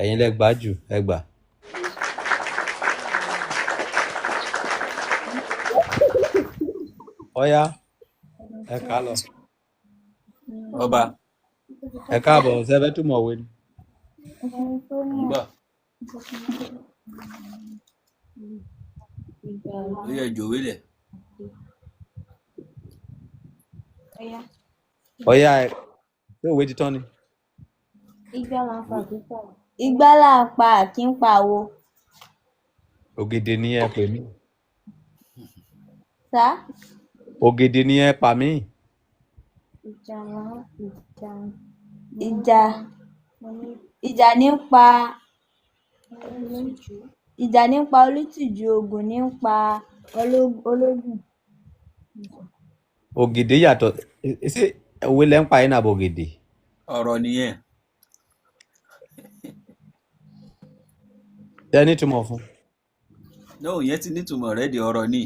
Speaker 1: Ẹ̀yin lẹ gbà jù, ẹ gbà. Ọ̀yá, ẹ kà á lọ.
Speaker 2: Ọba.
Speaker 1: Ẹ káàbọ̀, ṣe fẹ́ túmọ̀ òwe ni?
Speaker 2: Ń gbọ́. Ó yẹ jòwé lẹ̀.
Speaker 1: Ọ̀yá, ẹ ṣé òwe ti tán ni?
Speaker 5: Igbá là ń pa àkín pàwo.
Speaker 3: Igbá là ń pa àkín pàwo.
Speaker 1: Ògèdè ni ẹ pè mí.
Speaker 3: Sá.
Speaker 1: Ògèdè ni ẹ pa mí.
Speaker 5: Ìjà là ń ìjà
Speaker 3: Ìjà ìjà ní ń pa ìjà ní ń pa olùtìjú, ogun ní ń pa ológun.
Speaker 1: Ògèdè yàtọ̀ ṣé òwe lẹ́ ń pa yín náà àbọ̀ ògèdè?
Speaker 2: Ọ̀rọ̀ nìyẹn.
Speaker 1: Ṣé ẹ nítumọ̀ fún?
Speaker 2: No, ìyẹn ti nítumọ̀ rẹ̀ di ọ̀rọ̀ ni.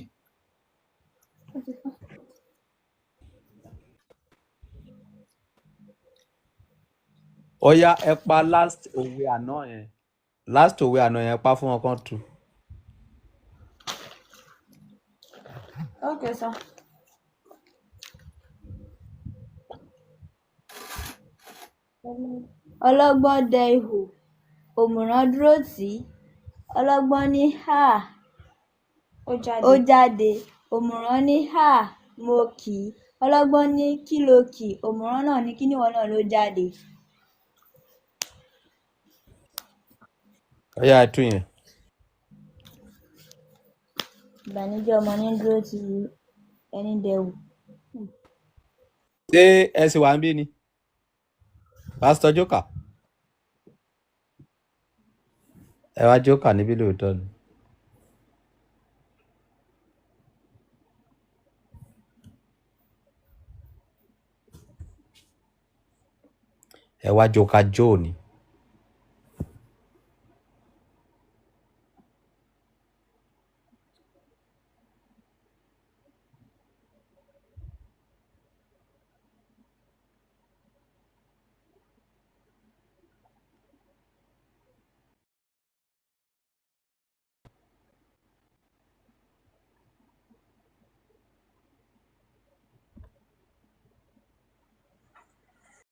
Speaker 1: Ọ̀yá, ẹ pa last òwe àná yẹn. Last òwe àná yẹn, pa fún wọn kan tu.
Speaker 5: Okay, sir.
Speaker 3: Ọlọ́gbọ́n dẹ ihò, òmùrán dúró tì í. Ọlọ́gbọ́n ní háà
Speaker 5: Ó jáde.
Speaker 3: Ó jáde. Òmùrán ní háà mo kì í. Ọlọ́gbọ́n ní kí lo kì? Òmùrán náà ní kí níwọ náà ló jáde.
Speaker 1: Ọ̀yá, ẹ tú yẹn.
Speaker 3: Ìbànújẹ́ ọmọ ní dúró ti ẹni dẹwù.
Speaker 1: Ṣé ẹ sì wà ń bí ni? Pásítọ̀ Jókà. Ẹ wá jókà níbí lóòótọ́ ni. Ẹ wá jókà jó ni.